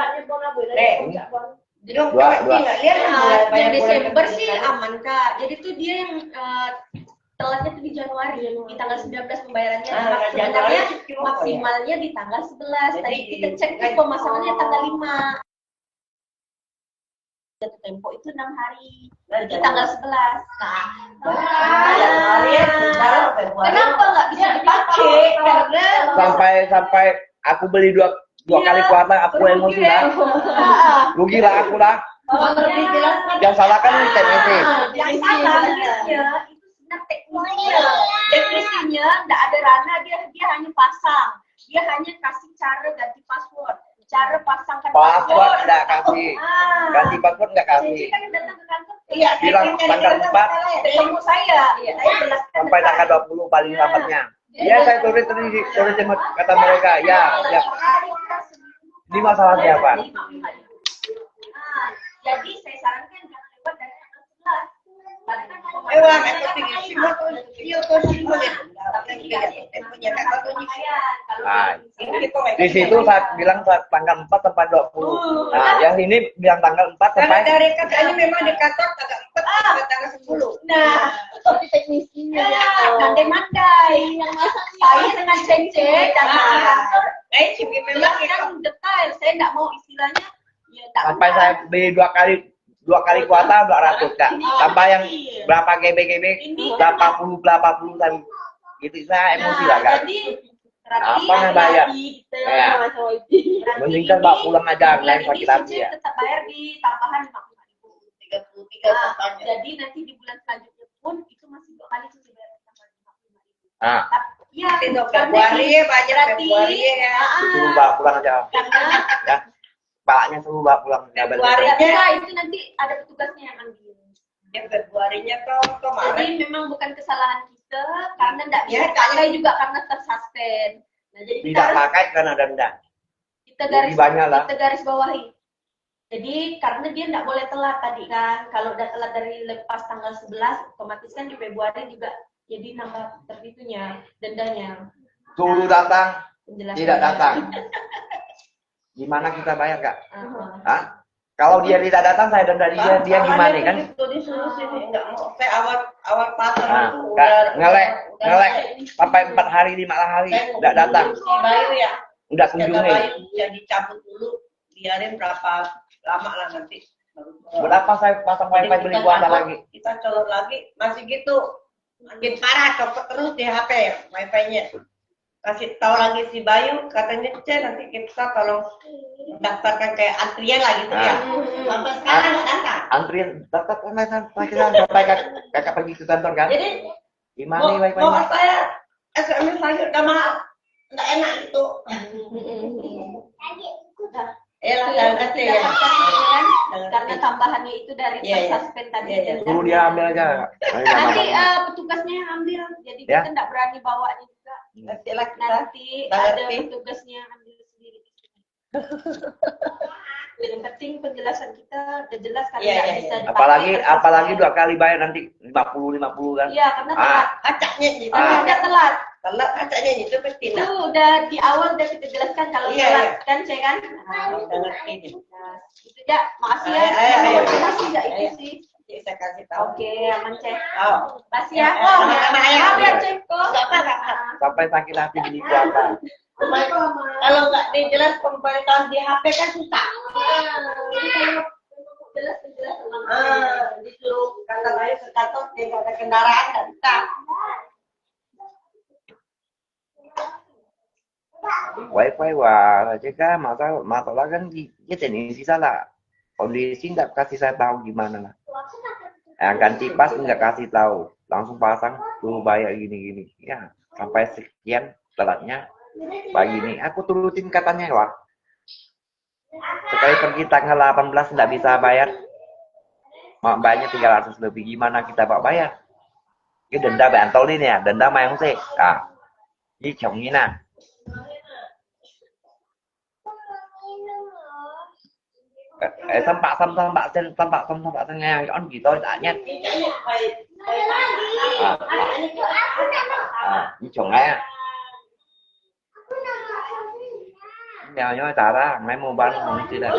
dua, dua. Ah, bulan Desember sih aman, Kak. Jadi tuh dia yang eh, telatnya tuh di Januari, di tanggal sembilan belas pembayarannya. Ah, sebenarnya maksimalnya di tanggal sebelas. Jadi tadi kita cek tuh pemasangannya tanggal lima. Jatuh tempo itu enam hari. Jadi tanggal sebelas. Nah, Januari, Februari. Kenapa nggak bisa dipakai? Karena sampai, sampai aku beli dua, dua kali kuota, aku emosi lah. Rugi lah aku lah. Yang salah kan teknisi. Yang salah teknisnya, itu sebenarnya teknisnya. Teknisnya nggak ada ranah, dia dia hanya pasang. Dia hanya kasih cara ganti password. Cara pasangkan password. Password nggak kasih. Ah. Ganti password nggak kasih. Jadi kan datang ke kantor. Iya, bilang tanggal empat. Ketemu saya. Iya, saya jelaskan sampai tanggal dua puluh paling lambatnya. Ya, saya tulis tadi, tulis sama kata mereka. Ya, ya. Ini masalahnya apa? Ah, jadi saya sarankan jangan lewat dari tanggal sebelas. Ewa, nggak penting. Semua tuh, iya, tuh, semua ya. Tapi tidak, punya kata tuh, Ah, di situ saya bilang sa- tanggal empat sampai dua puluh. Nah, yang ini bilang tanggal empat sampai. Dari kata ini memang di kantor tanggal empat sampai tanggal sepuluh. Nah, tapi teknisinya ya. Mandai-mandai. Yang masang saya dengan Cece dan kantor. Eh, sih memang yang detail. Saya nggak mau istilahnya. Ya, nggak Sampai usah. Saya beli dua kali, dua kali kuota dua ratus, Kak. Tambah yang berapa G B, G B, berapa puluh, berapa puluh, dan gitu. Saya emosi lah, Kak. Jadi, Apa yang bayar? Ya. Mendingkan bawa pulang aja, lain sakit hati ya. Tetap bayar di tambahan lima puluh lima ribu. Tiga puluh tiga katanya. Jadi nanti di bulan selanjutnya pun itu masih dua kali Cece bayar tambahan lima puluh lima ribu. Ah. Iya, Februari ya, banyak Februari ya. Suruh bawa pulang aja. Karena ya. Palanya suruh bawa pulang, nggak balik. Februarinya itu nanti ada petugasnya yang ambil. Ya, Februarinya tuh kemarin. Jadi memang bukan kesalahan kita karena nggak bisa dipakai juga karena tersuspend. Nah, jadi kita tidak harus pakai karena denda. Kita garis, kita garis bawahi. Jadi karena dia nggak boleh telat tadi kan. Kalau udah telat dari lepas tanggal sebelas, otomatis kan di Februari juga jadi nambah teritunya, dendanya. Suruh datang, tidak datang. Gimana kita bayar, Kak? Hah? Kalau dia tidak datang, saya denda dia, dia gimana kan? Itu disuruh sini, nggak mau. Saya awal awal pasang itu udah ngelek, ngelek sampai empat hari, lima hari nggak datang. Si Bayu ya. Nggak kunjungi. Bayu yang dicabut dulu, biarin berapa lama lah nanti. Berapa saya pasang wifi beli kuota lagi? Kita colok lagi, masih gitu. Makin parah, copot terus di H P wifi-nya. Kasih tahu lagi si Bayu, katanya, "Cek, nanti kita tolong daftarkan kayak antrian lah gitu ya." Sampai sekarang nggak datang. Antrian, daftarkan, sampai kakak pergi ke kantor kan? Jadi gimana mau, wifi-nya? Mau saya S M S lagi, udah mahal, nggak enak gitu. Karena tambahannya itu dari suspend tadi. Suruh dia ambil aja. Nanti eh, petugasnya yang ambil, jadi kita nggak berani bawanya juga. Nanti ada petugasnya yang ambil sendiri. Yang penting penjelasan kita udah jelas kan, iya, nggak, iya, bisa, iya, dipakai. Apalagi, kan, apalagi dua kali bayar nanti lima puluh lima puluh kan. Iya, karena, ah, telat. Acaknya gitu. Ah. Udah telat. Telat acaknya gitu pasti. Itu lah. Udah di awal udah kita jelaskan kalau, iya, telat, iya, kan, saya kan. Ah, udah ngerti nih. Nah, itu aja. Makasih ya. Ayo, ayo, ayo. Makasih ya, itu, ayo, sih. Cik, saya kasih tahu. Oke, aman, Cek. Oh. Makasih ya. Ya, ya, sama-sama ya. Maaf ya, Cek. Nggak apa, nggak apa. Sampai sakit hati beli kuota. Kalau nggak dijelas pemberitahuan di H P kan susah. Ah, jadi kalau jelas, jelas, ah, disuruh kata lain ke kantor, dia nggak ada kendaraan, nggak bisa. Wifi wah, cakap masalah, masalah kan di, dia teknisi salah. Kondisi nggak kasih saya tahu gimana lah. Yang ganti pas nggak kasih tahu, langsung pasang, suruh bayar gini-gini. Ya, sampai sekian telatnya, begini. Aku turutin katanya, wah. Sekali pergi tanggal delapan belas nggak bisa bayar, mau bayarnya tiga ratus lebih, gimana kita mau bayar? Cái denda bạn tôi đi nè, denda mày không xí. À, với chồng như nè. Ê, tăm bạ, tăm, tăm bạ, tăm, tăm bạ, tăm, tăm bạ, tăm nghe, ăn gì tôi đã nhất. À, à, với chồng ấy à. Mèo nhoi ta ta, ngai mua bán không chứ là.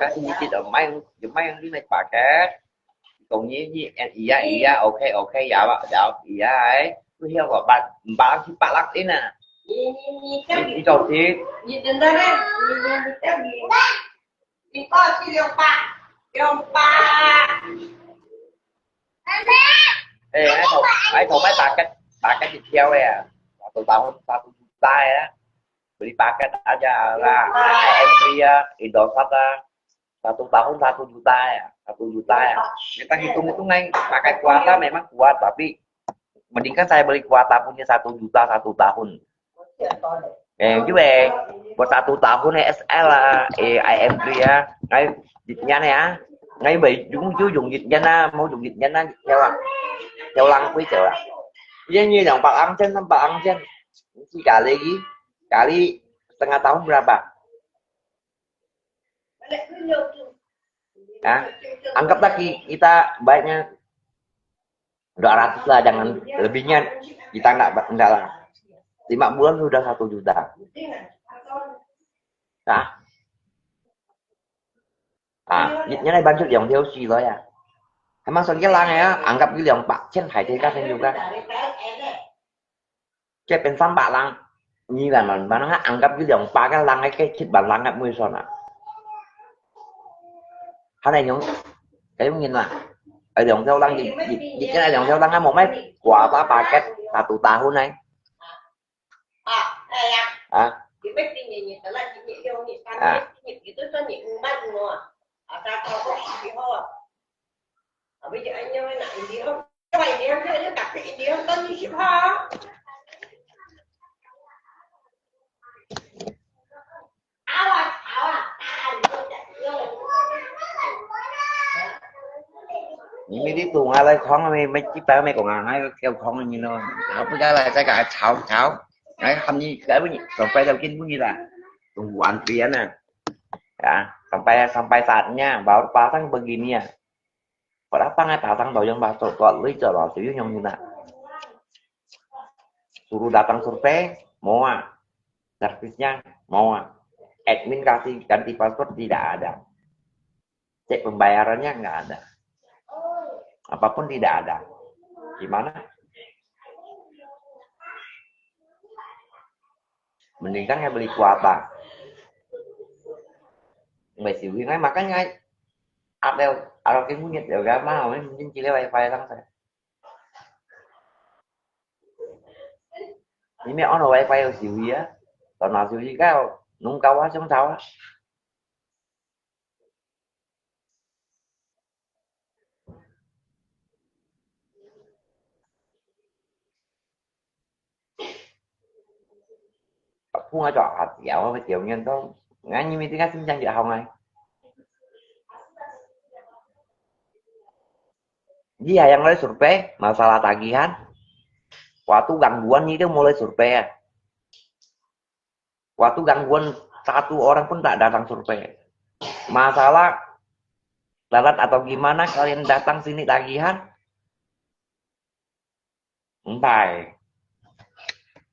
Kasi ni tidak main, main di naik paket. Kau ni, ni, iya, iya, oke, oke, ya, Pak, ya, iya, eh. Tu hiu kok, empat, empat lang, empat lang ini. Ni, ni, ni, kan. Ni, ni, jauh sih. Ni, bentar, eh. Ni, ni, ni, kan, ni. Ni, kok, si, liang, pak. Liang, pak. Eh, ai, thầu, ai, thầu, mai paket, paket di thiau ya. Satu tahun satu juta ya. Beli paket aja lah. Entry ya, Indosat lah. Satu tahun satu juta ya, satu juta ya. Kita hitung-hitung aja, pakai kuota memang kuat, tapi mendingkan saya beli kuota punya satu juta satu tahun. Eh, juga, buat satu tahun ya S L lah, eh, I M free ya. Ngai, jitnya ya. Ngai, bai, jung, jung, jung, jitnya na, mau jung, jitnya na, theo lah. Theo lang kui, theo lah. Iya, iya, yang pak angjen, pak angjen. Sekali lagi, kali setengah tahun berapa? Ya, anggaplah ki-, kita baiknya dua ratus lah, jangan lebihnya kita nggak, nggak lah. Lima bulan sudah satu juta. Nah, ah, ini, ini bantu yang dia sih loh ya. Emang sekali lang ya, anggap ini yang pak chen hai dia kan juga. Cái bên三百零二萬人，萬人anggap佢兩百个人个，佢七萬人个每算啊。Hay là những cái nguyên là ở lòng theo lăng gì, gì, gì cái này lòng theo lăng á, một mấy quả ba paket satu tahun này. À. À. Ni mi di tung a lai khong mi, mi chi pa mi kong a ngai kêu khong ni no. Apa ka lai sai ka chao chao. Ngai ham ni ka bu ni, tong pai dau kin bu ni la. Tung wan pian na. Ya, sampai, sampai saatnya baru pasang begini ya. Pada pangai pasang dau yang pasok kok lui jauh lah, sih yang ni nak. Suruh datang survei, mau ah. Servisnya, mau ah. Admin kasih ganti password, tidak ada. Cek pembayarannya, nggak ada. Apapun tidak ada. Gimana? Mending kan ngai beli kuota. Ngai siu ngai makan ngai. Ada, ada cái monyet ya, gak mau, mending cili wifi lang saya. Ini ono wifi siu ya. Kalau nasi siu kau, nung kau asung tawa. Phung a chok hat yau, a, kieu ngian to, Ngani meeting kan siang jahong ai. Dia yang lai survei masalah tagihan. Waktu gangguan itu mulai survei. Waktu gangguan satu orang pun tak datang survei. Masalah darat atau gimana kalian datang sini tagihan? Entah.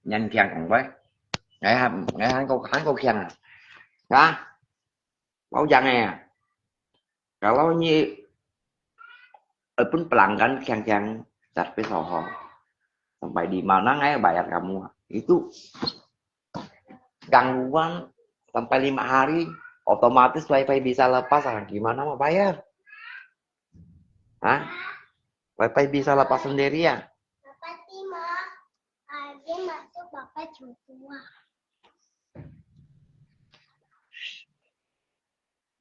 Nyan kiang kong bai. Ngai han, ngai han kau, han kau kiang. Hah? Mau yang eh. Kalau ni, eh, pun pelanggan kiang-kiang cat pe soho. Sampai di mana ngai bayar kamu? Itu gangguan sampai lima hari, otomatis wifi bisa lepas, ah, gimana mau bayar? Hah? Wifi bisa lepas sendiri ya? Bapak Timo, ada masuk Bapak Joshua.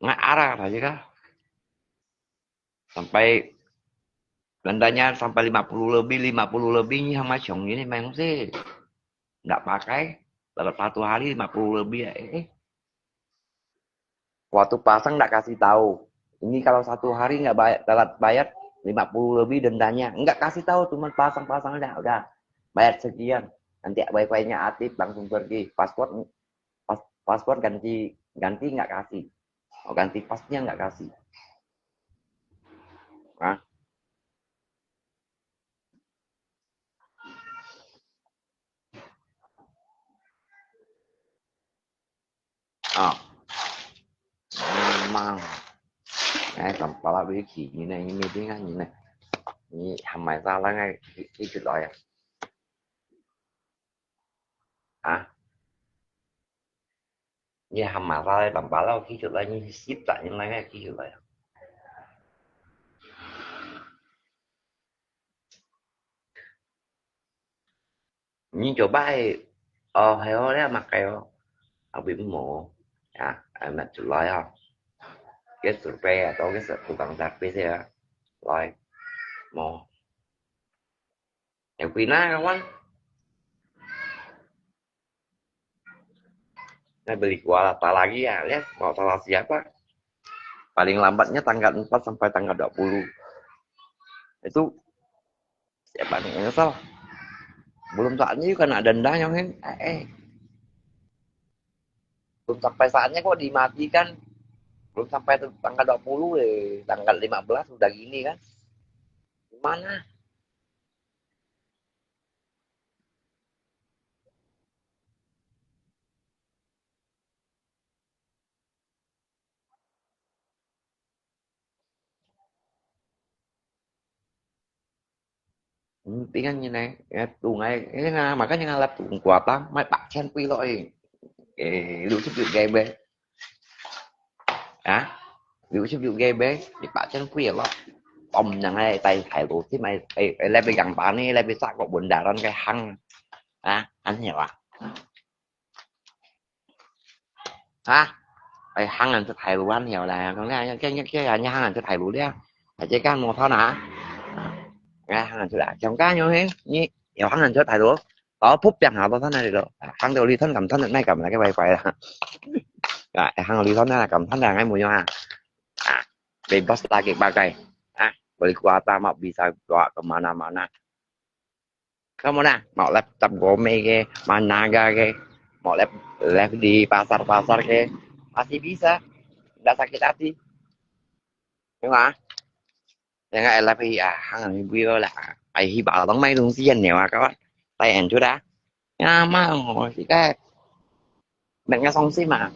Nggak arah aja kah. Sampai dendanya sampai lima puluh lebih, lima puluh lebih ni sama Xiong ini memang sih. Nggak pakai, dapat satu hari lima puluh lebih ya. Eh, eh. Waktu pasang nggak kasih tahu. Ini kalau satu hari nggak bayar, telat bayar lima puluh lebih dendanya. Nggak kasih tahu, cuma pasang-pasang aja udah bayar sekian. Nanti wifi-nya aktif langsung pergi. Password pas, password ganti ganti nggak kasih. Oh, ganti passnya nggak kasih. Hah? Ah. Memang. Eh, kampala beli kini ini meeting kan ini. Ini hamai salah ngai kikit lah ya. Hah? Ini hamai salah kampala kikit lah ini sip tak ini lagi kikit lah ya. Ni coba eh, oh, heo le makai oh. Abi mo. Ya, amat culai oh. Ke survei atau ke tukang servis ya. Lai. Mo. Yang pina kawan. Nah, beli kuota lagi ya, lihat mau salah siapa. Paling lambatnya tanggal empat sampai tanggal dua puluh. Itu siapa nih yang nyesel? Belum saatnya juga nak denda yang ini. Eh, eh. Belum sampai saatnya kok dimatikan. Belum sampai tanggal dua puluh eh, tanggal lima belas udah gini kan. Gimana? Hmm, tinggal ni nè, ya, tungai, ini nga, makanya ngalap tung kuata, mai pak chen pui lo eh. Eh, lu sip lu gebe. Hah? Lu sip lu gebe, di pak chen pui lo. Om nang ai tai hai lu sip mai, eh, eh, lebi yang pani, lebi sa ko bundaran kai hang. Hah? Aneh lah. Hah? Ai, hang an chat hai lu an hiau la, kong le, ke ke ke an hang an chat hai lu le. Ai, che kan mo thon na. Ai, hang an chat la, kiong ka nyo he, ni, yo hang an chat hai lu. Tao phup piang ha, tao thon na lo. Hang tao li thon kam thon nai kam la ke bai bai la. Ai, hang li thon na kam thon la ngai mu yo ha. Ah, bebas lagi pakai. Ah, beli kuota mau bisa bawa ke mana-mana. Kamu nah, mau live tap gome ke, managa ke, mau live, live di pasar-pasar ke, masih bisa. Nggak sakit hati. Iya. Yang nggak live ya, hang ni bui lah. Ai, hi ba dong mai dong sian ni wa kawan. Tai en chu da. Ya, mau, si kai. Bạn nghe xong xí mà.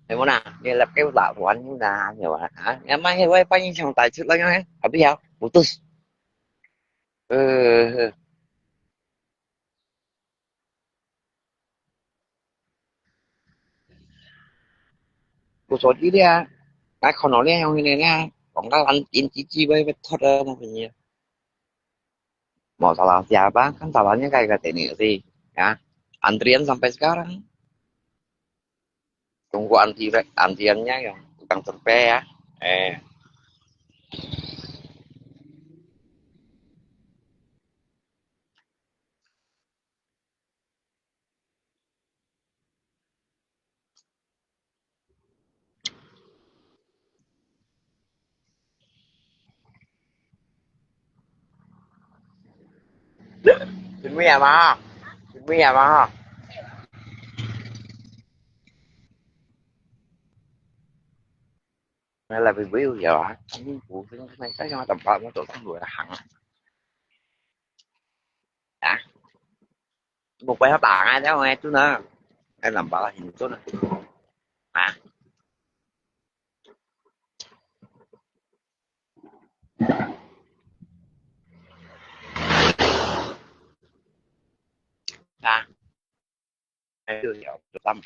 Thì muốn à, nghe lặp cái lạ của anh là nhiều hả? Hả? Nghe mai nghe quay quay như xong tài xíu lắm nghe. Không biết sao. Putus. Ừ. Putus đi đi à. Cái con nó đi không nghe nghe. Còn các anh chín chín chi với với thoát ra một cái gì. Mau salah siapa? Kan salahnya kayak katanya sih, ya. Antrian sampai sekarang. Tunggu antri, antriannya ya, tukang survei ya. Eh. 妹啊嘛，妹啊嘛哈。来来，不要有啊，我跟你讲，再让我等把我走上路来行啊。啊，我不要打啊，这样我就呢，哎，等把他行走了。啊。啊，还有聊，就这样。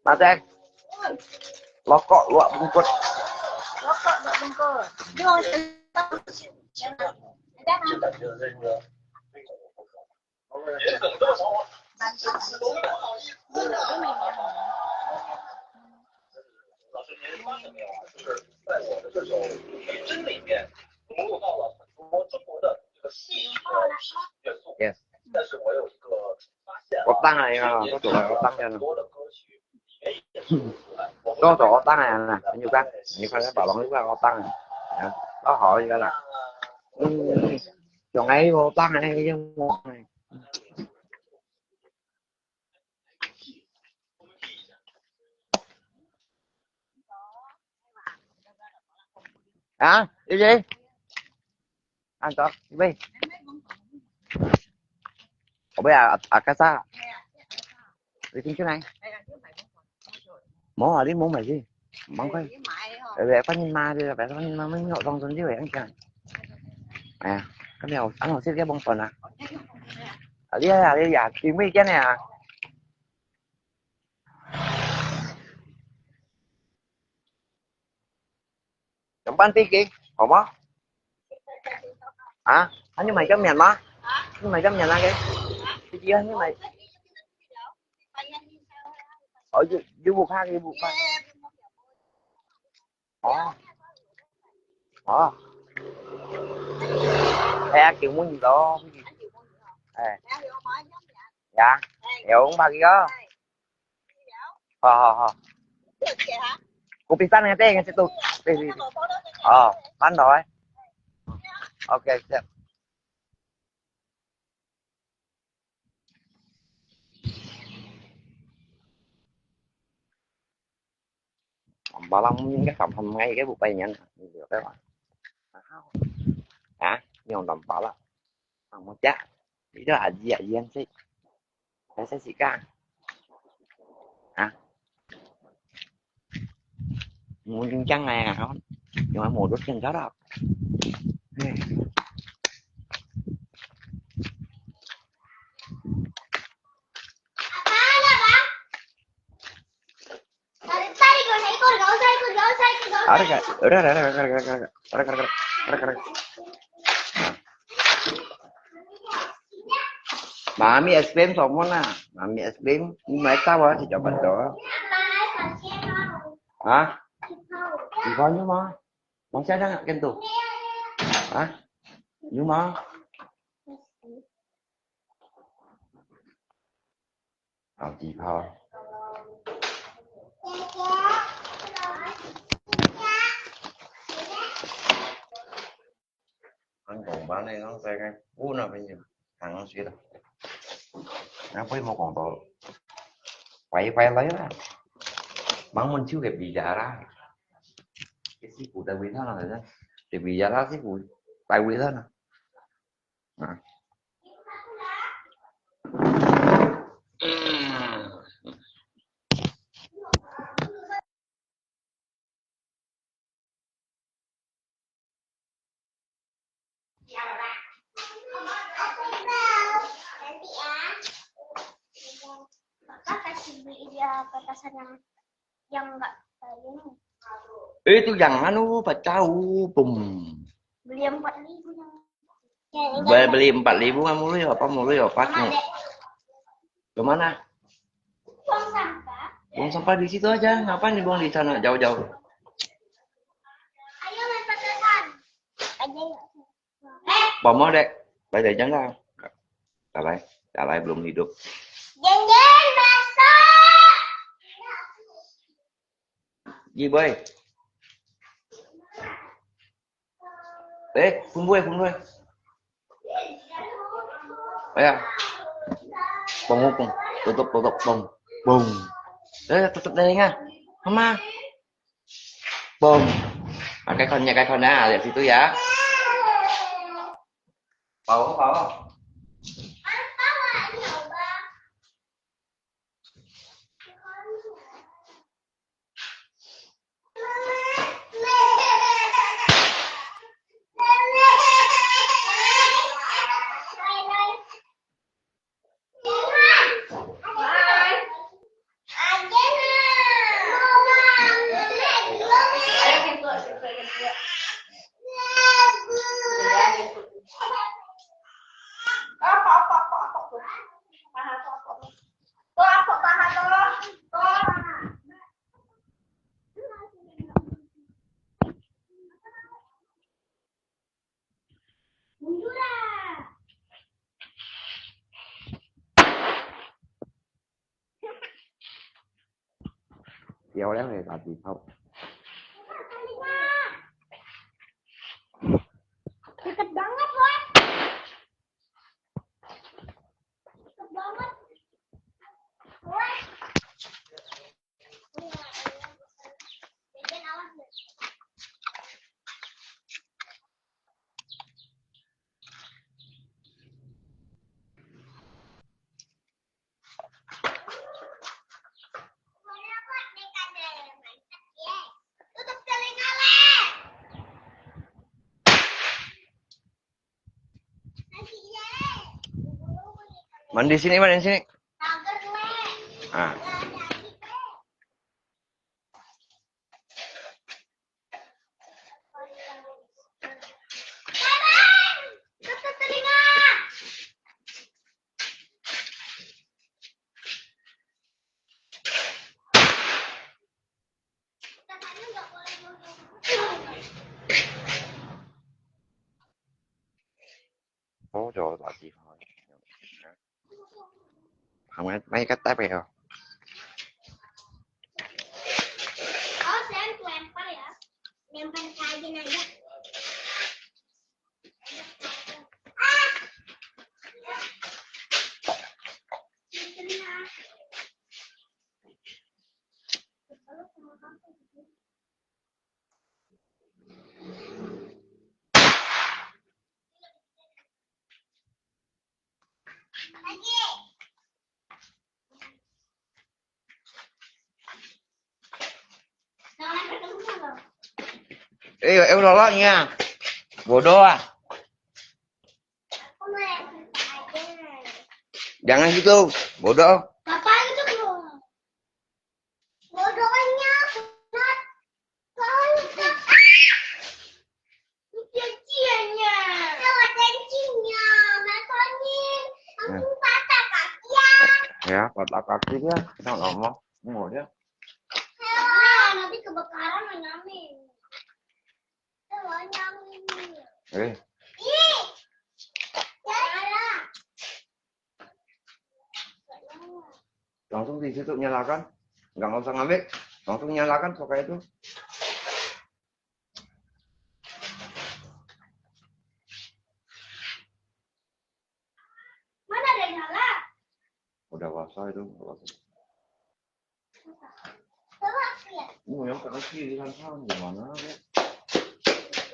Mate. Rokok luak bungkus. Rokok luak bungkus. Ini wong sing 老师，您发现没有啊？就是在我的这首《女真》里面，融入到了很多中国的这个戏曲的元素。Yes。但是我有一个发现啊，我当然呀，其实年轻人很多的歌曲里面也是有出来。我们都走我当然了，很有感，你看那宝龙又看我当然，啊，都好一个了。嗯，总还有我当然一定我。 啊，姐姐，啊，走，喂。我不要啊，啊，干啥？你进去来。 無啊，你無買去，吂快。哎，反正買个，反正買，買，買，當中就會恁樣。哎呀，今日有，恁好食个飯糰啊。啊，你啊，你啊，最尾間个啊。兩半地雞，好無？啊，啊，你買个麵嗎？你買个麵那個？弟弟啊，你買。哦，有，有無卡，有無卡？哦。哦。哎呀，九毛二咯。哎。呀，有五百幾哦。 好好好。Kopi sana teh, ngasih tu. Teh, teh, teh. Oh, mana eh? Oke, siap. 我人應該含含个，个五百元，你了解嗎？啊，用兩包啦。啊，我食，你都阿姨阿姨食，還食自家。啊？我緊張哎呀，用來摸都見到了。哎。 Ada ka, ada, ada, ada, ada. Mami es krim semua na. Mami es krim, ni mai tawa si jabat tu. Hah? Di mana ma? Masih ada nggak kento? Hah? Di mana? Hảo，幾包。講講吧，你講這個，我那邊就行上去了。那不會無講到，拜拜來啦。吂問手个比較啦。這師傅在位上了，這比較啦，師傅在位上了。 啊。Kakak kasih beli dia petasan yang, yang enggak kayak ini. Eh, itu yang anu, pecah, boom. Beli empat ribu yang Boleh beli empat ribu kan, murah ya, apa murah ya, apa tu? Ke mana? Buang sampah di situ aja, ngapain dibuang di sana, jauh-jauh? Ayo main petasan. Ayo. Pom dek, bye bye jangan. Bye bye, bye bye, belum hidup. Jangan masuk. Ji boy. Eh, phun boy, phun boy. Ayo. Pong, pong, pong. Tutup, tutup, pong. Pong. Eh, tutup telinga. Mama. Pong. Pakai konnya, pakai konna. Lihat situ ya. Pau, pau. Mundur lah. 漂亮的打击炮。Deket banget, Wan. Deket banget. Wan. Mandi sini, mandi sini. Ah. Oh, jauh tadi. Hangin may katap ya. Oh, saya lempar ya. Lempar kain aja. Ah! Eh, eh, udah lah, ya. Bodoh ah. Jangan gitu, bodoh. Papa itu bodoh. Bodohnya, kalau 有点贱呀。那我真进呀，没声音，我不怕打打架。Ya, patah kaki dia, kita ngomong, ngomong dia. Nah, nanti kebakaran, nyamin. Itu mau nyamin. Eh. Ih, janganlah. Langsung di situ nyalakan. Nggak usah ngambil. Langsung nyalakan pakai itu. Mana ada nyala? Udah basah itu, nggak basah. Coba lihat. Oh, yang kena kiri kan, gimana ya?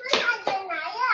Mana ada nyala?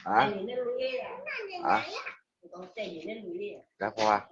啊？啊？来，婆啊，